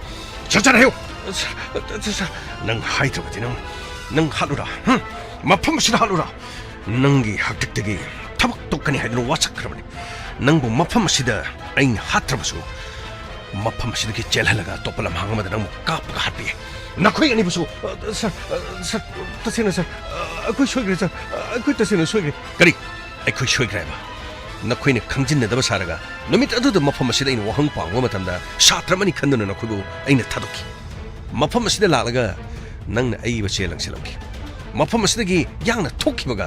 ꯁꯠ ꯁꯠ ꯍꯥꯏꯌꯨ꯫ ꯁꯥꯔ, ꯁꯥꯔ, ꯁꯥꯔ, ꯅꯪ ꯍꯥꯏꯗ꯭ꯔꯕꯗꯤ ꯅꯪ, ꯅꯪ ꯍꯥꯠꯂꯨꯔꯥ? ꯍꯝ? ꯃꯐꯝ ꯑꯁꯤꯗ ꯍꯥꯠꯂꯨꯔꯥ? ꯅꯪꯒꯤ ꯍꯥꯛꯇꯛꯇꯒꯤ ꯊꯕꯛ ꯇꯣꯛꯀꯅꯤ ꯍꯥꯏꯗꯨꯅ ꯋꯥꯁꯛꯈ꯭ꯔꯕꯅꯤ꯫ ꯅꯪꯕꯨ ꯃꯐꯝ ꯑꯁꯤꯗ ꯑꯩꯅ ꯍꯥꯠꯇ꯭ꯔꯕꯁꯨ, ꯃꯐꯝ ꯑꯁꯤꯗꯒꯤ ꯆꯦꯜꯍꯜꯂꯒ ꯑꯇꯣꯞꯄ ꯂꯝꯍꯥꯡ ꯑꯃꯗ ꯅꯪꯕꯨ ꯀꯥꯞꯄꯒ ꯍꯥꯠꯄ ꯌꯥꯏ꯫ ꯅꯈꯣꯏ ꯑꯅꯤꯕꯨꯁꯨ, ꯑ, ꯁꯥꯔ, ꯑ, ꯁꯥꯔ, ꯇꯁꯦꯡꯅ, ꯁꯥꯔ, ꯑ, ꯑꯩꯈꯣꯏ ꯁꯣꯏꯈ꯭ꯔꯦ, ꯁꯥꯔ꯫ ꯑ, ꯑꯩꯈꯣꯏ ꯇꯁꯦꯡꯅ ꯁꯣꯏꯈ꯭ꯔꯦ꯫ ꯀꯔꯤ? ꯑꯩꯈꯣꯏ ꯁꯣꯏꯈ꯭ꯔꯦ ꯍꯥꯏꯕ? ꯅꯈꯣꯏꯅ ꯈꯪꯖꯤꯟꯅꯗꯕ ꯁꯥꯔꯒ ꯅꯨꯃꯤꯠ ꯑꯗꯨꯗ ꯃꯐꯝ ꯑꯁꯤꯗ ꯑꯩꯅ ꯋꯥꯍꯪ ꯄꯥꯡꯕ ꯃꯇꯝꯗ ꯁꯥꯇ꯭ꯔ ꯑꯃꯅꯤ ꯈꯟꯗꯨꯅ ꯅꯈꯣꯏꯕꯨ ꯑꯩꯅ ꯊꯥꯗꯣꯛꯈꯤ꯫ ꯃꯐꯝ ꯑꯁꯤꯗ ꯂꯥꯛꯂꯒ ꯅꯪꯅ ꯑꯏꯕ ꯆꯦ ꯂꯪꯁꯤꯜꯂꯝꯈꯤ꯫ ꯃꯐꯝ ꯑꯁꯤꯗꯒꯤ ꯌꯥꯡꯅ ꯊꯣꯛꯈꯤꯕꯒ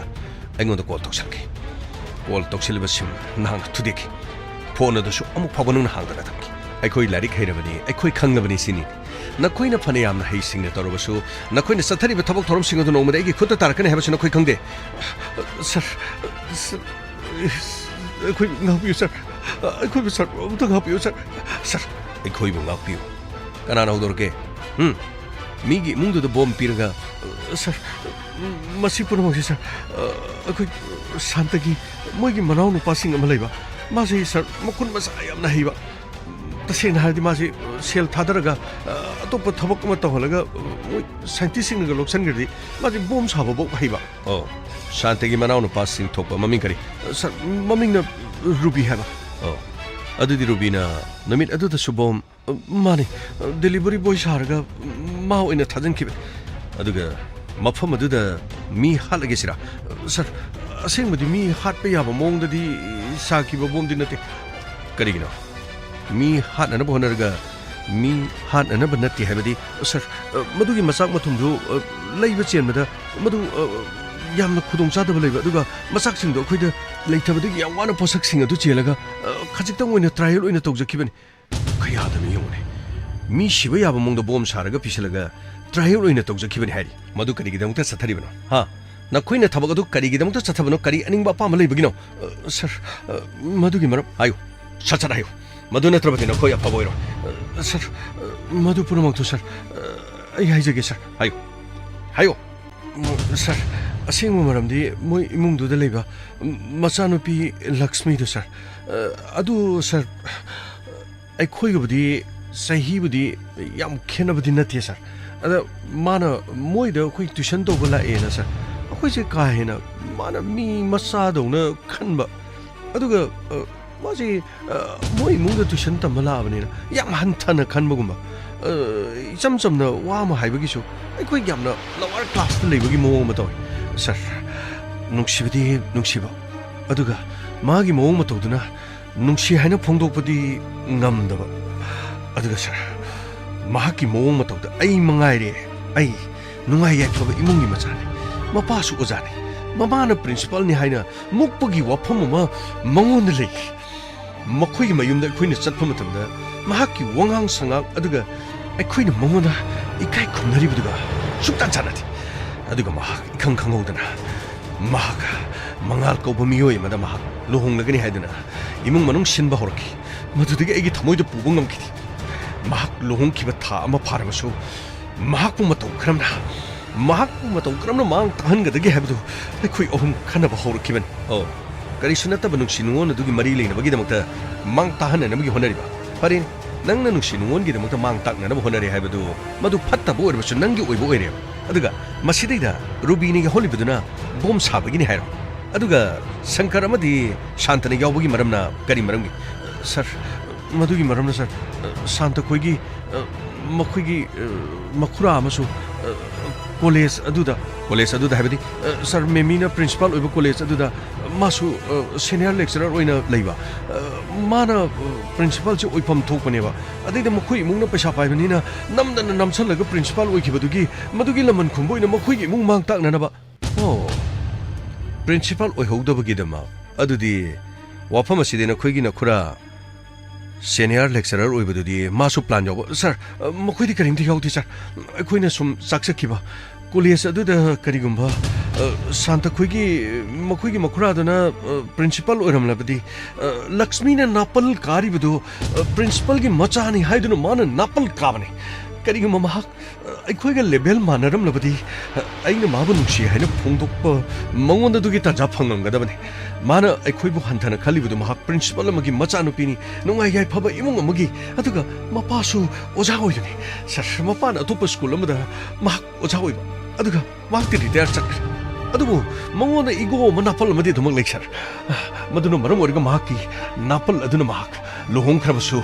ꯑꯩꯉꯣꯟꯗ ꯀꯣꯜ ꯇꯧꯁꯤꯜꯂꯛꯈꯤ꯫ ꯀꯣꯜ ꯇꯧꯁꯤꯜꯂꯤꯕ ꯁꯤꯝ ꯅꯍꯥꯛꯅ ꯊꯨꯗꯦꯛꯈꯤ꯫ ꯐꯣꯟ ꯑꯗꯨꯁꯨ ꯑꯃꯨꯛ ꯐꯥꯎꯕ ꯅꯪꯅ ꯍꯥꯡꯗꯅ ꯊꯝꯈꯤ꯫ ꯑꯩꯈꯣꯏ ꯂꯥꯏꯔꯤꯛ ꯍꯩꯔꯕꯅꯤ, ꯑꯩꯈꯣꯏ ꯈꯪꯂꯕꯅꯤ ꯁꯤꯅꯤ꯫ ꯅꯈꯣꯏꯅ ꯐꯅ ꯌꯥꯝꯅ ꯍꯩꯁꯤꯡꯅ ꯇꯧꯔꯕꯁꯨ, ꯅꯈꯣꯏꯅ ꯆꯠꯊꯔꯤꯕ ꯊꯕꯛ ꯊꯧꯔꯝꯁꯤꯡ ꯑꯗꯨ ꯅꯣꯡꯃꯗꯤ ꯑꯩꯒꯤ ꯈꯨꯠꯇ ꯇꯥꯔꯛꯀꯅꯤ ꯍꯥꯏꯕꯁꯤ ꯅꯈꯣꯏ ꯈꯪꯗꯦ꯫ ꯁꯔ, ꯁꯔ, ꯑꯩꯈꯣꯏ ꯉꯥꯛꯄꯤꯌꯨ, ꯁꯔ꯫ ꯑꯩꯈꯣꯏꯕꯨ, ꯁꯔ, ꯑꯃꯨꯛꯇ ꯉꯥꯛꯄꯤꯌꯨ, ꯁꯔ꯫ ꯁꯔ, ꯑꯩꯈꯣꯏꯕꯨ ꯉꯥꯛꯄꯤꯌꯨ? ꯀꯅꯥꯅ ꯍꯧꯗꯣꯔꯛꯀꯦ? ꯎꯝ? ꯃꯤꯒꯤ ꯏꯃꯨꯡꯗꯨꯗ ꯕꯣꯝ ꯄꯤꯔꯒ, ꯁꯔ, ꯃꯁꯤ ꯄꯨꯝꯅꯃꯛꯁꯤ, ꯁꯔ, ꯑꯩꯈꯣꯏ ꯁꯥꯟꯇꯒꯤ, ꯃꯣꯏꯒꯤ ꯃꯅꯥꯎꯅꯨꯄꯥꯁꯤꯡ ꯑꯃ ꯂꯩꯕ, ꯃꯥꯁꯤ, ꯁꯔ, ꯃꯈꯨꯟ ꯃꯁꯥ ꯌꯥꯝꯅ ꯍꯩꯕ, ꯇꯁꯦꯡꯅ ꯍꯥꯏꯔꯗꯤ ꯃꯥꯁꯤ ꯁꯦꯜ ꯊꯥꯗꯔꯒ, ꯑꯇꯣꯞꯄ ꯊꯕꯛ ꯑꯃ ꯇꯧꯍꯜꯂꯒ, ꯃꯣꯏ ꯁꯥꯏꯟꯇꯤꯁꯁꯤꯡꯅꯒ ꯂꯧꯁꯤꯟꯈ꯭ꯔꯗꯤ ꯃꯥꯁꯤ ꯕꯣꯝ ꯁꯥꯕꯐꯧ ꯍꯩꯕ꯫ ꯑꯣ, ꯁꯥꯟꯇꯒꯤ ꯃꯅꯥꯎꯅꯨꯄꯥꯁꯤꯡ ꯊꯣꯛꯄ ꯃꯃꯤꯡ ꯀꯔꯤ? ꯁꯔ, ꯃꯃꯤꯡꯅ ꯔꯨꯕꯤ ꯍꯥꯏꯕ꯫ ꯑꯣ, ꯑꯗꯨꯗꯤ ꯔꯨꯕꯤꯅ ꯅꯨꯃꯤꯠ ꯑꯗꯨꯗꯁꯨ ꯕꯣꯝ, ꯃꯥꯅꯤ, ꯗꯦꯂꯤꯚꯔꯤ ꯕꯣꯏ ꯁꯥꯔꯒ ꯃꯥ ꯑꯣꯏꯅ ꯊꯥꯖꯤꯟꯈꯤꯕꯅꯤ꯫ ꯑꯗꯨꯒ ꯃꯐꯝ ꯑꯗꯨꯗ ꯃꯤ ꯍꯥꯠꯂꯒꯦ ꯁꯤꯔꯥ? ꯁꯔ, ꯑꯁꯦꯡꯕꯗꯤ ꯃꯤ ꯍꯥꯠꯄ ꯌꯥꯕ ꯃꯑꯣꯡꯗꯗꯤ ꯁꯥꯈꯤꯕ ꯕꯣꯝꯗꯤ ꯅꯠꯇꯦ꯫ ꯀꯔꯤꯒꯤꯅꯣ? ꯃꯤ ꯍꯥꯠꯅꯅꯕ ꯍꯣꯠꯅꯔꯒ ꯃꯤ ꯍꯥꯠꯅꯅꯕ ꯅꯠꯇꯦ ꯍꯥꯏꯕꯗꯤ, ꯁꯔ, ꯃꯗꯨꯒꯤ ꯃꯆꯥꯛ ꯃꯊꯨꯝꯗꯨ, ꯂꯩꯕ ꯆꯦꯟꯕꯗ ꯃꯗꯨ, ꯌꯥꯝꯅ ꯈꯨꯗꯣꯡꯆꯥꯗꯕ ꯂꯩꯕ, ꯑꯗꯨꯒ ꯃꯆꯥꯛꯁꯤꯡꯗꯣ ꯑꯩꯈꯣꯏꯗ ꯂꯩꯇꯕꯗꯒꯤ ꯌꯥꯝ ꯋꯥꯅ ꯄꯣꯠꯁꯛꯁꯤꯡ ꯑꯗꯨ ꯆꯦꯜꯂꯒ, ꯈꯖꯤꯛꯇꯪ ꯑꯣꯏꯅ ꯇ꯭ꯔꯥꯏꯌꯦꯜ ꯑꯣꯏꯅ ꯇꯧꯖꯈꯤꯕꯅꯤ꯫ ꯀꯌꯥꯗꯅꯣ ꯌꯦꯡꯉꯨꯅꯦ꯫ ꯃꯤ ꯁꯤꯕ ꯌꯥꯕ ꯃꯑꯣꯡꯗ ꯕꯣꯝ ꯁꯥꯔꯒ ꯄꯤꯁꯤꯜꯂꯒ ꯇ꯭ꯔꯥꯏꯌꯦꯜ ꯑꯣꯏꯅ ꯇꯧꯖꯈꯤꯕꯅꯤ ꯍꯥꯏꯔꯤ꯫ ꯃꯗꯨ ꯀꯔꯤꯒꯤꯗꯃꯛꯇ ꯆꯠꯊꯔꯤꯕꯅꯣ? ꯍꯥ? ꯅꯈꯣꯏꯅ ꯊꯕꯛ ꯑꯗꯨ ꯀꯔꯤꯒꯤꯗꯃꯛꯇ ꯆꯠꯊꯕꯅꯣ? ꯀꯔꯤ ꯑꯅꯤꯡꯕ ꯑꯄꯥꯝꯕ ꯂꯩꯕꯒꯤꯅꯣ? ꯑ, ꯁꯔ, ꯑ, ꯃꯗꯨꯒꯤ ꯃꯔꯝ ꯍꯥꯏꯌꯨ꯫ ꯁꯠ ꯁꯠ ꯍꯥꯏꯌꯨ꯫ ꯃꯗꯨ ꯅꯠꯇ꯭ꯔꯕꯗꯤ ꯅꯈꯣꯏ ꯑꯐꯕ ꯑꯣꯏꯔꯣꯏ꯫ ꯑ, ꯁꯔ, ꯑ, ꯃꯗꯨ ꯄꯨꯝꯅꯃꯛꯇꯨ, ꯁꯔ, ꯑ, ꯑꯩ ꯍꯥꯏꯖꯒꯦ, ꯁꯔ꯫ ꯍꯥꯏꯌꯨ꯫ ꯍꯥꯏꯌꯨ꯫ ꯁꯔ, ꯑꯁꯦꯡꯕ ꯃꯔꯝꯗꯤ ꯃꯣꯏ ꯏꯃꯨꯡꯗꯨꯗ ꯂꯩꯕ ꯃꯆꯥꯅꯨꯄꯤ ꯂꯛꯁꯃꯤꯗꯨ, ꯁꯔ꯫ ꯑ, ꯑꯗꯨ, ꯁꯔ, ꯑꯩꯈꯣꯏꯒꯕꯨꯗꯤ ꯆꯍꯤꯕꯨꯗꯤ ꯌꯥꯝ ꯈꯦꯠꯅꯕꯗꯤ ꯅꯠꯇꯦ, ꯁꯔ꯫ ꯑꯗ ꯃꯥꯅ ꯃꯣꯏꯗ ꯑꯩꯈꯣꯏ ꯇ꯭ꯌꯨꯁꯟ ꯇꯧꯕ ꯂꯥꯛꯑꯦꯅ, ꯁꯔ, ꯑꯩꯈꯣꯏꯁꯦ ꯀꯥ ꯍꯦꯟꯅ ꯃꯥꯅ ꯃꯤ ꯃꯆꯥꯗꯧꯅ ꯈꯟꯕ꯫ ꯑꯗꯨꯒ, ꯑ, ꯃꯥꯁꯤ, ꯑ, ꯃꯣꯏ ꯏꯃꯨꯡꯗ ꯇ꯭ꯌꯨꯁꯟ ꯇꯝꯕ ꯂꯥꯛꯑꯕꯅꯤꯅ ꯌꯥꯝ ꯍꯟꯊꯅ ꯈꯟꯕꯒꯨꯝꯕ, ꯑ, ꯏꯆꯝ ꯆꯝꯅ ꯋꯥ ꯑꯃ ꯍꯥꯏꯕꯒꯤꯁꯨ ꯑꯩꯈꯣꯏ ꯌꯥꯝꯅ ꯂꯋꯥꯔ ꯀ꯭ꯂꯥꯁꯇ ꯂꯩꯕꯒꯤ ꯃꯑꯣꯡ ꯑꯃ ꯇꯧꯋꯤ꯫ ꯁꯔ, ꯅꯨꯡꯁꯤꯕꯗꯤ ꯅꯨꯡꯁꯤꯕ, ꯑꯗꯨꯒ ꯃꯥꯒꯤ ꯃꯑꯣꯡ ꯃꯇꯧꯗꯨꯅ ꯅꯨꯡꯁꯤ ꯍꯥꯏꯅ ꯐꯣꯡꯗꯣꯛꯄꯗꯤ ꯉꯝꯗꯕ꯫ ꯑꯗꯨꯒ ꯁꯔ, ꯃꯍꯥꯛꯀꯤ ꯃꯑꯣꯡ ꯃꯇꯧꯗ ꯑꯩ ꯃꯉꯥꯏꯔꯦ, ꯑꯩ ꯅꯨꯡꯉꯥꯏ ꯌꯥꯏꯐꯕ ꯏꯃꯨꯡꯒꯤ ꯃꯆꯥꯅꯤ꯫ ꯃꯄꯥꯁꯨ ꯑꯣꯖꯥꯅꯤ, ꯃꯃꯥꯅ ꯄ꯭ꯔꯤꯟꯁꯤꯄꯥꯜꯅꯤ ꯍꯥꯏꯅ ꯃꯨꯛꯄꯒꯤ ꯋꯥꯐꯝ ꯑꯃ ꯃꯉꯣꯟꯗ ꯂꯩ꯫ ꯃꯈꯣꯏꯒꯤ ꯃꯌꯨꯝꯗ ꯑꯩꯈꯣꯏꯅ ꯆꯠꯄ ꯃꯇꯝꯗ ꯃꯍꯥꯛꯀꯤ ꯋꯥꯉꯥꯡ ꯁꯉꯥꯡ ꯑꯗꯨꯒ ꯑꯩꯈꯣꯏꯅ ꯃꯉꯣꯟꯗ ꯏꯀꯥꯏ ꯈꯨꯝꯅꯔꯤꯕꯗꯨꯒ ꯁꯨꯡꯆꯥꯟ ꯆꯥꯟꯅꯗꯦ꯫ ꯑꯗꯨꯒ ꯃꯍꯥꯛ ꯏꯈꯪ ꯈꯪꯍꯧꯗꯅ ꯃꯍꯥꯛ ꯃꯉꯥꯜ ꯀꯧꯕ ꯃꯤꯑꯣꯏ ꯑꯃꯗ ꯃꯍꯥꯛ ꯂꯨꯍꯣꯡꯂꯒꯅꯤ ꯍꯥꯏꯗꯨꯅ ꯏꯃꯨꯡ ꯃꯅꯨꯡ ꯁꯤꯟꯕ ꯍꯧꯔꯛꯈꯤ꯫ ꯃꯗꯨꯗꯒꯤ ꯑꯩꯒꯤ ꯊꯃꯣꯏꯗ ꯄꯨꯕ ꯉꯝꯈꯤꯗꯦ꯫ ꯃꯍꯥꯛ ꯂꯨꯍꯣꯡꯈꯤꯕ ꯊꯥ ꯑꯃ ꯐꯥꯔꯕꯁꯨ ꯃꯍꯥꯛꯄꯨ ꯃꯇꯧ ꯀꯔꯝꯅ, ꯃꯍꯥꯛꯄꯨ ꯃꯇꯧ ꯀꯔꯝꯅ ꯃꯥꯡ ꯇꯥꯛꯍꯟꯒꯗꯒꯦ ꯍꯥꯏꯕꯗꯨ ꯑꯩꯈꯣꯏ ꯑꯍꯨꯝ ꯈꯟꯅꯕ ꯍꯧꯔꯛꯈꯤꯕꯅꯤ꯫ ꯑꯣ, ꯀꯔꯤꯁꯨ ꯅꯠꯇꯕ ꯅꯨꯡꯁꯤ ꯅꯨꯡꯉꯣꯟ ꯑꯗꯨꯒꯤ ꯃꯔꯤ ꯂꯩꯅꯕꯒꯤꯗꯃꯛꯇ ꯃꯥꯡ ꯇꯥꯛꯍꯟꯅꯅꯕꯒꯤ ꯍꯣꯠꯅꯔꯤꯕ? ꯐꯔꯦꯅꯦ, ꯅꯪꯅ ꯅꯨꯡꯁꯤ ꯅꯨꯡꯉꯣꯟꯒꯤꯗꯃꯛꯇ ꯃꯥꯡ ꯇꯥꯛꯅꯅꯕ ꯍꯣꯠꯅꯔꯦ ꯍꯥꯏꯕꯗꯨ ꯃꯗꯨ ꯐꯠꯇꯕ ꯑꯣꯏꯔꯕꯁꯨ ꯅꯪꯒꯤ ꯑꯣꯏꯕ ꯑꯣꯏꯔꯦꯕ꯫ ꯑꯗꯨꯒ ꯃꯁꯤꯗꯩꯗ ꯔꯨꯕꯤꯅ ꯌꯥꯎꯍꯜꯂꯤꯕꯗꯨꯅ ꯕꯣꯝ ꯁꯥꯕꯒꯤꯅꯤ ꯍꯥꯏꯔꯣ? ꯑꯗꯨꯒ ꯁꯪꯀꯔ ꯑꯃꯗꯤ ꯁꯥꯟꯇꯅ ꯌꯥꯎꯕꯒꯤ ꯃꯔꯝꯅ ꯀꯔꯤ ꯃꯔꯝꯒꯤ? ꯁꯥꯔ, ꯃꯗꯨꯒꯤ ꯃꯔꯝꯅ, ꯁꯥꯔ, ꯁꯥꯟꯇ ꯈꯣꯏꯒꯤ, ꯑ, ꯃꯈꯣꯏꯒꯤ, ꯑ, ꯃꯈꯨꯔꯥ ꯑꯃꯁꯨ, ꯑ, ꯀꯣꯂꯦꯖ ꯑꯗꯨꯗ, ꯀꯣꯂꯦꯖ ꯑꯗꯨꯗ ꯍꯥꯏꯕꯗꯤ, ꯑ, ꯁꯥꯔ, ꯃꯦꯃꯤꯅ ꯄ꯭ꯔꯤꯟꯁꯤꯄꯥꯜ ꯑꯣꯏꯕ ꯀꯣꯂꯦꯖ ꯑꯗꯨꯗ ꯃꯥꯁꯨ, ꯑ, ꯁꯦꯅꯤꯌꯔ ꯂꯦꯛꯆꯔꯔ ꯑꯣꯏꯅ ꯂꯩꯕ꯫ ꯑ, ꯃꯥꯅ, ꯑ, ꯄ꯭ꯔꯤꯟꯁꯤꯄꯥꯜꯁꯦ ꯑꯣꯏꯐꯝ ꯊꯣꯛꯄꯅꯦꯕ꯫ ꯑꯗꯩꯗ ꯃꯈꯣꯏ ꯏꯃꯨꯡꯅ ꯄꯩꯁꯥ ꯄꯥꯏꯕꯅꯤꯅ ꯅꯝꯗꯅ ꯅꯝꯁꯜꯂꯒ ꯄ꯭ꯔꯤꯟꯁꯤꯄꯥꯜ ꯑꯣꯏꯈꯤꯕꯗꯨꯒꯤ ꯃꯗꯨꯒꯤ ꯂꯃꯟ ꯈꯨꯝꯕ ꯑꯣꯏꯅ ꯃꯈꯣꯏꯒꯤ ꯏꯃꯨꯡ ꯃꯥꯡ ꯇꯥꯛꯅꯅꯕ꯫ ꯑꯣ, ꯄ꯭ꯔꯤꯟꯁꯤꯄꯥꯜ ꯑꯣꯏꯍꯧꯗꯕꯒꯤꯗꯃꯛ꯫ ꯑꯗꯨꯗꯤ ꯋꯥꯐꯝ ꯑꯁꯤꯗꯤ ꯅꯈꯣꯏꯒꯤ ꯅꯈꯨꯔꯥ ꯁꯦꯅꯤꯌꯔ ꯂꯦꯛꯆꯔꯔ ꯑꯣꯏꯕꯗꯨꯗꯤ ꯃꯥꯁꯨ ꯄ꯭ꯂꯥꯟ ꯌꯥꯎꯕ? ꯁꯥꯔ, ꯑ, ꯃꯈꯣꯏꯗꯤ ꯀꯔꯤꯝꯇ ꯌꯥꯎꯗꯦ, ꯁꯥꯔ꯫ ꯑꯩꯈꯣꯏꯅ ꯁꯨꯝ ꯆꯥꯛꯆꯈꯤꯕ꯫ ꯀꯣꯂꯦꯖ ꯑꯗꯨꯗ ꯀꯔꯤꯒꯨꯝꯕ, ꯑ, ꯁꯥꯟꯇ ꯈꯣꯏꯒꯤ, ꯃꯈꯣꯏꯒꯤ ꯃꯈꯨꯔꯥꯗꯨꯅ, ꯑ, ꯄ꯭ꯔꯤꯟꯁꯤꯄꯥꯜ ꯑꯣꯏꯔꯝꯂꯕꯗꯤ, ꯑ, ꯂꯛꯁꯃꯤꯅ ꯅꯥꯄꯜ ꯀꯥꯔꯤꯕꯗꯨ, ꯑ, ꯄ꯭ꯔꯤꯟꯁꯤꯄꯥꯜꯒꯤ ꯃꯆꯥꯅꯤ ꯍꯥꯏꯗꯨꯅ ꯃꯥꯅ ꯅꯥꯄꯜ ꯀꯥꯕꯅꯤ꯫ ꯀꯔꯤꯒꯨꯝꯕ ꯃꯍꯥꯛ ꯑꯩꯈꯣꯏꯒ ꯂꯦꯚꯦꯜ ꯃꯥꯟꯅꯔꯝꯂꯕꯗꯤ, ꯑꯩꯅ ꯃꯥꯕꯨ ꯅꯨꯡꯁꯤ ꯍꯥꯏꯅ ꯐꯣꯡꯗꯣꯛꯄ ꯃꯉꯣꯟꯗ ꯑꯗꯨꯒꯤ ꯇꯥꯟꯖꯥ ꯐꯪꯂꯝꯒꯗꯕꯅꯤ꯫ ꯃꯥꯅ ꯑꯩꯈꯣꯏꯕꯨ ꯍꯟꯊꯅ ꯈꯜꯂꯤꯕꯗꯨ ꯃꯍꯥꯛ ꯄ꯭ꯔꯤꯟꯁꯤꯄꯥꯜ ꯑꯃꯒꯤ ꯃꯆꯥꯅꯨꯄꯤꯅꯤ, ꯅꯨꯡꯉꯥꯏ ꯌꯥꯏꯐꯕ ꯏꯃꯨꯡ ꯑꯃꯒꯤ, ꯑꯗꯨꯒ ꯃꯄꯥꯁꯨ ꯑꯣꯖꯥ ꯑꯣꯏꯕꯅꯤ꯫ ꯁꯥꯔ, ꯃꯄꯥꯅ ꯑꯇꯣꯞꯄ ꯁ꯭ꯀꯨꯜ ꯑꯃꯗ ꯃꯍꯥꯛ ꯑꯣꯖꯥ ꯑꯣꯏꯕ, ꯑꯗꯨꯒ ꯃꯍꯥꯛꯇꯤ ꯔꯤꯇꯥꯌꯔ ꯆꯠꯈ꯭ꯔꯦ꯫ ꯑꯗꯨꯕꯨ ꯃꯉꯣꯟꯗ ꯏꯒꯣ ꯑꯃ, ꯅꯥꯄꯜ ꯑꯃꯗꯤ ꯑꯗꯨꯃꯛ ꯂꯩ, ꯁꯥꯔ꯫ ꯃꯗꯨꯅ ꯃꯔꯝ ꯑꯣꯏꯔꯒ ꯃꯍꯥꯛꯀꯤ ꯅꯥꯄꯜ ꯑꯗꯨꯅ ꯃꯍꯥꯛ ꯂꯨꯍꯣꯡꯈ꯭ꯔꯕꯁꯨ,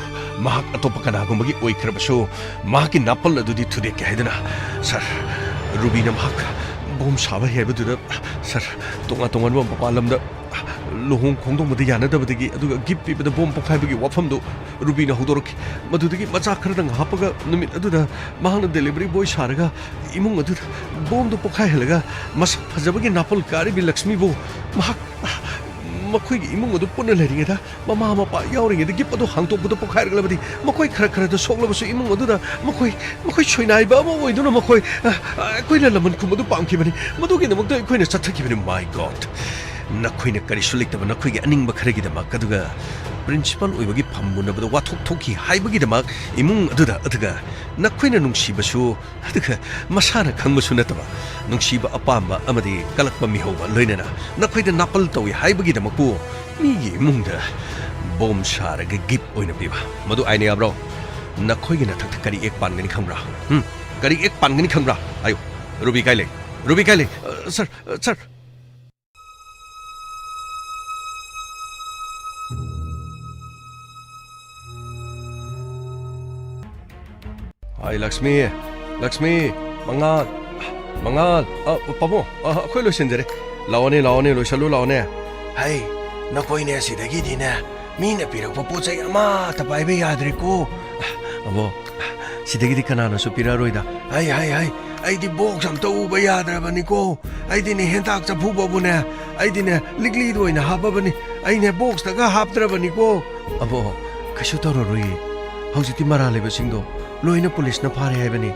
ꯃꯍꯥꯛ ꯑꯇꯣꯞꯄ ꯀꯅꯥꯒꯨꯝꯕꯒꯤ ꯑꯣꯏꯈ꯭ꯔꯕꯁꯨ, ꯃꯍꯥꯛꯀꯤ ꯅꯥꯄꯜ ꯑꯗꯨꯗꯤ ꯊꯨꯗꯦꯛꯀꯦ ꯍꯥꯏꯗꯨꯅ, ꯁꯥꯔ, ꯔꯨꯕꯤꯅ ꯃꯍꯥꯛ ꯕꯣꯝ ꯁꯥꯕ ꯍꯩ ꯍꯥꯏꯕꯗꯨꯗ, ꯁꯥꯔ, ꯇꯣꯉꯥꯟ ꯇꯣꯉꯥꯟꯕ ꯃꯄꯥꯟ ꯂꯝꯗ ꯂꯨꯍꯣꯡ ꯈꯣꯡꯗꯣꯡꯕꯗ ꯌꯥꯅꯗꯕꯗꯒꯤ, ꯑꯗꯨꯒ ꯒꯤꯐ ꯄꯤꯕꯗ ꯕꯣꯝ ꯄꯣꯈꯥꯏꯕꯒꯤ ꯋꯥꯐꯝꯗꯨ ꯔꯨꯕꯤꯅ ꯍꯧꯗꯣꯔꯛꯈꯤ꯫ ꯃꯗꯨꯗꯒꯤ ꯃꯆꯥ ꯈꯔꯗꯪ ꯍꯥꯞꯄꯒ ꯅꯨꯃꯤꯠ ꯑꯗꯨꯗ ꯃꯍꯥꯛꯅ ꯗꯦꯂꯤꯚꯔꯤ ꯕꯣꯏ ꯁꯥꯔꯒ ꯏꯃꯨꯡ ꯑꯗꯨꯗ ꯕꯣꯝꯗꯨ ꯄꯣꯈꯥꯏꯍꯜꯂꯒ ꯃꯁꯛ ꯐꯖꯕꯒꯤ ꯅꯥꯄꯜ ꯀꯥꯔꯤꯕꯤ ꯂꯛꯁꯃꯤꯕꯨ ꯃꯍꯥꯛ ꯃꯈꯣꯏꯒꯤ ꯏꯃꯨꯡ ꯑꯗꯨ ꯄꯨꯟꯅ ꯂꯩꯔꯤꯉꯩꯗ, ꯃꯃꯥ ꯃꯄꯥ ꯌꯥꯎꯔꯤꯉꯩꯗ ꯒꯤꯞ ꯑꯗꯨ ꯍꯥꯡꯗꯣꯛꯄꯗ ꯄꯣꯈꯥꯏꯔꯛꯂꯕꯗꯤ, ꯃꯈꯣꯏ ꯈꯔ ꯈꯔꯗ ꯁꯣꯛꯂꯕꯁꯨ, ꯏꯃꯨꯡ ꯑꯗꯨꯗ ꯃꯈꯣꯏ, ꯃꯈꯣꯏ ꯁꯣꯏꯅꯥꯏꯕ ꯑꯃ ꯑꯣꯏꯗꯨꯅ ꯃꯈꯣꯏ, ꯑ, ꯑ, ꯑꯩꯈꯣꯏꯅ ꯂꯃꯟ ꯈꯨꯝꯕꯗꯨ ꯄꯥꯝꯈꯤꯕꯅꯤ꯫ ꯃꯗꯨꯒꯤꯗꯃꯛꯇ ꯑꯩꯈꯣꯏꯅ ꯆꯠꯊꯈꯤꯕꯅꯤ꯫ My God! ꯅꯈꯣꯏꯅ ꯀꯔꯤꯁꯨ ꯂꯩꯇꯕ ꯅꯈꯣꯏꯒꯤ ꯑꯅꯤꯡꯕ ꯈꯔꯒꯤꯗꯃꯛ, ꯑꯗꯨꯒ ꯄ꯭ꯔꯤꯟꯁꯤꯄꯥꯜ ꯑꯣꯏꯕꯒꯤ ꯐꯝ ꯃꯨꯟꯅꯕꯗ ꯋꯥꯊꯣꯛ ꯊꯣꯛꯈꯤ ꯍꯥꯏꯕꯒꯤꯗꯃꯛ ꯏꯃꯨꯡ ꯑꯗꯨꯗ, ꯑꯗꯨꯒ ꯅꯈꯣꯏꯅ ꯅꯨꯡꯁꯤꯕꯁꯨ, ꯑꯗꯨꯒ ꯃꯁꯥꯅ ꯈꯪꯕꯁꯨ ꯅꯠꯇꯕ, ꯅꯨꯡꯁꯤꯕ, ꯑꯄꯥꯝꯕ ꯑꯃꯗꯤ ꯀꯂꯛꯄ ꯃꯤꯍꯧꯕ, ꯂꯣꯏꯅꯅ ꯅꯈꯣꯏꯗ ꯅꯥꯄꯜ ꯇꯧꯏ ꯍꯥꯏꯕꯒꯤꯗꯃꯛꯄꯨ ꯃꯤꯒꯤ ꯏꯃꯨꯡꯗ ꯕꯣꯝ ꯁꯥꯔꯒ ꯒꯤꯞ ꯑꯣꯏꯅ ꯄꯤꯕ, ꯃꯗꯨ ꯑꯥꯏꯟꯅ ꯌꯥꯕ꯭ꯔꯣ? ꯅꯈꯣꯏꯒꯤ ꯅꯊꯛꯇ ꯀꯔꯤ ꯑꯦꯛ ꯄꯥꯟꯒꯅꯤ ꯈꯪꯕ꯭ꯔꯥ? ꯍꯨꯝ? ꯀꯔꯤ ꯑꯦꯛ ꯄꯥꯟꯒꯅꯤ ꯈꯪꯕ꯭ꯔꯥ? ꯍꯥꯏꯌꯨ꯫ ꯔꯨꯕꯤ ꯀꯥꯏ ꯂꯩ? ꯔꯨꯕꯤ ꯀꯥꯏ ꯂꯩ? ꯑ, ꯁꯥꯔ, ꯑ, ꯁꯥꯔ꯫ ꯍꯥꯏ, ꯂꯛꯁꯃꯤ, ꯂꯛꯁꯃꯤ, ꯃꯉꯥꯜ, ꯃꯉꯥꯜ, ꯑ, ꯄꯥꯕꯨꯡ, ꯑ, ꯑꯩꯈꯣꯏ ꯂꯣꯏꯁꯤꯟꯖꯔꯦ꯫ ꯂꯥꯛꯑꯣꯅꯦ, ꯂꯥꯛꯑꯣꯅꯦ, ꯂꯣꯏꯁꯜꯂꯨ ꯂꯥꯛꯑꯣꯅꯦ꯫ ꯍꯩ, ꯅꯈꯣꯏꯅꯦ ꯁꯤꯗꯒꯤꯗꯤꯅꯦ, ꯃꯤꯅ ꯄꯤꯔꯛꯄ ꯄꯣꯠ ꯆꯩ ꯑꯃꯠꯇ ꯄꯥꯏꯕ ꯌꯥꯗ꯭ꯔꯦꯀꯣ꯫ ꯑꯕꯣ, ꯁꯤꯗꯒꯤꯗꯤ ꯀꯅꯥꯅꯁꯨ ꯄꯤꯔꯛꯑꯔꯣꯏꯗ꯫ ꯍꯩ, ꯍꯩ, ꯍꯩ, ꯑꯩꯗꯤ ꯕꯣꯛꯁ ꯑꯝꯇ ꯎꯕ ꯌꯥꯗ꯭ꯔꯕꯅꯤꯀꯣ꯫ ꯑꯩꯗꯤꯅꯦ ꯍꯦꯟꯇꯥꯛ ꯆꯐꯨ ꯐꯥꯎꯕꯅꯦ, ꯑꯩꯗꯤꯅꯦ ꯂꯤꯛꯂꯤꯗ ꯑꯣꯏꯅ ꯍꯥꯞꯄꯕꯅꯤ꯫ ꯑꯩꯅꯦ ꯕꯣꯛꯁꯇꯒ ꯍꯥꯞꯇ꯭ꯔꯕꯅꯤꯀꯣ꯫ ꯑꯕꯣ, ꯀꯩꯁꯨ ꯇꯧꯔꯔꯣꯏꯌꯦ꯫ ꯍꯧꯖꯤꯛꯇꯤ ꯃꯔꯥꯜ ꯂꯩꯕꯁꯤꯡꯗꯣ ꯂꯣꯏꯅ ꯄꯨꯂꯤꯁꯅ ꯐꯥꯔꯦ ꯍꯥꯏꯕꯅꯤ꯫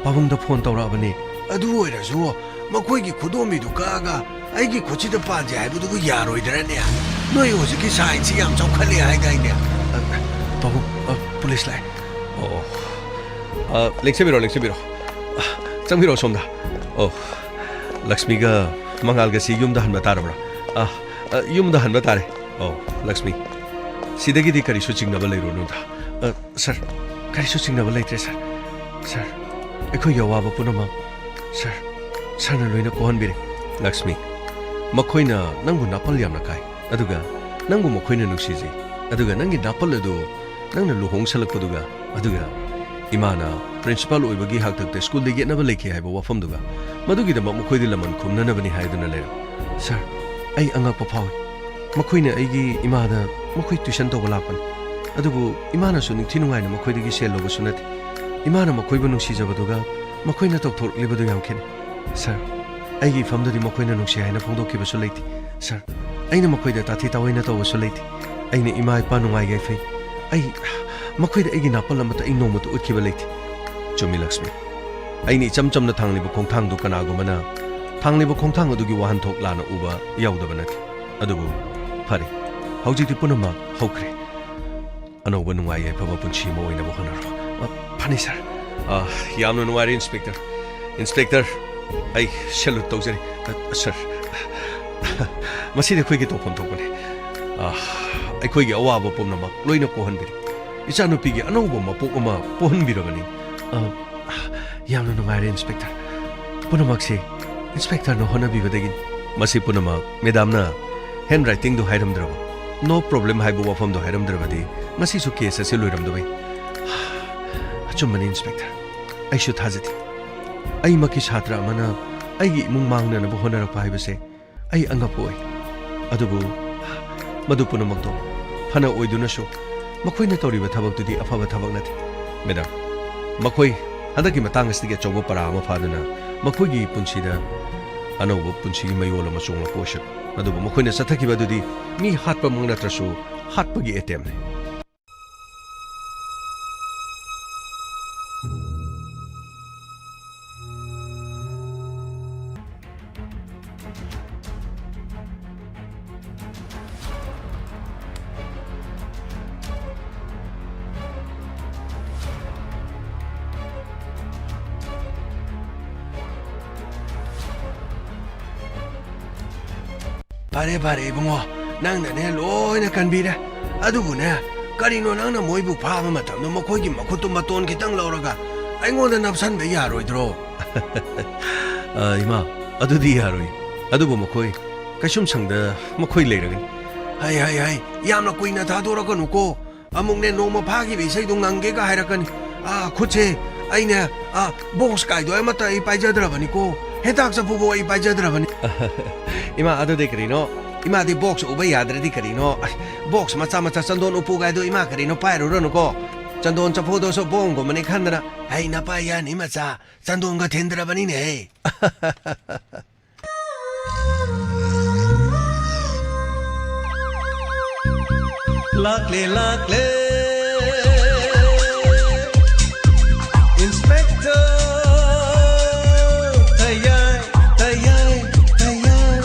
ꯄꯥꯕꯨꯡꯗ ꯐꯣꯟ ꯇꯧꯔꯛꯑꯕꯅꯤ꯫ ꯑꯗꯨ ꯑꯣꯏꯔꯁꯨ ꯃꯈꯣꯏꯒꯤ ꯈꯨꯗꯣꯝꯕꯤꯗꯨ ꯀꯛꯑꯒ ꯑꯩꯒꯤ ꯈꯨꯠꯁꯤꯗ ꯄꯥꯟꯁꯦ ꯍꯥꯏꯕꯗꯨꯕꯨ ꯌꯥꯔꯣꯏꯗ꯭ꯔꯅꯦ? ꯅꯣꯏ ꯍꯧꯖꯤꯛꯀꯤ ꯁꯥꯏꯟꯁꯁꯤ ꯌꯥꯝ ꯆꯥꯎꯈꯠꯂꯦ ꯍꯥꯏꯗꯥꯏꯅꯦ? ꯑ, ꯄꯥꯕꯨꯡ, ꯑ, ꯄꯨꯂꯤꯁ ꯂꯥꯛꯑꯦ꯫ ꯑꯣ, ꯑꯣ꯫ ꯑ, ꯂꯦꯡꯁꯕꯤꯔꯣ, ꯂꯦꯡꯁꯕꯤꯔꯣ꯫ ꯑ, ꯆꯪꯕꯤꯔꯣ ꯁꯣꯝꯗ꯫ ꯑꯣ, ꯂꯛꯁꯃꯤꯒ ꯃꯉꯥꯜꯒꯁꯤ ꯌꯨꯝꯗ ꯍꯟꯕ ꯇꯥꯔꯕ꯭ꯔꯥ? ꯑ, ꯑ, ꯌꯨꯝꯗ ꯍꯟꯕ ꯇꯥꯔꯦ꯫ ꯑꯣ, ꯂꯛꯁꯃꯤ, ꯁꯤꯗꯒꯤꯗꯤ ꯀꯔꯤꯁꯨ ꯆꯤꯡꯅꯕ ꯂꯩꯔꯨꯅꯨꯗ꯫ ꯑ, ꯁꯥꯔ, ꯀꯔꯤꯁꯨ ꯆꯤꯡꯅꯕ ꯂꯩꯇ꯭ꯔꯦ, ꯁꯥꯔ꯫ ꯁꯥꯔ, ꯑꯩꯈꯣꯏꯒꯤ ꯑꯋꯥꯕ ꯄꯨꯝꯅꯃꯛ, ꯁꯥꯔ, ꯁꯥꯔꯅ ꯂꯣꯏꯅ ꯀꯣꯛꯍꯟꯕꯤꯔꯦ꯫ ꯂꯛꯁꯃꯤ, ꯃꯈꯣꯏꯅ ꯅꯪꯕꯨ ꯅꯥꯄꯜ ꯌꯥꯝꯅ ꯀꯥꯏ, ꯑꯗꯨꯒ ꯅꯪꯕꯨ ꯃꯈꯣꯏꯅ ꯅꯨꯡꯁꯤꯖꯩ, ꯑꯗꯨꯒ ꯅꯪꯒꯤ ꯅꯥꯄꯜ ꯑꯗꯨ ꯅꯪꯅ ꯂꯨꯍꯣꯡꯁꯜꯂꯛꯄꯗꯨꯒ, ꯑꯗꯨꯒ ꯏꯃꯥꯅ ꯄ꯭ꯔꯤꯟꯁꯤꯄꯥꯜ ꯑꯣꯏꯕꯒꯤ ꯍꯥꯛꯇꯛꯇ ꯁ꯭ꯀꯨꯜꯗ ꯌꯦꯠꯅꯕ ꯂꯩꯈꯤ ꯍꯥꯏꯕ ꯋꯥꯐꯝꯗꯨꯒ, ꯃꯗꯨꯒꯤꯗꯃꯛ ꯃꯈꯣꯏꯗꯤ ꯂꯃꯟ ꯈꯨꯝꯅꯅꯕꯅꯤ ꯍꯥꯏꯗꯨꯅ ꯂꯩꯔꯝ꯫ ꯁꯥꯔ, ꯑꯩ ꯑꯉꯛꯄ ꯐꯥꯎꯏ꯫ ꯃꯈꯣꯏꯅ ꯑꯩꯒꯤ ꯏꯃꯥꯗ ꯃꯈꯣꯏ ꯇ꯭ꯌꯨꯁꯟ ꯇꯧꯕ ꯂꯥꯛꯄꯅꯤ꯫ ꯑꯗꯨꯕꯨ ꯏꯃꯥꯅꯁꯨ ꯅꯤꯡꯊꯤ ꯅꯨꯡꯉꯥꯏꯅ ꯃꯈꯣꯏꯗꯒꯤ ꯁꯦꯜ ꯂꯧꯕꯁꯨ ꯅꯠꯇꯦ꯫ ꯏꯃꯥꯅ ꯃꯈꯣꯏꯕꯨ ꯅꯨꯡꯁꯤꯖꯕꯗꯨꯒ ꯃꯈꯣꯏꯅ ꯇꯧꯊꯣꯔꯛꯂꯤꯕꯗꯨ ꯌꯥꯝ ꯈꯦꯠꯅꯩ꯫ ꯁꯥꯔ, ꯑꯩꯒꯤ ꯏꯐꯝꯗꯗꯤ ꯃꯈꯣꯏꯅ ꯅꯨꯡꯁꯤ ꯍꯥꯏꯅ ꯐꯣꯡꯗꯣꯛꯈꯤꯕꯁꯨ ꯂꯩꯇꯦ꯫ ꯁꯥꯔ, ꯑꯩꯅ ꯃꯈꯣꯏꯗ ꯇꯥꯊꯤ ꯇꯥꯑꯣꯏꯅ ꯇꯧꯕꯁꯨ ꯂꯩꯇꯦ꯫ ꯑꯩꯅ ꯏꯃꯥ ꯏꯄꯥ ꯅꯨꯡꯉꯥꯏ ꯌꯥꯏꯐꯩ꯫ ꯑꯩ ꯃꯈꯣꯏꯗ ꯑꯩꯒꯤ ꯅꯥꯄꯜ ꯑꯃꯠꯇ ꯑꯩ ꯅꯣꯡꯃꯇ ꯎꯠꯈꯤꯕ ꯂꯩꯇꯦ꯫ ꯆꯨꯝꯃꯤ ꯂꯛꯁꯃꯤ꯫ ꯑꯩꯅ ꯏꯆꯝ ꯆꯝꯅ ꯊꯥꯡꯂꯤꯕ ꯈꯣꯡꯊꯥꯡꯗꯨ ꯀꯅꯥꯒꯨꯝꯕꯅ ꯊꯥꯡꯂꯤꯕ ꯈꯣꯡꯊꯥꯡ ꯑꯗꯨꯒꯤ ꯋꯥꯍꯟꯊꯣꯛ ꯂꯥꯟꯅ ꯎꯕ ꯌꯥꯎꯗꯕ ꯅꯠꯇꯦ꯫ ꯑꯗꯨꯕꯨ ꯐꯔꯦ, ꯍꯧꯖꯤꯛꯇꯤ ꯄꯨꯝꯅꯃꯛ ꯍꯧꯈ꯭ꯔꯦ꯫ ꯑꯅꯧꯕ ꯅꯨꯡꯉꯥꯏ ꯌꯥꯏꯐꯕ ꯄꯨꯟꯁꯤ ꯑꯃ ꯑꯣꯏꯅꯕ ꯍꯣꯠꯅꯔꯣ꯫ ꯑ, ꯐꯅꯤ, ꯁꯥꯔ꯫ ꯑ, ꯌꯥꯝꯅ ꯅꯨꯡꯉꯥꯏꯔꯦ, ꯏꯟꯁꯄꯦꯛꯇꯔ꯫ ꯏꯟꯁꯄꯦꯛꯇꯔ, ꯑꯩ salute ꯇꯧꯖꯔꯤ꯫ ꯑ, ꯁꯥꯔ, ꯃꯁꯤꯗꯤ ꯑꯩꯈꯣꯏꯒꯤ ꯇꯧꯐꯝ ꯊꯣꯛꯄꯅꯤ꯫ ꯑ, ꯑꯩꯈꯣꯏꯒꯤ ꯑꯋꯥꯕ ꯄꯨꯝꯅꯃꯛ ꯂꯣꯏꯅ ꯀꯣꯛꯍꯟꯕꯤꯔꯦ꯫ ꯏꯆꯥꯅꯨꯄꯤꯒꯤ ꯑꯅꯧꯕ ꯃꯄꯣꯛ ꯑꯃ ꯄꯣꯛꯍꯟꯕꯤꯔꯕꯅꯤ꯫ ꯑ, ꯌꯥꯝꯅ ꯅꯨꯡꯉꯥꯏꯔꯦ, ꯏꯟꯁꯄꯦꯛꯇꯔ꯫ ꯄꯨꯝꯅꯃꯛꯁꯤ ꯏꯟꯁꯄꯦꯛꯇꯔꯅ ꯍꯣꯠꯅꯕꯤꯕꯗꯒꯤꯅꯤ꯫ ꯃꯁꯤ ꯄꯨꯝꯅꯃꯛ ꯃꯦꯗꯥꯝꯅ handwritingꯗꯨ ꯍꯥꯏꯔꯝꯗ꯭ꯔꯕ, "No problem" ꯍꯥꯏꯕ ꯋꯥꯐꯝꯗꯣ ꯍꯥꯏꯔꯝꯗ꯭ꯔꯕꯗꯤ ꯉꯁꯤꯁꯨ case ꯑꯁꯤ ꯂꯣꯏꯔꯝꯗꯕꯩ꯫ ꯑꯆꯨꯝꯕꯅꯤ, ꯏꯟꯁꯄꯦꯛꯇꯔ꯫ ꯑꯩꯁꯨ ꯊꯥꯖꯗꯦ꯫ ꯑꯩꯃꯛꯀꯤ ꯁꯥꯇ꯭ꯔ ꯑꯃꯅ ꯑꯩꯒꯤ ꯏꯃꯨꯡ ꯃꯥꯡꯅꯅꯕ ꯍꯣꯠꯅꯔꯛꯄ ꯍꯥꯏꯕꯁꯦ ꯑꯩ ꯑꯉꯛꯄ ꯑꯣꯏ꯫ ꯑꯗꯨꯕꯨ ꯃꯗꯨ ꯄꯨꯝꯅꯃꯛꯇꯣ ꯐꯅ ꯑꯣꯏꯗꯨꯅꯁꯨ ꯃꯈꯣꯏꯅ ꯇꯧꯔꯤꯕ ꯊꯕꯛꯇꯨꯗꯤ ꯑꯐꯕ ꯊꯕꯛ ꯅꯠꯇꯦ꯫ ꯃꯦꯗꯥꯝ, ꯃꯈꯣꯏ ꯍꯟꯗꯛꯀꯤ ꯃꯇꯥꯡ ꯑꯁꯤꯗꯒꯤ ꯑꯆꯧꯕ ꯄꯔꯥ ꯑꯃ ꯐꯥꯗꯨꯅ ꯃꯈꯣꯏꯒꯤ ꯄꯨꯟꯁꯤꯗ ꯑꯅꯧꯕ ꯄꯨꯟꯁꯤꯒꯤ ꯃꯌꯣꯜ ꯑꯃ ꯆꯣꯡꯂꯛꯄ ꯑꯣꯏꯁꯅꯨ꯫ ꯑꯗꯨꯕꯨ ꯃꯈꯣꯏꯅ ꯆꯠꯊꯈꯤꯕ ꯑꯗꯨꯗꯤ ꯃꯤ ꯍꯥꯠꯄꯃꯛ ꯅꯠꯇ꯭ꯔꯁꯨ ꯍꯥꯠꯄꯒꯤ attemptꯅꯤ꯫ ꯐꯔꯦ, ꯐꯔꯦ, ꯏꯕꯨꯡꯉꯣ, ꯅꯪꯅꯅꯦ ꯂꯣꯏꯅ ꯀꯟꯕꯤꯔꯦ꯫ ꯑꯗꯨꯕꯨꯅꯦ, ꯀꯔꯤꯅꯣ ꯅꯪꯅ ꯃꯣꯏꯕꯨ ꯐꯥꯕ ꯃꯇꯝꯗ ꯃꯈꯣꯏꯒꯤ ꯃꯈꯨꯠꯇꯨ ꯃꯇꯣꯟ ꯈꯤꯇꯪ ꯂꯧꯔꯒ ꯑꯩꯉꯣꯟꯗ ꯅꯞꯁꯟꯕ ꯌꯥꯔꯣꯏꯗ꯭ꯔꯣ? ꯑ, ꯏꯃꯥ, ꯑꯗꯨꯗꯤ ꯌꯥꯔꯣꯏ꯫ ꯑꯗꯨꯕꯨ ꯃꯈꯣꯏ ꯀꯩꯁꯨꯝꯁꯪꯗ ꯃꯈꯣꯏ ꯂꯩꯔꯒꯅꯤ꯫ ꯍꯩ, ꯍꯩ, ꯍꯩ, ꯌꯥꯝꯅ ꯀꯨꯏꯅ ꯊꯥꯗꯣꯔꯛꯀꯅꯨꯀꯣ꯫ ꯑꯃꯨꯛꯅꯦ ꯅꯣꯡꯃ ꯐꯥꯈꯤꯕ ꯏꯁꯩꯗꯨ ꯉꯪꯒꯦꯒ ꯍꯥꯏꯔꯛꯀꯅꯤ꯫ ꯑꯥ, ꯈꯨꯠꯁꯦ, ꯑꯩꯅꯦ, ꯑꯥ, box ꯀꯥꯏꯗꯣ ꯑꯃꯠꯇ ꯑꯩ ꯄꯥꯏꯖꯗ꯭ꯔꯕꯅꯤꯀꯣ꯫ ꯍꯦꯟꯇꯥꯛ ꯆꯐꯨꯕꯨ ꯑꯩ ꯄꯥꯏꯖꯗ꯭ꯔꯕꯅꯤ꯫ ꯏꯃꯥ, ꯑꯗꯨꯗꯤ ꯀꯔꯤꯅꯣ? ꯏꯃꯥꯗꯤ box ꯎꯕ ꯌꯥꯗ꯭ꯔꯗꯤ ꯀꯔꯤꯅꯣ? ꯑꯁ, box ꯃꯆꯥ ꯃꯆꯥ ꯆꯟꯗꯣꯟ ꯎꯄꯨ ꯀꯥꯏꯗꯣ ꯏꯃꯥ ꯀꯔꯤꯅꯣ ꯄꯥꯏꯔꯨꯔꯅꯨꯀꯣ꯫ ꯆꯟꯗꯣꯟ ꯆꯐꯨꯗꯨꯁꯨ ꯕꯣꯝꯒꯨꯝꯕꯅꯤ ꯈꯟꯗꯅ꯫ ꯍꯩ ꯅꯄꯥ ꯌꯥꯅꯤ ꯃꯆꯥ, ꯆꯟꯗꯣꯟꯒ ꯊꯤꯟꯗ꯭ꯔꯕꯅꯤꯅꯦꯍꯦ꯫ ꯂꯥꯛꯂꯦ, ꯂꯥꯛꯂꯦ, Inspector ꯇꯌꯥꯏ, ꯇꯌꯥꯏ, ꯇꯌꯥꯏ꯫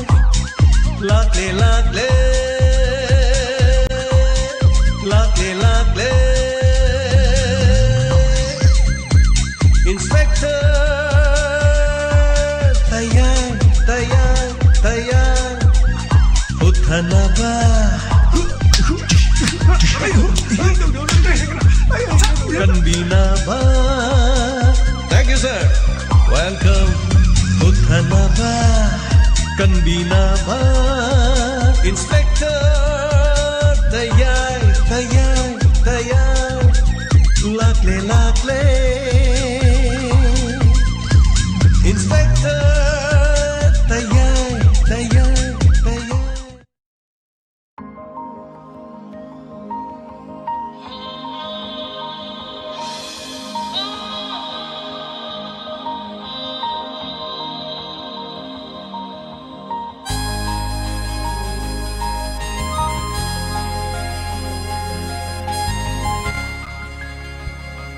ꯂꯥꯛꯂꯦ, ꯂꯥꯛꯂꯦ, ꯂꯥꯛꯂꯦ, ꯂꯥꯛꯂꯦ, Inspector ꯇꯌꯥꯏ, ꯇꯌꯥꯏ, ꯇꯌꯥꯏ꯫ ꯍꯨꯠꯊꯅꯕ, ꯀꯟꯕꯤꯅꯕ꯫ Thank you, sir. Welcome. ꯍꯨꯠꯊꯅꯕ, ꯀꯟꯕꯤꯅꯕ, Inspector ꯇꯌꯥꯏ, ꯇꯌꯥꯏ, ꯇꯌꯥꯏ꯫ ꯂꯥꯛꯂꯦ, ꯂꯥꯛꯂꯦ, Inspector ꯇꯌꯥꯏ, ꯇꯌꯥꯏ, ꯇꯌꯥꯏ꯫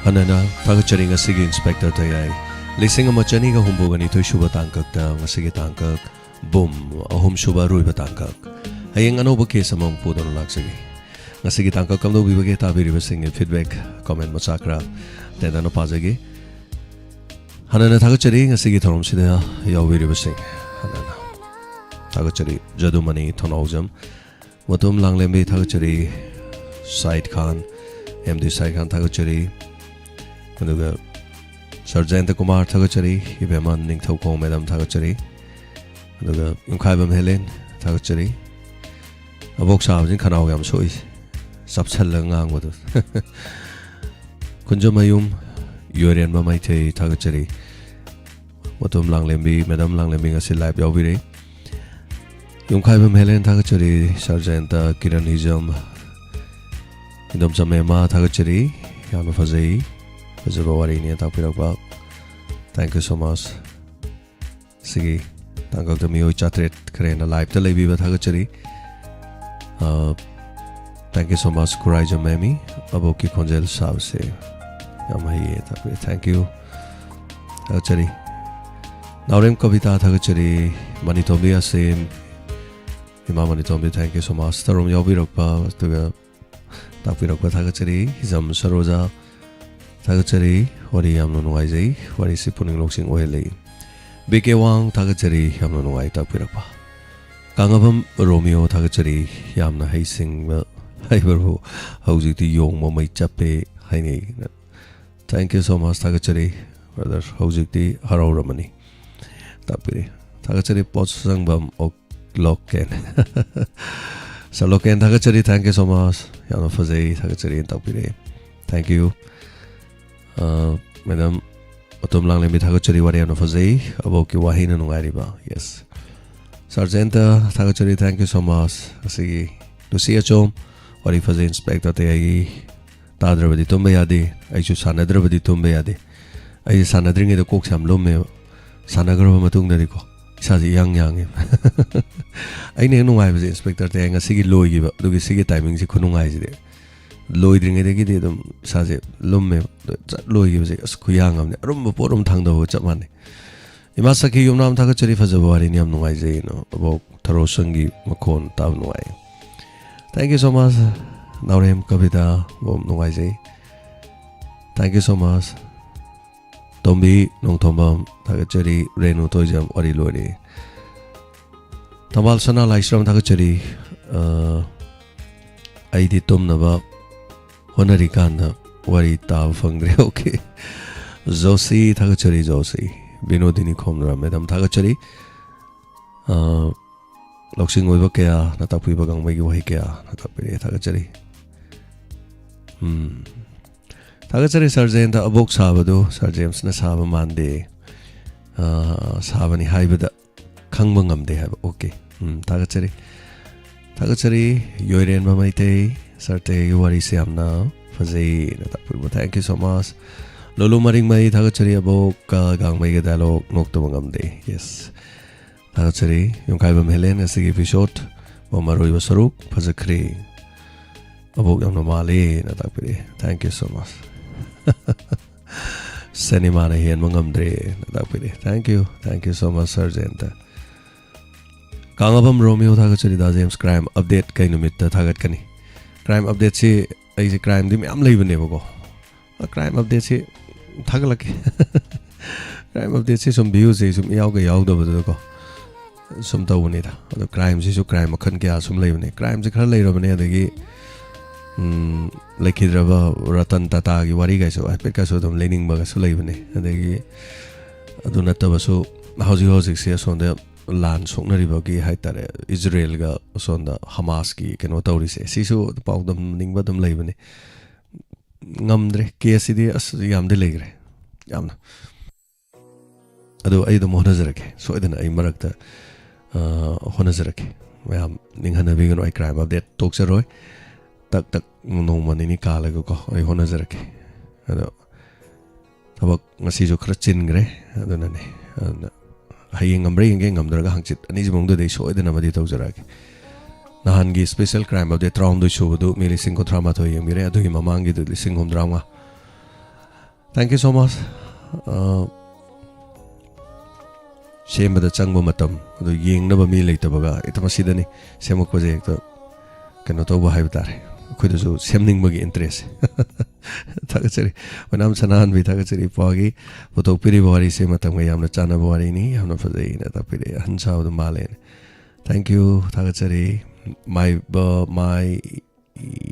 ꯍꯟꯅꯅ ꯊꯥꯒꯠꯆꯔꯤ ꯉꯁꯤꯒꯤ Inspector ꯇꯌꯥꯏ꯫ ꯂꯤꯁꯤꯡ ꯑꯃ ꯆꯅꯤꯒ ꯍꯨꯝꯐꯨꯒ ꯅꯤꯊꯣꯏ ꯁꯨꯕ ꯇꯥꯡꯀꯛꯇ ꯉꯁꯤꯒꯤ ꯇꯥꯡꯀꯛ ꯕꯨꯝ, ꯑꯍꯨꯝ ꯁꯨꯕ ꯑꯔꯣꯏꯕ ꯇꯥꯡꯀꯛ꯫ ꯍꯌꯦꯡ ꯑꯅꯧꯕ case ꯑꯃꯃꯨꯛ ꯄꯨꯗꯨꯅ ꯂꯥꯛꯆꯒꯦ꯫ ꯉꯁꯤꯒꯤ ꯇꯥꯡꯀꯛ ꯀꯝꯗꯧꯕꯤꯕꯒꯦ ꯇꯥꯕꯤꯔꯤꯕꯁꯤꯡꯒꯤ feedback, comment ꯃꯆꯥ ꯈꯔ ꯇꯦꯟꯇꯛꯅ ꯄꯥꯖꯒꯦ꯫ ꯍꯟꯅꯅ ꯊꯥꯒꯠꯆꯔꯤ ꯉꯁꯤꯒꯤ ꯊꯧꯔꯝꯁꯤꯗ ꯌꯥꯎꯕꯤꯔꯤꯕꯁꯤꯡ ꯍꯟꯅꯅ ꯊꯥꯒꯠꯆꯔꯤ꯫ ꯖꯗꯨꯃꯅꯤ ꯊꯣꯅꯥꯎꯖꯝ, ꯃꯇꯨꯝ ꯂꯥꯡꯂꯦꯝꯕꯤ ꯊꯥꯒꯠꯆꯔꯤ꯫ ꯁꯥꯏꯗ ꯈꯥꯟ, ꯑꯦꯝ ꯗꯤ ꯁꯥꯏꯗ ꯈꯥꯟ ꯊꯥꯒꯠꯆꯔꯤ꯫ ꯑꯗꯨꯒ ꯁꯔ ꯖꯌꯟꯇ ꯀꯨꯃꯥꯔ ꯊꯥꯒꯠꯆꯔꯤ꯫ ꯏꯕꯦꯝꯃ ꯅꯤꯡꯊꯧꯈꯣꯡ ꯃꯦꯗꯥꯝ ꯊꯥꯒꯠꯆꯔꯤ꯫ ꯑꯗꯨꯒ ꯌꯨꯝꯈꯥꯏꯕꯝ ꯍꯦꯂꯦꯟ ꯊꯥꯒꯠꯆꯔꯤ꯫ ꯑꯕꯣꯛ ꯁꯥꯕꯁꯤꯅ ꯈꯅꯥꯎ ꯌꯥꯝ ꯁꯣꯛꯏ, ꯆꯞꯁꯜꯂꯒ ꯉꯥꯡꯕꯗꯣ꯫ ꯈꯨꯟꯖꯃꯌꯨꯝ ꯌꯣꯏꯔꯦꯟꯕ ꯃꯩꯊꯩ ꯊꯥꯒꯠꯆꯔꯤ꯫ ꯃꯇꯨꯝ ꯂꯥꯡꯂꯦꯝꯕꯤ, ꯃꯦꯗꯥꯝ ꯂꯥꯡꯂꯦꯝꯕꯤ ꯉꯁꯤ live ꯌꯥꯎꯕꯤꯔꯦ꯫ ꯌꯨꯝꯈꯥꯏꯕꯝ ꯍꯦꯂꯦꯟ ꯊꯥꯒꯠꯆꯔꯤ꯫ ꯁꯔ ꯖꯌꯟꯇ, ꯀꯤꯔꯟ ꯍꯤꯖꯝ, ꯏꯟꯗꯣꯝꯆꯥ ꯃꯦꯃꯥ ꯊꯥꯒꯠꯆꯔꯤ꯫ ꯌꯥꯝꯅ ꯐꯖꯩ, ꯐꯖꯕ ꯋꯥꯔꯤꯅꯤ ꯇꯥꯛꯄꯤꯔꯛꯄ꯫ Thank you so much꯫ ꯁꯤꯒꯤ ꯇꯥꯡꯀꯛꯇ ꯃꯤꯑꯣꯏ ꯆꯥꯇ꯭ꯔꯦꯠ ꯈꯔ ꯍꯦꯟꯅ live ꯇ ꯂꯩꯕꯤꯕ ꯊꯥꯒꯠꯆꯔꯤ꯫ ꯑ, Thank you so much, Khuraijam ꯃꯦꯃꯤ꯫ ꯑꯕꯣꯛꯀꯤ ꯈꯣꯟꯖꯦꯜ ꯁꯥꯕꯁꯦ ꯌꯥꯝ ꯍꯩꯌꯦ꯫ ꯊꯥꯒꯠꯄꯤꯔꯦ꯫ Thank you꯫ ꯊꯥꯒꯠꯆꯔꯤ꯫ ꯅꯥꯎꯔꯦꯝ ꯀꯕꯤꯇꯥ ꯊꯥꯒꯠꯆꯔꯤ꯫ ꯃꯅꯤꯇꯣꯝꯕꯤ ꯑꯁꯤꯝ, ꯏꯃꯥ ꯃꯅꯤꯇꯣꯝꯕꯤ, thank you so much꯫ ꯇꯔꯨꯝ ꯌꯥꯎꯕꯤꯔꯛꯄ, ꯑꯗꯨꯒ ꯇꯥꯛꯄꯤꯔꯛꯄ ꯊꯥꯒꯠꯆꯔꯤ꯫ ꯍꯤꯖꯝ ꯁꯔꯣꯖꯥ ꯊꯥꯒꯠꯆꯔꯤ꯫ ꯋꯥꯔꯤ ꯌꯥꯝꯅ ꯅꯨꯡꯉꯥꯏꯖꯩ꯫ ꯋꯥꯔꯤꯁꯤ ꯄꯨꯛꯅꯤꯡ ꯂꯧꯁꯤꯡ ꯑꯣꯏꯍꯜꯂꯤ꯫ ꯕꯤ ꯀꯦ ꯋꯥꯡ ꯊꯥꯒꯠꯆꯔꯤ꯫ ꯌꯥꯝꯅ ꯅꯨꯡꯉꯥꯏ ꯇꯥꯛꯄꯤꯔꯛꯄ꯫ ꯀꯥꯡꯉꯕꯝ ꯔꯣꯃꯤꯌꯣ ꯊꯥꯒꯠꯆꯔꯤ꯫ ꯌꯥꯝꯅ ꯍꯩꯁꯤꯡꯕ ꯍꯥꯏꯕꯕꯨ ꯍꯧꯖꯤꯛꯇꯤ ꯌꯣꯡ ꯃꯃꯩ ꯆꯞꯄꯦ ꯍꯥꯏꯅꯩ꯫ Thank you so much꯫ ꯊꯥꯒꯠꯆꯔꯤ꯫ Brother, ꯍꯧꯖꯤꯛꯇꯤ ꯍꯔꯥꯎꯔꯝꯃꯅꯤ꯫ ꯇꯥꯛꯄꯤꯔꯤ꯫ ꯊꯥꯒꯠꯆꯔꯤ꯫ ꯄꯣꯠꯁꯪꯕꯝ ꯑꯣꯛ-, ꯂꯣꯀꯦꯟ꯫ Sir ꯂꯣꯀꯦꯟ ꯊꯥꯒꯠꯆꯔꯤ꯫ Thank you so much꯫ ꯌꯥꯝꯅ ꯐꯖꯩ꯫ ꯊꯥꯒꯠꯆꯔꯤ ꯇꯥꯛꯄꯤꯔꯛꯑꯦ꯫ Thank you꯫ ꯑ, Madam ꯑꯇꯣꯝ ꯂꯥꯡꯂꯦꯝꯕꯤ ꯊꯥꯒꯠꯆꯔꯤ꯫ ꯋꯥꯔꯤ ꯌꯥꯝꯅ ꯐꯖꯩ꯫ ꯑꯕꯣꯛꯀꯤ ꯋꯥꯍꯩꯅ ꯅꯨꯡꯉꯥꯏꯔꯤꯕ꯫ Yes꯫ Sir ꯖꯌꯟꯇ ꯊꯥꯒꯠꯆꯔꯤ꯫ Thank you so much꯫ ꯉꯁꯤꯒꯤ ꯂꯨꯁꯤ ꯑꯆꯣꯝ ꯋꯥꯔꯤ ꯐꯖꯩ꯫ Inspector ꯇꯌꯥꯏꯒꯤ ꯇꯥꯗ꯭ꯔꯕꯗꯤ ꯇꯨꯝꯕ ꯌꯥꯗꯦ꯫ ꯑꯩꯁꯨ ꯁꯥꯟꯅꯗ꯭ꯔꯕꯗꯤ ꯇꯨꯝꯕ ꯌꯥꯗꯦ꯫ ꯑꯩꯁꯦ ꯁꯥꯟꯅꯗ꯭ꯔꯤꯉꯩꯗ ꯀꯣꯛꯁꯦ ꯌꯥꯝ ꯂꯨꯝꯃꯦꯕ꯫ ꯁꯥꯟꯅꯈ꯭ꯔꯕ ꯃꯇꯨꯡꯗꯗꯤꯀꯣ, ꯏꯁꯥꯁꯦ ꯏꯌꯥꯡ ꯌꯥꯡꯉꯦꯕ꯫ ꯑꯩꯅ ꯍꯦꯛ ꯅꯨꯡꯉꯥꯏꯕꯁꯦ, Inspector ꯇꯌꯥꯏ ꯉꯁꯤꯒꯤ ꯂꯣꯏꯈꯤꯕ, ꯑꯗꯨꯒꯤ ꯁꯤꯒꯤ timingꯁꯦ ꯈꯨꯅꯨꯡꯉꯥꯏꯁꯤꯗꯤ꯫ ꯂꯣꯏꯗ꯭ꯔꯤꯉꯩꯗꯒꯤꯗꯤ ꯑꯗꯨꯝ ꯏꯁꯥꯁꯦ ꯂꯨꯝꯃꯦꯕ꯫ ꯑꯗꯣ ꯆꯠ ꯂꯣꯏꯈꯤꯕꯁꯦ ꯑꯁ ꯈꯨꯌꯥꯡ ꯑꯃꯅꯤ꯫ ꯑꯔꯨꯝꯕ ꯄꯣꯠ ꯑꯃ ꯊꯥꯡꯗꯕꯒ ꯆꯞ ꯃꯥꯟꯅꯩ꯫ ꯏꯃꯥ ꯁꯈꯤ ꯌꯨꯝꯅꯥꯝ ꯊꯥꯒꯠꯆꯔꯤ꯫ ꯐꯖꯕ ꯋꯥꯔꯤꯅꯤ, ꯌꯥꯝ ꯅꯨꯡꯉꯥꯏꯖꯩ꯫ ꯑꯕꯣꯛ ꯊꯔꯣꯁꯪꯒꯤ ꯃꯈꯣꯟ ꯇꯥꯕ ꯅꯨꯡꯉꯥꯏ꯫ Thank you so much꯫ ꯅꯥꯎꯔꯦꯝ ꯀꯕꯤꯇꯥ, ꯌꯥꯝ ꯅꯨꯡꯉꯥꯏꯖꯩ꯫ Thank you so much꯫ ꯇꯣꯝꯕꯤ ꯅꯣꯡꯊꯣꯝꯕꯝ ꯊꯥꯒꯠꯆꯔꯤ꯫ ꯔꯦꯅꯨ ꯊꯣꯏꯖꯝ ꯋꯥꯔꯤ ꯂꯣꯏꯔꯦ꯫ ꯊꯝꯕꯥꯜ ꯁꯅꯥ ꯂꯥꯏꯁ꯭ꯔꯝ ꯊꯥꯒꯠꯆꯔꯤ꯫ ꯑ, ꯑꯩꯗꯤ ꯇꯨꯝꯅꯕ ꯍꯣꯠꯅꯔꯤꯀꯥꯟꯗ ꯋꯥꯔꯤ ꯇꯥꯕ ꯐꯪꯗ꯭ꯔꯦ꯫ Okay꯫ ꯖꯣꯁꯤ ꯊꯥꯒꯠꯆꯔꯤ, ꯖꯣꯁꯤ꯫ ꯕꯤꯅꯣꯗꯤꯅꯤ ꯈꯣꯝꯅꯔ Madam ꯊꯥꯒꯠꯆꯔꯤ꯫ ꯑ, ꯂꯧꯁꯤꯡ ꯑꯣꯏꯕ ꯀꯌꯥꯅ ꯇꯥꯛꯄꯤꯕ ꯒꯥꯡꯃꯩꯒꯤ ꯋꯥꯍꯩ ꯀꯌꯥꯅ ꯇꯥꯛꯄꯤꯔꯛꯑꯦ꯫ ꯊꯥꯒꯠꯆꯔꯤ꯫ ꯎꯝ꯫ ꯊꯥꯒꯠꯆꯔꯤ Sir ꯖꯌꯟꯇ꯫ ꯑꯕꯣꯛ ꯁꯥꯕꯗꯨ Sir ꯖꯦꯝꯁꯅ ꯁꯥꯕ ꯃꯥꯟꯗꯦ꯫ ꯑ, ꯁꯥꯕꯅꯤ ꯍꯥꯏꯕꯗ ꯈꯪꯕ ꯉꯝꯗꯦ ꯍꯥꯏꯕ꯫ Okay꯫ ꯎꯝ, ꯊꯥꯒꯠꯆꯔꯤ꯫ ꯊꯥꯒꯠꯆꯔꯤ ꯌꯣꯏꯔꯦꯟꯕ ꯃꯩꯇꯩ꯫ Sir ꯇꯌꯥꯏꯒꯤ ꯋꯥꯔꯤꯁꯦ ꯌꯥꯝꯅ ꯐꯖꯩꯅ ꯇꯥꯛꯄꯤꯔꯛꯄ꯫ Thank you so much꯫ ꯂꯣꯂꯨ ꯃꯔꯤꯡꯃꯩ ꯊꯥꯒꯠꯆꯔꯤ꯫ ꯑꯕꯣꯛꯀ ꯒꯥꯡꯃꯩꯒ dialogue ꯅꯣꯛꯇꯕ ꯉꯝꯗꯦ꯫ Yes꯫ ꯊꯥꯒꯠꯆꯔꯤ꯫ ꯌꯨꯝꯈꯥꯏꯕꯝ ꯍꯦꯂꯦꯟ, ꯉꯁꯤꯒꯤ episode ꯃꯔꯨ ꯑꯣꯏꯕ ꯁꯔꯨꯛ ꯐꯖꯈ꯭ꯔꯦ꯫ ꯑꯕꯣꯛ ꯌꯥꯝꯅ ꯃꯥꯜꯂꯦꯅ ꯇꯥꯛꯄꯤꯔꯛꯑꯦ꯫ Thank you so much. ꯁꯤꯅꯦꯃꯥꯅ ꯍꯦꯟꯕ ꯉꯝꯗ꯭ꯔꯦꯅ ꯇꯥꯛꯄꯤꯔꯛꯑꯦ꯫ Thank you, thank you so much, Sir Jayanta. ꯀꯥꯡꯉꯕꯝ ꯔꯣꯃꯤꯌꯣ ꯊꯥꯒꯠꯆꯔꯤ꯫ ꯗꯥ ꯖꯦꯝꯁ, ꯀ꯭ꯔꯥꯏꯝ ꯑꯞꯗꯦꯠ ꯀꯩ ꯅꯨꯃꯤꯠꯇ ꯊꯥꯒꯠꯀꯅꯤ? ꯀ꯭ꯔꯥꯏꯝ ꯑꯞꯗꯦꯠꯁꯤ ꯑꯩꯁꯦ ꯀ꯭ꯔꯥꯏꯝꯗꯤ ꯃꯌꯥꯝ ꯂꯩꯕꯅꯦꯕꯀꯣ꯫ ꯀ꯭ꯔꯥꯏꯝ ꯑꯞꯗꯦꯠꯁꯤ ꯊꯥꯒꯠꯂꯛꯀꯦ꯫ ꯀ꯭ꯔꯥꯏꯝ ꯑꯞꯗꯦꯠꯁꯤ ꯁꯨꯝ ꯚ꯭ꯌꯨꯁꯦ ꯁꯨꯝ ꯌꯥꯎꯒ ꯌꯥꯎꯗꯕꯗꯨꯗꯀꯣ ꯁꯨꯝ ꯇꯧꯕꯅꯤꯗ꯫ ꯑꯗꯣ ꯀ꯭ꯔꯥꯏꯝꯁꯤꯁꯨ ꯀ꯭ꯔꯥꯏꯝ ꯃꯈꯜ ꯀꯌꯥ ꯁꯨꯝ ꯂꯩꯕꯅꯦ꯫ ꯀ꯭ꯔꯥꯏꯝꯁꯦ ꯈꯔ ꯂꯩꯔꯕꯅꯦ꯫ ꯑꯗꯒꯤ ꯎꯝ, ꯂꯩꯈꯤꯗ꯭ꯔꯕ ꯔꯇꯟ ꯇꯥꯇꯥꯒꯤ ꯋꯥꯔꯤꯒꯥꯏꯁꯨ ꯍꯥꯏꯐꯦꯠꯀꯁꯨ ꯑꯗꯨꯝ ꯂꯩꯅꯤꯡꯕꯒꯁꯨ ꯂꯩꯕꯅꯦ꯫ ꯑꯗꯒꯤ ꯑꯗꯨ ꯅꯠꯇꯕꯁꯨ ꯍꯧꯖꯤꯛ ꯍꯧꯖꯤꯛꯁꯦ ꯑꯁꯣꯝꯗ ꯂꯥꯟ ꯁꯣꯛꯅꯔꯤꯕꯒꯤ ꯍꯥꯏꯇꯥꯔꯦ, ꯏꯖꯔꯦꯜꯒ ꯑꯁꯣꯝꯗ ꯍꯃꯥꯁꯀꯤ ꯀꯩꯅꯣ ꯇꯧꯔꯤꯁꯦ, ꯁꯤꯁꯨ ꯄꯥꯎꯗꯝꯅꯤꯡꯕ ꯑꯗꯨꯝ ꯂꯩꯕꯅꯦ꯫ ꯉꯝꯗ꯭ꯔꯦ, ꯀꯦꯁꯁꯤꯗꯤ ꯑꯁ ꯌꯥꯝꯗꯤ ꯂꯩꯈ꯭ꯔꯦ, ꯌꯥꯝꯅ꯫ ꯑꯗꯣ ꯑꯩ ꯑꯗꯨꯝ ꯍꯣꯠꯅꯖꯔꯛꯀꯦ, ꯁꯣꯏꯗꯅ ꯑꯩ ꯃꯔꯛꯇ, ꯑ, ꯍꯣꯠꯅꯖꯔꯛꯀꯦ꯫ ꯃꯌꯥꯝ ꯅꯤꯡꯍꯟꯅꯕꯤꯒꯅꯨ, ꯑꯩ ꯀ꯭ꯔꯥꯏꯝ ꯑꯞꯗꯦꯠ ꯇꯣꯛꯆꯔꯣꯏ꯫ ꯇꯛ ꯇꯛ ꯅꯣꯡꯃ ꯅꯤꯅꯤ ꯀꯥꯜꯂꯒꯀꯣ ꯑꯩ ꯍꯣꯠꯅꯖꯔꯛꯀꯦ꯫ ꯑꯗꯣ ꯊꯕꯛ ꯉꯁꯤꯁꯨ ꯈꯔ ꯆꯤꯟꯈ꯭ꯔꯦ, ꯑꯗꯨꯅꯅꯦ꯫ ꯑꯗꯨꯅ ꯍꯌꯦꯡ ꯉꯝꯕ꯭ꯔꯥ ꯌꯦꯡꯒꯦ, ꯉꯝꯗ꯭ꯔꯒ ꯍꯪꯆꯤꯠ, ꯑꯅꯤꯁꯤ ꯃꯅꯨꯡꯗꯗꯤ ꯑꯩ ꯁꯣꯏꯗꯅꯃꯗꯤ ꯇꯧꯖꯔꯛꯑꯒꯦ꯫ ꯅꯍꯥꯟꯒꯤ ꯁ꯭ꯄꯦꯁꯦꯜ ꯀ꯭ꯔꯥꯏꯝ ꯑꯞꯗꯦꯠ ꯇꯔꯥꯍꯨꯝꯗꯣꯏ ꯁꯨꯕꯗꯨ ꯃꯤ ꯂꯤꯁꯤꯡ ꯀꯨꯟꯊ꯭ꯔꯥ ꯃꯥꯊꯣꯏ ꯌꯦꯡꯕꯤꯔꯦ, ꯑꯗꯨꯒꯤ ꯃꯃꯥꯡꯒꯤꯗꯨ ꯂꯤꯁꯤꯡ ꯍꯨꯝꯗ꯭ꯔꯥ ꯃꯉꯥ꯫ Thank you so much. ꯑ, ꯁꯦꯝꯕꯗ ꯆꯪꯕ ꯃꯇꯝ, ꯑꯗꯨ ꯌꯦꯡꯅꯕ ꯃꯤ ꯂꯩꯇꯕꯒ ꯍꯦꯛꯇ ꯃꯁꯤꯗꯅꯤ ꯁꯦꯝꯃꯛꯄꯁꯦ ꯍꯦꯛꯇ ꯀꯩꯅꯣ ꯇꯧꯕ ꯍꯥꯏꯕ ꯇꯥꯔꯦ꯫ ꯑꯩꯈꯣꯏꯗꯁꯨ ꯁꯦꯝꯅꯤꯡꯕꯒꯤ ꯏꯟꯇꯔꯦꯁ꯫ ꯊꯥꯒꯠꯆꯔꯤ꯫ ꯃꯅꯥꯝ ꯁꯅꯥꯍꯟꯕꯤ, ꯊꯥꯒꯠꯆꯔꯤ꯫ ꯏꯄ꯭ꯋꯥꯒꯤ ꯄꯨꯊꯣꯛꯄꯤꯔꯤꯕ ꯋꯥꯔꯤꯁꯦ ꯃꯇꯝꯒ ꯌꯥꯝꯅ ꯆꯥꯟꯅꯕ ꯋꯥꯔꯤꯅꯤ, ꯌꯥꯝꯅ ꯐꯖꯩꯅ ꯇꯥꯛꯄꯤꯔꯛꯑꯦ꯫ ꯑꯍꯟ ꯁꯥꯕꯗꯣ ꯃꯥꯜꯂꯦꯅ꯫ Thank you, ꯊꯥꯒꯠꯆꯔꯤ꯫ ꯃꯥꯏꯕ-, ꯃꯥꯏ-,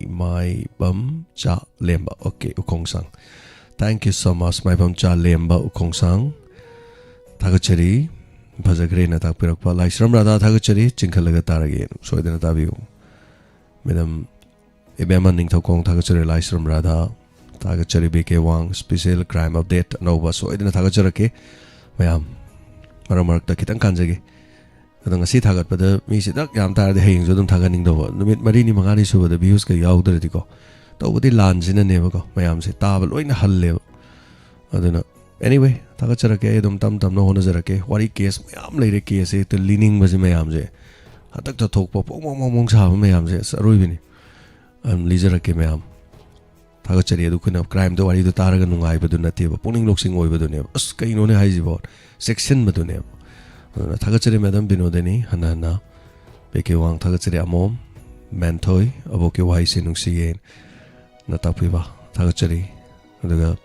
ꯃꯥꯏꯕꯝ ꯆꯥ ꯂꯦꯝꯕ꯫ Okay, ꯎꯈꯣꯡꯁꯥꯡ꯫ Thank you so much, ꯃꯥꯏꯕꯝ ꯆꯥ ꯂꯦꯝꯕ ꯎꯈꯣꯡꯁꯥꯡ꯫ ꯊꯥꯒꯠꯆꯔꯤ꯫ ꯐꯖꯈ꯭ꯔꯦꯅ ꯇꯥꯛꯄꯤꯔꯛꯄ꯫ ꯂꯥꯏꯁ꯭ꯔꯝ ꯔꯥꯙꯥ, ꯊꯥꯒꯠꯆꯔꯤ꯫ ꯆꯤꯡꯈꯠꯂꯒ ꯇꯥꯔꯒꯦ꯫ ꯁꯣꯏꯗꯅ ꯇꯥꯕꯤꯌꯨ꯫ ꯃꯦꯗꯥꯝ ꯏꯕꯦꯝꯃ ꯅꯤꯡꯊꯧꯈꯣꯡ, ꯊꯥꯒꯠꯆꯔꯤ꯫ ꯂꯥꯏꯁ꯭ꯔꯝ ꯔꯥꯙꯥ, ꯊꯥꯒꯠꯆꯔꯤ꯫ ꯕꯤ ꯀꯦ ꯋꯥꯡ, ꯁ꯭ꯄꯦꯁꯦꯜ ꯀ꯭ꯔꯥꯏꯝ ꯑꯞꯗꯦꯠ ꯑꯅꯧꯕ ꯁꯣꯏꯗꯅ ꯊꯥꯒꯠꯆꯔꯛꯀꯦ꯫ ꯃꯌꯥꯝ ꯃꯔꯛ ꯃꯔꯛꯇ ꯈꯤꯇꯪ ꯀꯥꯟꯖꯒꯦ꯫ ꯑꯗꯣ ꯉꯁꯤ ꯊꯥꯒꯠꯄꯗ ꯃꯤꯁꯤ ꯗꯛ ꯌꯥꯝ ꯇꯥꯔꯗꯤ ꯍꯌꯦꯡꯁꯨ ꯑꯗꯨꯝ ꯊꯥꯒꯠꯅꯤꯡꯗꯧꯕ꯫ ꯅꯨꯃꯤꯠ ꯃꯔꯤꯅꯤ ꯃꯉꯥꯅꯤ ꯁꯨꯕꯗ ꯚ꯭ꯌꯨꯁꯀ ꯌꯥꯎꯗ꯭ꯔꯗꯤꯀꯣ꯫ ꯇꯧꯕꯗꯤ ꯂꯥꯟꯁꯤꯅꯅꯦꯕꯀꯣ, ꯃꯌꯥꯝꯁꯦ ꯇꯥꯕ ꯂꯣꯏꯅ ꯍꯜꯂꯦꯕ꯫ ꯑꯗꯨꯅ anyway, ꯊꯥꯒꯠꯆꯔꯛꯀꯦ꯫ ꯑꯩ ꯑꯗꯨꯝ ꯇꯞ ꯇꯞꯅ ꯍꯣꯠꯅꯖꯔꯛꯀꯦ꯫ ꯋꯥꯔꯤ ꯀꯦꯁ ꯃꯌꯥꯝ ꯂꯩꯔꯦ, ꯀꯦꯁꯁꯦ ꯍꯦꯛꯇ ꯂꯤꯅꯤꯡꯕꯁꯦ ꯃꯌꯥꯝꯁꯦ꯫ ꯍꯟꯗꯛꯇ ꯊꯣꯛꯄ ꯄꯣꯡ ꯄꯣꯡ ꯄꯣꯡ ꯄꯣꯡ ꯁꯥꯕ ꯃꯌꯥꯝꯁꯦ ꯑꯁ ꯑꯔꯣꯏꯕꯤꯅꯤ꯫ ꯑꯗꯨꯝ ꯂꯤꯖꯔꯛꯀꯦ ꯃꯌꯥꯝ꯫ ꯊꯥꯒꯠꯆꯔꯤ꯫ ꯑꯗꯨ ꯑꯩꯈꯣꯏꯅ ꯀ꯭ꯔꯥꯏꯝꯗ ꯋꯥꯔꯤꯗꯣ ꯇꯥꯔꯒ ꯅꯨꯡꯉꯥꯏꯕꯗꯨ ꯅꯠꯇꯦꯕ, ꯄꯨꯛꯅꯤꯡ ꯂꯧꯁꯤꯡ ꯑꯣꯏꯕꯗꯨꯅꯦꯕ꯫ "ꯑꯁ, ꯀꯩꯅꯣꯅꯦ ꯍꯥꯏꯁꯤꯕꯣ?" ꯆꯦꯛꯁꯤꯟꯕꯗꯨꯅꯦꯕ꯫ ꯑꯗꯨꯅ ꯊꯥꯒꯠꯆꯔꯤ ꯃꯦꯗꯥꯝ ꯕꯤꯅꯣꯗꯤꯅꯤ, ꯍꯟꯅ ꯍꯟꯅ꯫ ꯄꯦ ꯀꯦ ꯋꯥꯡ ꯊꯥꯒꯠꯆꯔꯤ꯫ ꯑꯃꯣꯝ ꯃꯦꯟꯊꯣꯏ, "ꯑꯕꯣꯛꯀꯤ ꯋꯥꯍꯩꯁꯦ ꯅꯨꯡꯁꯤꯌꯦ" ꯅ ꯇꯥꯛꯄꯤꯕ ꯊꯥꯒꯠꯆꯔꯤ꯫ ꯑꯗꯨꯒ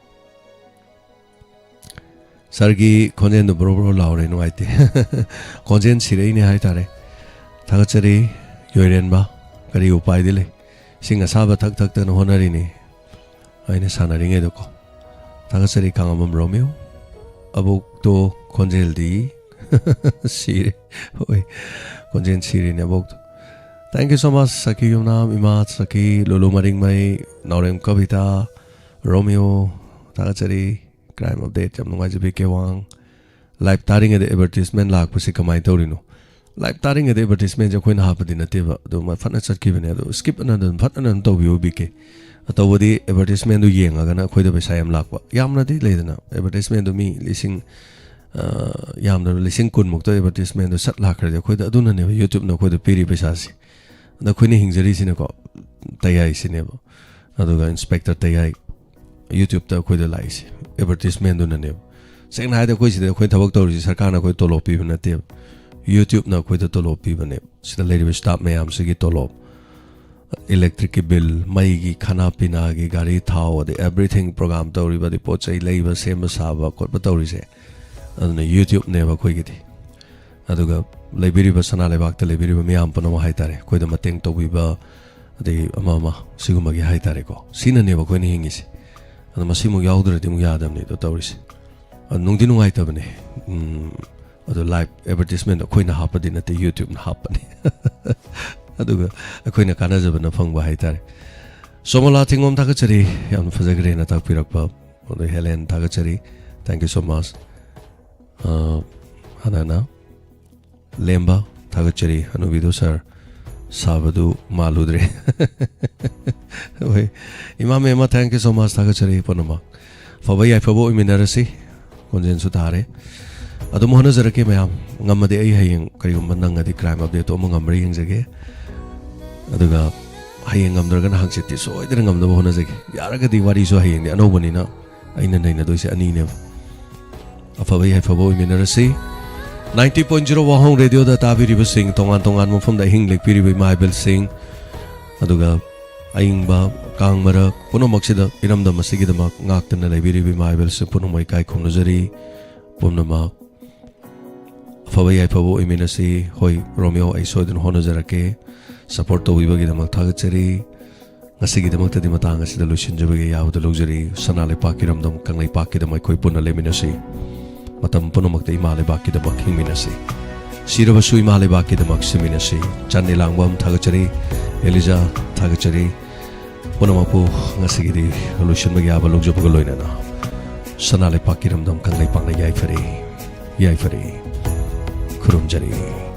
ꯁꯥꯔꯒꯤ ꯈꯣꯟꯖꯦꯜꯗꯣ ꯕ꯭ꯔꯣ ꯕ꯭ꯔꯣ ꯂꯥꯎꯔꯦ, ꯅꯨꯡꯉꯥꯏꯇꯦ꯫ ꯈꯣꯟꯖꯦꯜ ꯁꯤꯔꯛꯏꯅꯦ ꯍꯥꯏꯇꯥꯔꯦ꯫ ꯊꯥꯒꯠꯆꯔꯤ ꯌꯣꯏꯔꯦꯟꯕ, ꯀꯔꯤ ꯎꯄꯥꯏꯗꯤ ꯂꯩ? ꯏꯁꯤꯡ ꯑꯁꯥꯕ ꯊꯛ ꯊꯛꯇꯅ ꯍꯣꯠꯅꯔꯤꯅꯤ ꯑꯩꯅ ꯁꯥꯟꯅꯔꯤꯉꯩꯗꯀꯣ꯫ ꯊꯥꯒꯠꯆꯔꯤ ꯈꯥꯡꯉꯕꯝ ꯔꯣꯃꯤꯌꯣ꯫ ꯑꯕꯣꯛꯇꯣ ꯈꯣꯟꯖꯦꯜꯗꯤ ꯁꯤꯔꯦ꯫ ꯍꯣꯏ, ꯈꯣꯟꯖꯦꯜ ꯁꯤꯔꯤꯅꯦ ꯑꯕꯣꯛꯇꯣ꯫ Thank you so much, ꯁꯈꯤ ꯌꯨꯝꯅꯥꯝ, ꯏꯃꯥ ꯁꯈꯤ, ꯂꯨꯂꯨ ꯃꯔꯤꯡꯃꯩ, ꯅꯥꯎꯔꯦꯝ ꯀꯕꯤꯇꯥ, ꯔꯣꯃꯤꯌꯣ, ꯊꯥꯒꯠꯆꯔꯤ꯫ ꯀ꯭ꯔꯥꯏꯝ ꯑꯞꯗꯦꯠ ꯌꯥꯝ ꯅꯨꯡꯉꯥꯏꯖꯩ, ꯕꯤ ꯀꯦ ꯋꯥꯡ꯫ ꯂꯥꯏꯚ ꯇꯥꯔꯤꯉꯩꯗ ꯑꯦꯗꯚꯔꯇꯤꯁꯃꯦꯟ ꯂꯥꯛꯄꯁꯤ ꯀꯃꯥꯏꯅ ꯇꯧꯔꯤꯅꯣ? ꯂꯥꯏꯚ ꯇꯥꯔꯤꯉꯩꯗ ꯑꯦꯗꯚꯔꯇꯤꯁꯃꯦꯟꯁꯦ ꯑꯩꯈꯣꯏꯅ ꯍꯥꯞꯄꯗꯤ ꯅꯠꯇꯦꯕ, ꯑꯗꯨ ꯃ-, ꯐꯠꯅ ꯆꯠꯈꯤꯕꯅꯦ꯫ ꯑꯗꯣ ꯁ꯭ꯀꯤꯞ ꯑꯅ ꯑꯗꯨꯝ ꯐꯠ ꯑꯅ ꯑꯗꯨꯝ ꯇꯧꯕꯤꯌꯨ, ꯕꯤ ꯀꯦ꯫ ꯇꯧꯕꯗꯤ ꯑꯦꯗꯚꯔꯇꯤꯁꯃꯦꯟꯗꯨ ꯌꯦꯡꯉꯒꯅ ꯑꯩꯈꯣꯏꯗ ꯄꯩꯁꯥ ꯌꯥꯝ ꯂꯥꯛꯄ꯫ ꯌꯥꯝꯅꯗꯤ ꯂꯩꯗꯅ, ꯑꯦꯗꯚꯔꯇꯤꯁꯃꯦꯟꯗꯨ ꯃꯤ ꯂꯤꯁꯤꯡ, ꯑ, ꯌꯥꯝꯗ꯭ꯔꯕꯗ ꯂꯤꯁꯤꯡ ꯀꯨꯟꯃꯨꯛꯇ ꯑꯦꯗꯚꯔꯇꯤꯁꯃꯦꯟꯗꯨ ꯁꯠ ꯂꯥꯛꯈ꯭ꯔꯗꯤ ꯑꯩꯈꯣꯏꯗ ꯑꯗꯨꯅꯅꯦꯕ YouTube-ꯅ ꯑꯩꯈꯣꯏꯗ ꯄꯤꯔꯤ ꯄꯩꯁꯥꯁꯦ꯫ ꯑꯗ ꯑꯩꯈꯣꯏꯅ ꯍꯤꯡꯖꯔꯤꯁꯤꯅꯀꯣ, ꯇꯌꯥꯏꯁꯤꯅꯦꯕ꯫ ꯑꯗꯨꯒ ꯏꯟꯁꯄꯦꯛꯇꯔ ꯇꯌꯥꯏ YouTube-ꯇ ꯑꯩꯈꯣꯏꯗ ꯂꯥꯛꯏꯁꯦ, ꯑꯦꯗꯚꯔꯇꯤꯁꯃꯦꯟꯗꯨꯅꯅꯦꯕ꯫ ꯁꯦꯡꯅ ꯍꯥꯏꯔꯗꯤ ꯑꯩꯈꯣꯏ ꯁꯤꯗ ꯑꯩꯈꯣꯏ ꯊꯕꯛ ꯇꯧꯔꯤꯁꯤ ꯁꯔꯀꯥꯔꯅ ꯑꯩꯈꯣꯏ ꯇꯣꯂꯣꯞ ꯄꯤꯕ ꯅꯠꯇꯦꯕ, YouTube-ꯅ ꯑꯩꯈꯣꯏꯗ ꯇꯣꯂꯣꯞ ꯄꯤꯕꯅꯦꯕ꯫ ꯁꯤꯗ ꯂꯩꯔꯤꯕ ꯁ꯭ꯇꯥꯐ ꯃꯌꯥꯝꯁꯤꯒꯤ ꯇꯣꯂꯣꯞ, ꯏꯂꯦꯛꯇ꯭ꯔꯤꯛꯀꯤ ꯕꯤꯜ, ꯃꯩꯒꯤ, ꯈꯅꯥ ꯄꯤꯅꯥꯒꯤ, ꯒꯥꯔꯤ ꯊꯥꯎ, ꯑꯗꯩ ꯑꯦꯚ꯭ꯔꯤꯊꯤꯡ ꯄ꯭ꯔꯣꯒ꯭ꯔꯥꯝ ꯇꯧꯔꯤꯕ, ꯑꯗꯩ ꯄꯣꯠ ꯆꯩ ꯂꯩꯕ, ꯁꯦꯝꯕ ꯁꯥꯕ ꯈꯣꯠꯄ ꯇꯧꯔꯤꯁꯦ, ꯑꯗꯨꯅ YouTube-ꯅꯦꯕ ꯑꯩꯈꯣꯏꯒꯤꯗꯤ꯫ ꯑꯗꯨꯒ ꯂꯩꯕꯤꯔꯤꯕ ꯁꯅꯥ ꯂꯩꯕꯥꯛꯇ ꯂꯩꯕꯤꯔꯤꯕ ꯃꯤꯌꯥꯝ ꯄꯨꯝꯅꯃꯛ ꯍꯥꯏꯇꯥꯔꯦ, ꯑꯩꯈꯣꯏꯗ ꯃꯇꯦꯡ ꯇꯧꯕꯤꯕ, ꯑꯗꯩ ꯑꯃ ꯑꯃ ꯁꯤꯒꯨꯝꯕꯒꯤ ꯍꯥꯏꯇꯥꯔꯦꯀꯣ, ꯁꯤꯅꯅꯦꯕ ꯑꯩꯈꯣꯏꯅ ꯍꯤꯡꯉꯤꯁꯦ꯫ ꯑꯗꯣ ꯃꯁꯤꯃꯨꯛ ꯌꯥꯎꯗ꯭ꯔꯗꯤ ꯑꯃꯨꯛ ꯌꯥꯗꯕꯅꯤꯗꯣ ꯇꯧꯔꯤꯁꯦ꯫ ꯑꯗꯣ ꯅꯨꯡꯗꯤ ꯅꯨꯡꯉꯥꯏꯇꯕꯅꯦ꯫ ꯎꯝ, ꯑꯗꯣ ꯂꯥꯏꯚ ꯑꯦꯗꯚꯔꯇꯤꯁꯃꯦꯟꯗꯣ ꯑꯩꯈꯣꯏꯅ ꯍꯥꯞꯄꯗꯤ ꯅꯠꯇꯦ, YouTube-ꯅ ꯍꯥꯞꯄꯅꯤ꯫ ꯑꯗꯨꯒ ꯑꯩꯈꯣꯏꯅ ꯀꯥꯟꯅꯖꯕꯅ ꯐꯪꯕ ꯍꯥꯏꯇꯥꯔꯦ꯫ ꯁꯣꯃꯣꯂꯥ ꯊꯤꯡꯒꯣꯝ ꯊꯥꯒꯠꯆꯔꯤ, ꯌꯥꯝꯅ ꯐꯖꯈ꯭ꯔꯦꯅ ꯇꯥꯛꯄꯤꯔꯛꯄ꯫ ꯑꯗꯣ ꯍꯦꯂꯦꯟ ꯊꯥꯒꯠꯆꯔꯤ, thank you so much꯫ ꯑ, ꯍꯥꯟꯅꯅ ꯂꯦꯝꯕ ꯊꯥꯒꯠꯆꯔꯤ, ꯍꯅꯨꯕꯤꯗꯣ ꯁꯥꯔ ꯁꯥꯕꯗꯨ ꯃꯥꯜꯂꯨꯗ꯭ꯔꯦ꯫ ꯍꯣꯏ, ꯏꯃꯥ ꯃꯦꯝꯃ, thank you so much, ꯊꯥꯒꯠꯆꯔꯤ ꯄꯨꯝꯅꯃꯛ꯫ ꯑꯐꯕ ꯌꯥꯏꯐꯕ ꯑꯣꯏꯃꯤꯟꯅꯔꯁꯤ꯫ ꯈꯣꯟꯖꯦꯜꯁꯨ ꯇꯥꯔꯦ꯫ ꯑꯗꯨꯝ ꯍꯣꯠꯅꯖꯔꯛꯀꯦ ꯃꯌꯥꯝ꯫ ꯉꯝꯃꯗꯤ ꯑꯩ ꯍꯌꯦꯡ ꯀꯔꯤꯒꯨꯝꯕ ꯅꯪꯉꯗꯤ ꯀ꯭ꯔꯥꯏꯝ ꯑꯞꯗꯦꯠꯇꯣ ꯑꯃꯨꯛ ꯉꯝꯕ꯭ꯔꯥ ꯌꯦꯡꯖꯒꯦ꯫ ꯑꯗꯨꯒ ꯍꯌꯦꯡ ꯉꯝꯗ꯭ꯔꯒꯅ ꯍꯪꯆꯤꯠꯇꯤ ꯁꯣꯏꯗꯅ ꯉꯝꯅꯕ ꯍꯣꯠꯅꯖꯒꯦ꯫ ꯌꯥꯔꯒꯗꯤ ꯋꯥꯔꯤꯁꯨ ꯍꯌꯦꯡꯗꯤ ꯑꯅꯧꯕꯅꯤꯅ ꯑꯩꯅ ꯅꯩꯅꯗꯣꯏꯁꯦ ꯑꯅꯤꯅꯦꯕ꯫ ꯑꯐꯕ ꯌꯥꯏꯐꯕ ꯑꯣꯏꯃꯤꯟꯅꯔꯁꯤ꯫ Ninety point zero ꯋꯥꯍꯣꯡ ꯔꯦꯗꯤꯑꯣꯗ ꯇꯥꯕꯤꯔꯤꯕꯁꯤꯡ, ꯇꯣꯉꯥꯟ ꯇꯣꯉꯥꯟꯕ ꯃꯐꯝꯗ ꯑꯍꯤꯡ ꯂꯦꯛꯄꯤꯔꯤꯕ ꯏꯃꯥ ꯏꯕꯦꯜꯁꯤꯡ, ꯑꯗꯨꯒ ꯑꯏꯪꯕ ꯀꯥꯡ ꯃꯔꯛ ꯄꯨꯝꯅꯃꯛꯁꯤꯗ ꯏꯔꯝꯗꯝ ꯑꯁꯤꯒꯤꯗꯃꯛ ꯉꯥꯛꯇꯅ ꯂꯩꯕꯤꯔꯤꯕ ꯏꯃꯥ ꯏꯕꯦꯜꯁꯤꯡ ꯄꯨꯝꯅꯃꯛ ꯏꯀꯥꯏ ꯈꯨꯝꯅꯖꯔꯤ꯫ ꯄꯨꯝꯅꯃꯛ ꯑꯐꯕ ꯌꯥꯏꯐꯕ ꯑꯣꯏꯃꯤꯟꯅꯁꯤ꯫ ꯍꯣꯏ, ꯔꯣꯃꯤꯌꯣ, ꯑꯩ ꯁꯣꯏꯗꯅ ꯍꯣꯠꯅꯖꯔꯛꯀꯦ꯫ Support ꯇꯧꯕꯤꯕꯒꯤꯗꯃꯛ ꯊꯥꯒꯠꯆꯔꯤ꯫ ꯉꯁꯤꯒꯤꯗꯃꯛꯇꯗꯤ ꯃꯇꯥꯡ ꯑꯁꯤꯗ ꯂꯣꯏꯁꯤꯟꯖꯕꯒꯤ ꯑꯌꯥꯕꯗ ꯂꯧꯖꯔꯤ꯫ ꯁꯅꯥ ꯂꯩꯄꯥꯛꯀꯤꯔꯝꯗꯝ ꯀꯪꯂꯩꯄꯥꯛꯀꯤꯗꯃꯛ ꯑꯩꯈꯣꯏ ꯄꯨꯟꯅ ꯂꯩꯃꯤꯟꯅꯁꯤ꯫ ꯃꯇꯝ ꯄꯨꯝꯅꯃꯛꯇ ꯏꯃꯥ ꯂꯩꯕꯥꯛꯀꯤꯗꯃꯛ ꯍꯤꯡꯃꯤꯟꯅꯁꯤ꯫ ꯁꯤꯔꯕꯁꯨ ꯏꯃꯥ ꯂꯩꯕꯥꯛꯀꯤꯗꯃꯛ ꯁꯤꯃꯤꯟꯅꯁꯤ꯫ ꯆꯥꯟꯗꯤ ꯂꯥꯡꯕꯝ ꯊꯥꯒꯠꯆꯔꯤ꯫ ꯑꯦꯂꯤꯖꯥ ꯊꯥꯒꯠꯆꯔꯤ꯫ ꯄꯨꯝꯅꯃꯛꯄꯨ ꯉꯁꯤꯒꯤꯗꯤ ꯂꯣꯏꯁꯤꯟꯕꯒꯤ ꯑꯌꯥꯕ ꯂꯧꯖꯕꯒ ꯂꯣꯏꯅꯅ ꯁꯅꯥ ꯂꯩꯄꯥꯛꯀꯤꯔꯝꯗꯝ ꯀꯪꯂꯩꯄꯥꯛꯅ ꯌꯥꯏꯐꯔꯦ, ꯌꯥꯏꯐꯔꯦ꯫ ꯈꯨꯔꯨꯝꯖꯔꯤ꯫